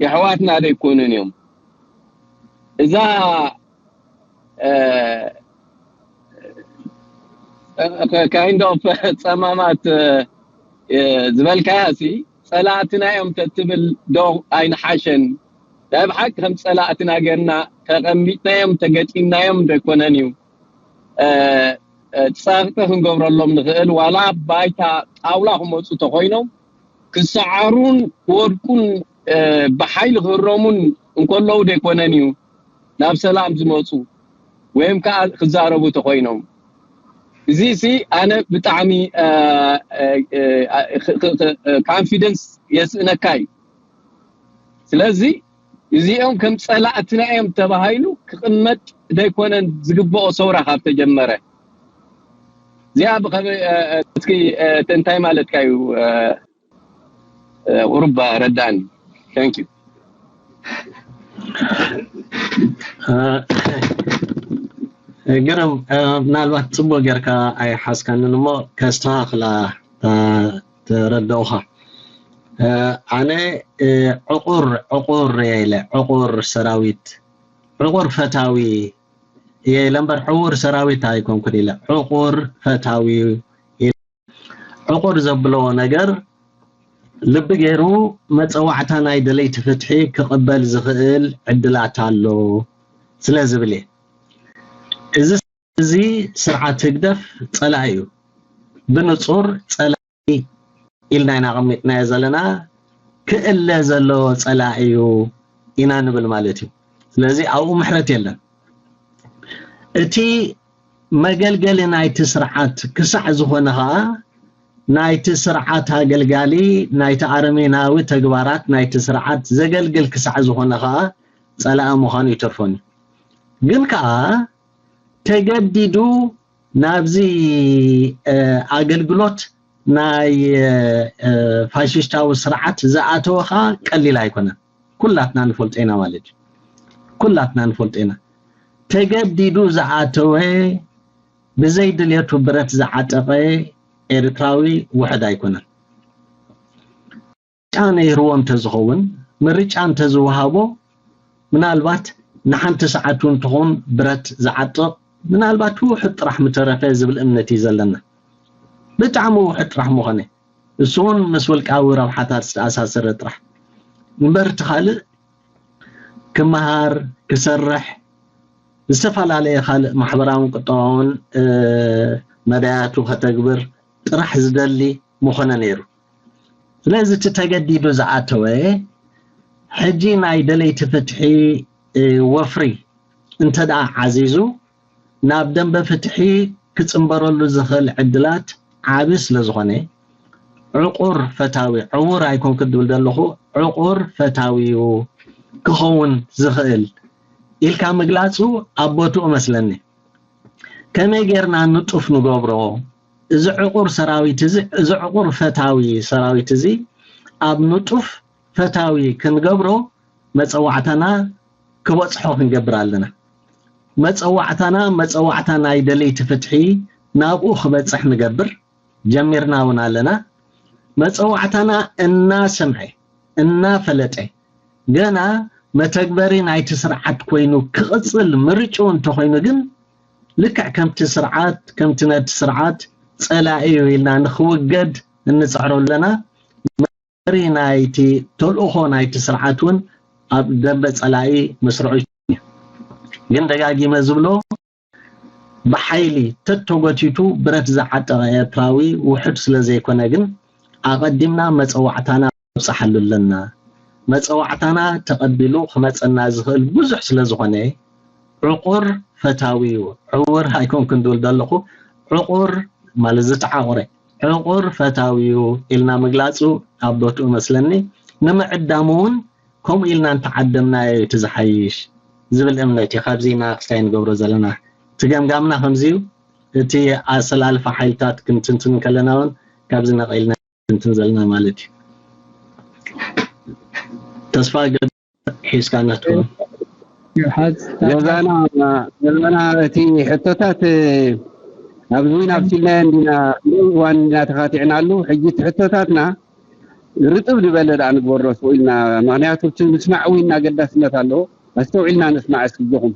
የሕዋትና ደይኮኑን እዮም። እዛ kind of ጸማማት ዝበልካያ ሲ ጸላእትና እዮም ተትብል ዶ ኣይንሓሸን? ናይ ብሓቂ ከም ጸላእትና ጌርና ተቐሚጥናዮም ተገጢምናዮም ዶ ኣይኮነን እዩ ጸቕጢ ክንገብረሎም ንኽእል? ዋላ ባይታ ጣውላ ክመፁ ተኾይኖም ክሰዓሩን ክወድቁን ብሓይሊ ክህረሙን እንከለዉ ዶ ኣይኮነን እዩ ናብ ሰላም ዝመፁ ወይም ከዓ ክዛረቡ ተኾይኖም? እዚ ሲ ኣነ ብጣዕሚ confidence የስእነካ እዩ። ስለዚ እዚኦም ከም ጸላእትና እዮም ተባሂሉ ክቕመጥ ዘይኮነን ዝግብኦ ሰውራ ካብ ተጀመረ። እዚኣ ብኸመይ እስኪ እንታይ ማለትካ እዩ? ቁሩብ ረዳኒ። Thank you። ግርም፣ ምናልባት ፅቡቅ ጌርካ ኣይሓዝካንን እሞ ከስተኻኽላ ተረዳኡኻ። ኣነ ዕቁር ዕቁር እየ ኢለ ዕቁር ሰራዊት ዕቁር ፈታዊ እየ ኢለ እምበር ዕውር ሰራዊት ኣይኮንኩን ኢለ ዕቁር ፈታዊ ዕቁር ዘብሎ ነገር ልቢ ገይሩ መፀዋዕታ ናይ ደለይቲ ፍትሒ ክቕበል ዝኽእል ዕድላት ኣሎ ስለ ዝብል እየ። እዚ እዚ ስርዓት ህግደፍ ፀላኢ እዩ። ብንፁር ፀላኢ ኢልና ኢና ኣቐሚጥናዮ ዘለና። ክእለ ዘለዎ ፀላኢ እዩ ኢና ንብል ማለት እዩ። ስለዚ ኣብኡ ምሕረት የለን። እቲ መገልገሊ ናይቲ ስርዓት ክሳዕ ዝኾነ ኸዓ ናይቲ ስርዓት ኣገልጋሊ ናይቲ ኣረሜናዊ ተግባራት ናይቲ ስርዓት ዘገልግል ክሳዕ ዝኾነ ኸዓ ፀላኢ ምዃኑ ይተርፎን እዩ። ግን ከዓ ተገዲዱ ናብዚ ኣገልግሎት ናይ ፋሽስታዊ ስርዓት ዝኣተወ ከዓ ቀሊል ኣይኮነን። ኩላትና ንፈልጦ ኢና ማለት እዩ። ኩላትና ንፈልጦ ኢና። ተገዲዱ ዝኣተወ ብዘይ ድልየቱ ብረት ዝዓጠቐ ኤርትራዊ ውሕድ ኣይኮነን። ምርጫ ነይርዎ እንተዝኸውን ምርጫ እንተዝወሃቦ ምናልባት ንሓንቲ ሰዓት እውን ትኹን ብረት ዝዓጥቕ ምናልባት ውሑድ ጥራሕ ምተረፈ ዝብል እምነት እዩ ዘለና። ብጣዕሚ ውሑድ ጥራሕ ምኾነ እሱ እውን ምስ ውልቃዊ ረብሓታት ዝተኣሳሰረ ጥራሕ እምበር እቲ ካልእ ክመሃር ክሰርሕ ዝተፈላለየ ካልእ ማሕበራውን ቁጠባውን መዳያቱ ከተግብር ጥራሕ ዝደሊ ምኾነ ነይሩ። ስለዚ እቲ ተገዲዱ ዝኣተወ ሕጂ ናይ ደለይቲ ፍትሒ ወፍሪ እንተ ደኣ ዓዚዙ ናብ ደንበ ፍትሒ ክፅምበረሉ ዝኽእል ዕድላት ዓቢ ስለ ዝኾነ ዕቑር ፈታዊ ዕውር ኣይኮንኩ ድብል ዘለኹ ዕቑር ፈታዊ እዩ ክኸውን ዝኽእል ኢልካ ምግላፁ ኣብ ቦትኡ መስለኒ። ከመይ ጌርና ንጡፍ ንገብሮ እዚ ዕቑር ሰራዊት እዚ እዚ ዕቑር ፈታዊ ሰራዊት እዚ ኣብ ንጡፍ ፈታዊ ክንገብሮ መፀዋዕታና ክበፅሖ ክንገብር ኣለና። መፀዋዕታና መፀዋዕታ ናይ ደለይቲ ፍትሒ ናብኡ ክበፅሕ ንገብር ጀሚርና እውን ኣለና። መፀዋዕታና እናሰምዐ እናፈለጠ ገና መተግበሪ ናይቲ ስርዓት ኮይኑ ክቕፅል ምርጭኡ እንተኾይኑ ግን ልክዕ ከምቲ ስርዓት ከምቲ ነቲ ስርዓት ፀላኢ እዩ ኢልና ንክውገድ እንፅዕሮ ኣለና። መሪ ናይቲ ተልእኾ ናይቲ ስርዓት እውን ኣብ ደንበ ፀላኢ መስርዑ እዩ። ግን ደጋጊመ ዝብሎ ብሓይሊ ተተጎቲቱ ብረት ዝዓጠቐ ኤርትራዊ ውሑድ ስለ ዘይኮነ ግን ኣቐዲምና መፀዋዕታና ኣብፅሓሉ ኣለና። መፀዋዕታና ተቐቢሉ ክመፀና ዝኽእል ብዙሕ ስለ ዝኾነ ዕቑር ፈታዊ እዩ። ዕውር ኣይኮንኩን ዝብል ዘለኹ ዕቑር ማለት ዝተዓቑረ ዕቑር ፈታዊ እዩ ኢልና ምግላፁ ኣብ ቦትኡ መስለኒ። ንምዕዳሙ እውን ከምኡ ኢልና እንተዓደምናዮ እቲ ዝሓይሽ ዝብል እምነት እዩ። ካብዚ ኢና ክስታይ ንገብሮ ዘለና። እቲ ገምጋምና ከምዚ እዩ። እቲ ኣሰላልፋ ሓይልታት ክንትንትን ከለና እውን ካብዚ ነቐልና ክንትን ዘለና ማለት እዩ። ተስፋ ገ- ሒዝካ ነትኩ። ይሓዝ ገዛና ገዛና እቲ ሕቶታት ኣብዚ ዊን ኣብሲልናዮ እንዲና እዋን እንዲና ተኻቲዕናሉ። ሕጂ እቲ ሕቶታትና ርጥብ ዝበለ ደኣ ንግበሮ ስቕ ኢልና፣ ምክንያቱ እቲ ምስማዕ እውን ኣገዳስነት ኣለዎ። ኣስተውዒልና ንስማዕ እስኪ እጆኹም።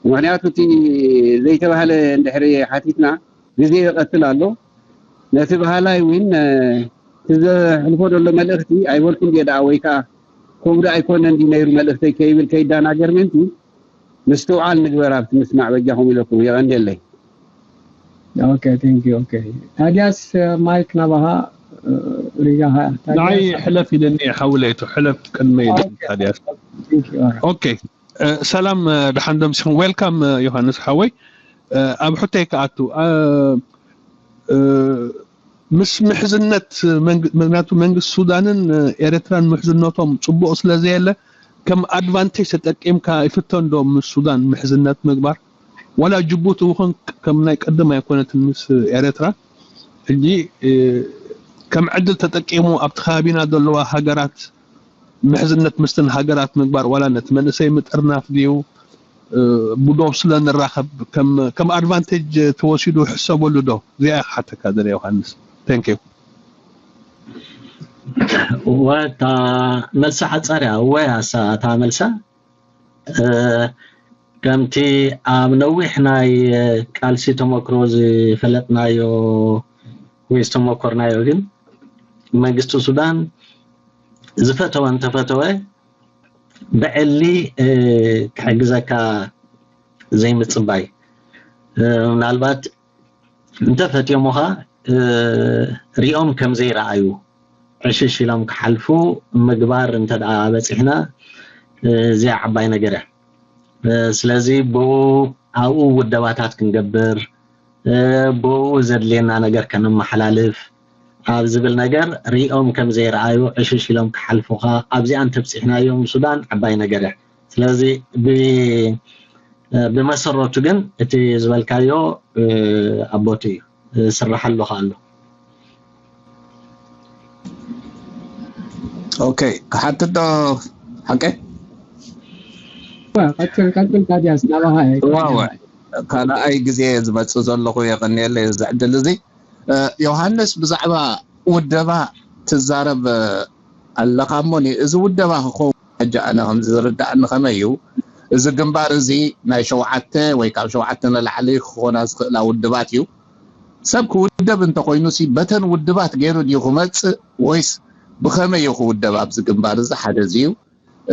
ምክንያቱ እቲ ዘይተባህለ እንድሕሪ ሓቲትና ግዜ ይቐትል ኣሎ። ነቲ ባህላይ እውን እቲ ዘሕልፎ ዘሎ መልእኽቲ ኣይበልኩን ድየ ደኣ ወይ ከዓ ከምኡ ደኣ ኣይኮነን ድዩ ነይሩ መልእኽተይ ከይብል ከይዳናገር ምእንቲ ምስትውዓል ንግበር ኣብቲ ምስማዕ በጃኹም ኢለኩም። የቐንየለይ። ኦኬ ቴንክ ዩ ኦኬ ታዲያስ ማይክ ናባኻ ሪጋኻ ንዓይ ሕለፍ ኢለኒ ሓውለይቱ ሕለፍ ቅድመ ኢለ ታዲያስ ኦኬ ሰላም ደሓን ደምሲኹም ዌልካም ዮሃንስ ሓወይ ኣብ ሕቶይ ክኣቱ ምስ ምሕዝነት ምክንያቱ መንግስቲ ሱዳንን ኤርትራን ምሕዝነቶም ፅቡቅ ስለዘየለ ከም ኣድቫንቴጅ ተጠቂምካ ይፍተን ዶ ምስ ሱዳን ምሕዝነት ምግባር ዋላ ጅቡቲ እውን ከም ናይ ቀደም ኣይኮነትን ምስ ኤርትራ ሕጂ ከም ዕድል ተጠቂሙ ኣብቲ ከባቢና ዘለዋ ሃገራት ምሕዝነት ምስተን ሃገራት ምግባር ዋላ ነቲ መንእሰይ ምጥርናፍ ድዩ ብዶብ ስለ ንራኸብ ከም ኣድቫንቴጅ ተወሲዱ ሕሰበሉ ዶ እዚኣ ክሓተካ ደለ ዮሃንስ thank you ወታ መልሳ ሓጻር እያ እወ ኣሳ እታ መልሳ ከምቲ ኣብ ነዊሕ ናይ ቃልሲ ተመክሮ ዝፈለጥናዮ ወይ ዝተመኮርናዮ ግን መንግስቲ ሱዳን ዝፈተወ እንተፈተወ ብዕሊ ክሕግዘካ ዘይምፅባይ ምናልባት እንተፈትዮሙኻ ሪኦም ከም ዘይረኣዩ ዕሽሽ ኢሎም ክሓልፉ ምግባር እንተ በፂሕና እዚኣ ዓባይ ነገር እያ ስለዚ ብኡ ኣብኡ ውደባታት ክንገብር ብኡ ዘድልየና ነገር ከነመሓላልፍ ኣብ ዝብል ነገር ሪኦም ከም ዘይረኣዩ ዕሽሽ ኢሎም ክሓልፉኻ ኣብዚኣ እንተብፂሕናዮም ሱዳን ዓባይ ነገር እያ ስለዚ ብመሰረቱ ግን እቲ ዝበልካዮ ኣቦቲ እዩ ስራሓሉ ኣሎ ኦኬ ክሓትት ዶ ሓቀ ቀጥል ቀጥል ታዲያስ ናባኻ ዋወ ካልኣይ ግዜ ዝመፅእ ዘለኹ የቐንየለ እዚ ዕድል እዚ ዮሃንስ ብዛዕባ ውደባ ትዛረብ ኣለኻ እሞ እዚ ውደባ ክኸውን ሕጂ ኣነ ከም ዝርዳእኒ ከመይ እዩ እዚ ግንባር እዚ ናይ ሸውዓተ ወይ ካብ ሸውዓተ ንላዕሊ ክኾና ዝኽእላ ውድባት እዩ ሰብ ክውደብ እንተኮይኑ ሲ በተን ውድባት ገይሩ ድዩ ክመፅእ ወይስ ብኸመይ እዩ ክውደብ ኣብዚ ግንባር እዚ ሓደ እዚ እዩ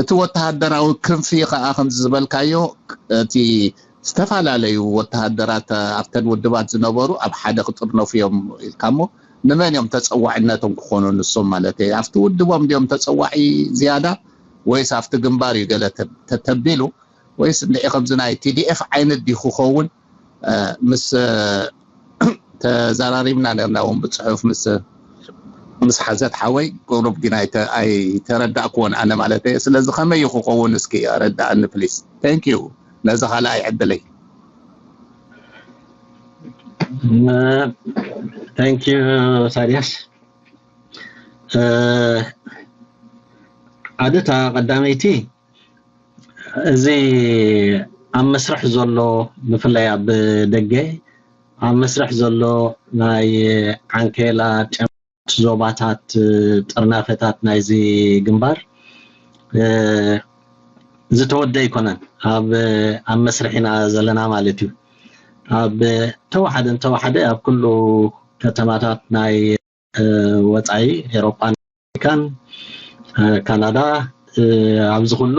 እቲ ወተሃደራዊ ክንፊ ከዓ ከምዚ ዝበልካዮ እቲ ዝተፈላለዩ ወተሃደራት ኣብተን ውድባት ዝነበሩ ኣብ ሓደ ክጥርነፉ እዮም ኢልካ እሞ ንመን እዮም ተፀዋዕነቶም ክኾኑ ንሶም ማለት ኣብቲ ውድቦም ድዮም ተፀዋዒ ዝያዳ ወይስ ኣብቲ ግንባር እዩ ገለ ተተቢሉ ወይስ እንድዒ ከምዚ ናይ ቲዲኤፍ ዓይነት ድዩ ክኸውን ምስ ተዘራሪብና ነርና እውን ብፅሑፍ ምስ ምስ ሓዘት ሓወይ ቁሩብ ግን ኣይተረዳእክዎን ኣነ ማለት እየ ስለዚ ከመይ እዩ ክኸውን እስኪ ኣረዳእኒ ፕሊስ thank you ነዚ ካልኣይ ዕድለይ thank you ሳድያስ ሓደ እታ ቀዳመይቲ እዚ ኣብ መስርሕ ዘሎ ብፍላይ ኣብ ደገ ኣብ መስርሕ ዘሎ ናይ ዓንኬላ ጨምት ዞባታት ጥርናፈታት ናይዚ ግንባር ዝተወደ ኣይኮነን ኣብ ኣብ መስርሕ ኢና ዘለና ማለት እዩ ኣብ ተዋሓደ እንተዋሓደ ኣብ ኩሉ ከተማታት ናይ ወፃኢ ኤሮጳን ኣሜሪካን ካናዳ ኣብዚ ኩሉ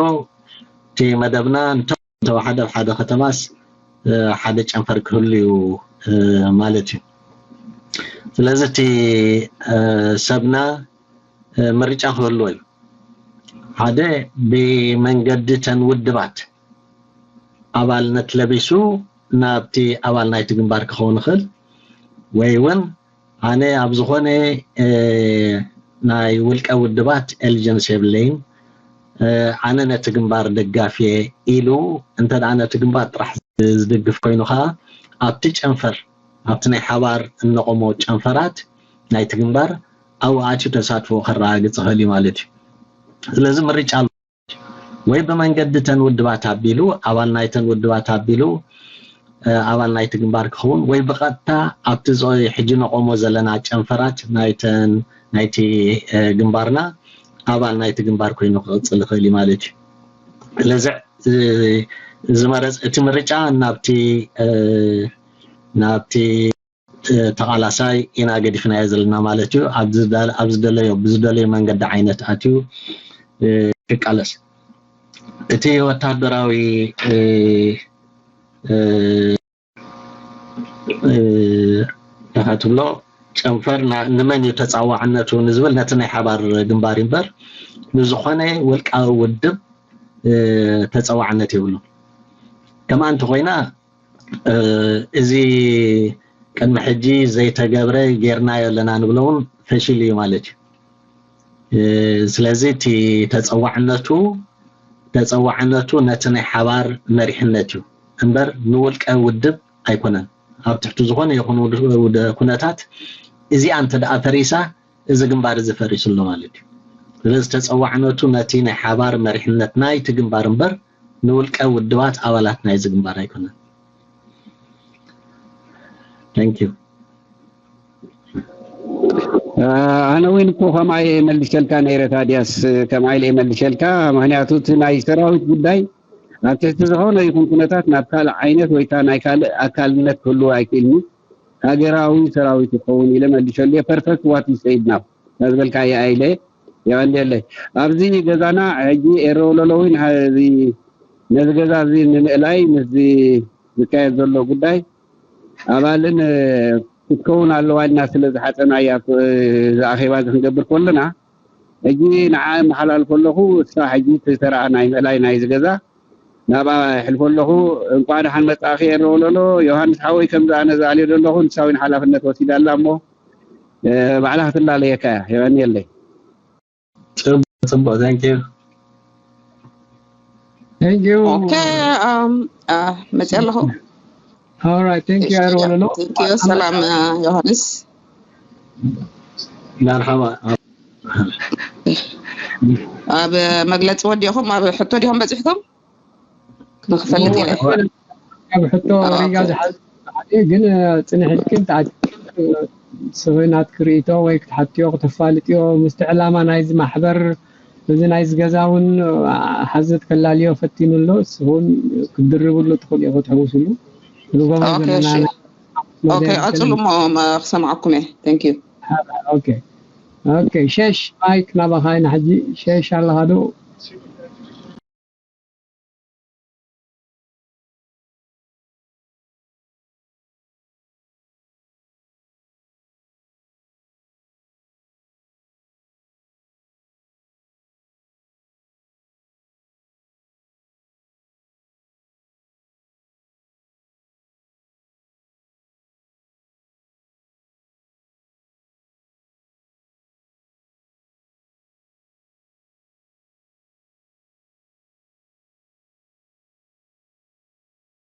እቲ መደብና እንተወሓደ ኣብ ሓደ ከተማስ ሓደ ጨንፈር ክህሉ እዩ ማለት እዩ ስለዚ እቲ ሰብና ምርጫ ክህልዎ እዩ ሓደ ብመንገዲ ተን ውድባት ኣባልነት ለቢሱ ናብቲ ኣባል ናይቲ ግንባር ክኸውን ይኽእል ወይ እውን ኣነ ኣብ ዝኾነ ናይ ውልቀ ውድባት ኤሊጀንስ የብለይን ኣነ ነቲ ግንባር ደጋፊየ ኢሉ እንተ ነቲ ግንባር ጥራሕ ዝድግፍ ኮይኑ ከዓ ኣብቲ ጨንፈር ኣብቲ ናይ ሓባር እነቆሞ ጨንፈራት ናይቲ ግንባር ኣብኡ ኣትዩ ተሳትፎ ከረጋግፅ ይኽእል እዩ ማለት እዩ ስለዚ ምርጫ ኣሎ ወይ ብመንገዲ ተን ውድባት ኣቢሉ ኣባል ናይተን ውድባት ኣቢሉ ኣባል ናይቲ ግንባር ክኸውን ወይ ብቐጥታ ኣብቲ ሕጂ ነቆሞ ዘለና ጨንፈራት ናይቲ ግንባርና ኣባል ናይቲ ግንባር ኮይኑ ክቕፅል ይኽእል እዩ ማለት እዩ። ስለዚ ዝመረፅ እቲ ምርጫ ናብቲ ናብቲ ተቓላሳይ ኢና ገዲፍናዮ ዘለና ማለት እዩ። ኣብ ዝደለዮ ብዝደለዮ መንገዲ ዓይነት ኣትዩ ክቃለስ። እቲ ወታደራዊ እንታይ ትብሎ ጨንፈር ንመን እዩ ተፃዋዕነቱ ንዝብል ነቲ ናይ ሓባር ግንባር እምበር ንዝኾነ ውልቃዊ ውድብ ተፀዋዕነት የብሉ። ከምኣ እንተኾይና እዚ ቅድሚ ሕጂ ዘይተገብረ ጌርናዮ ኣለና ንብሎ እውን ፈሺሉ እዩ ማለት እዩ። ስለዚ እቲ ተፀዋዕነቱ ተፀዋዕነቱ ነቲ ናይ ሓባር መሪሕነት እዩ እምበር ንውልቀ ውድብ ኣይኮነን። ኣብ ትሕቲ ዝኾነ ይኹን ኩነታት እዚኣ እንተ ደኣ ፈሪሳ እዚ ግንባር እዚ ፈሪሱ ኣሎ ማለት እዩ። ስለዚ ተፀዋዕነቱ ነቲ ናይ ሓባር መሪሕነት ናይቲ ግንባር እምበር ንውልቀ ውድባት ኣባላት ናይዚ ግንባር ኣይኮነን። Thank you። ኣነ እውን እኮ ከምኣ እየ መልሸልካ ነይረ። ታዲያስ ከምኣ ኢለ እየ መልሸልካ። ምክንያቱ እቲ ናይ ሰራዊት ጉዳይ ኣብ ትሕቲ ዝኾነ ይኹን ኩነታት ናብ ካልእ ዓይነት ወይ ናይ ካልእ ኣካልነት ክህልዎ ኣይክእልኒ። ሃገራዊ ሰራዊት ይኸውን ኢለ መልሸሉ እየ። Perfect what you said now ዝበልካዮ ኣይለ የቐንየለይ። ኣብዚ ገዛና ሕጂ ኤረ ወለሎ እውን ነዚ ገዛ እዚ ንምእላይ ምስዚ ዝካየድ ዘሎ ጉዳይ ኣባልን ክትከውን ኣለዋ ኢልና ስለ ዝሓፀና እያ እዚ ኣኼባ እዚ ክንገብር ከለና ሕጂ ንዓ የመሓላልፎ ኣለኹ። እሳ ሕጂ እቲ ተረኣ ናይ ምእላይ ናይዚ ገዛ ናብኣ የሕልፎ ኣለኹ። እንቋዕ ደሓን መጻእኺ ኤረ ወለሎ። ዮሃንስ ሓወይ ከምዚ ኣነ ዝኣልዮ ዘለኹ ንሳ እውን ሓላፍነት ወሲዳ ኣላ እሞ ባዕላ ክትላለየካ እያ። የቐንየለይ። ጽቡቕ ጽቡቕ thank you። Thank you። Okay um መጽእ ኣለኹ። All right thank you። ኣረ ወለሎ። Thank you ሰላም ዮሃንስ። መርሓባ። ኣብ መግለፂ ወዲኹም ኣብ ሕቶ ዲኹም በፂሕኩም? ክንክፈልጥ ኢለ። ኣብ ሕቶ ሪጋ ዝሓዝ ግን ጽንሕ ኢልክን ተዓቂብክን ስኺ ናትኪ ርእይቶ ወይ ክትሓትዮ ክተፋልጥዮ ምስቲ ዕላማ ናይዚ ማሕበር እዚ ናይዚ ገዛ እውን ሓዘት ከላልዮ ፈቲኑ ኣሎ። ንስኹም ክትድርብሉ ትኽእሉ ኢኹም ክትሕውስሉ ንጎቦ ኦኬ ዘለና እሺ ኦኬ ቀጽሉ እሞ ክሰምዓኩም እየ። Thank you። ኦኬ ኦኬ ሸሽ ማይክ ናባኻ ኢና ሕጂ ሸሽ ኣለኻ ዶ?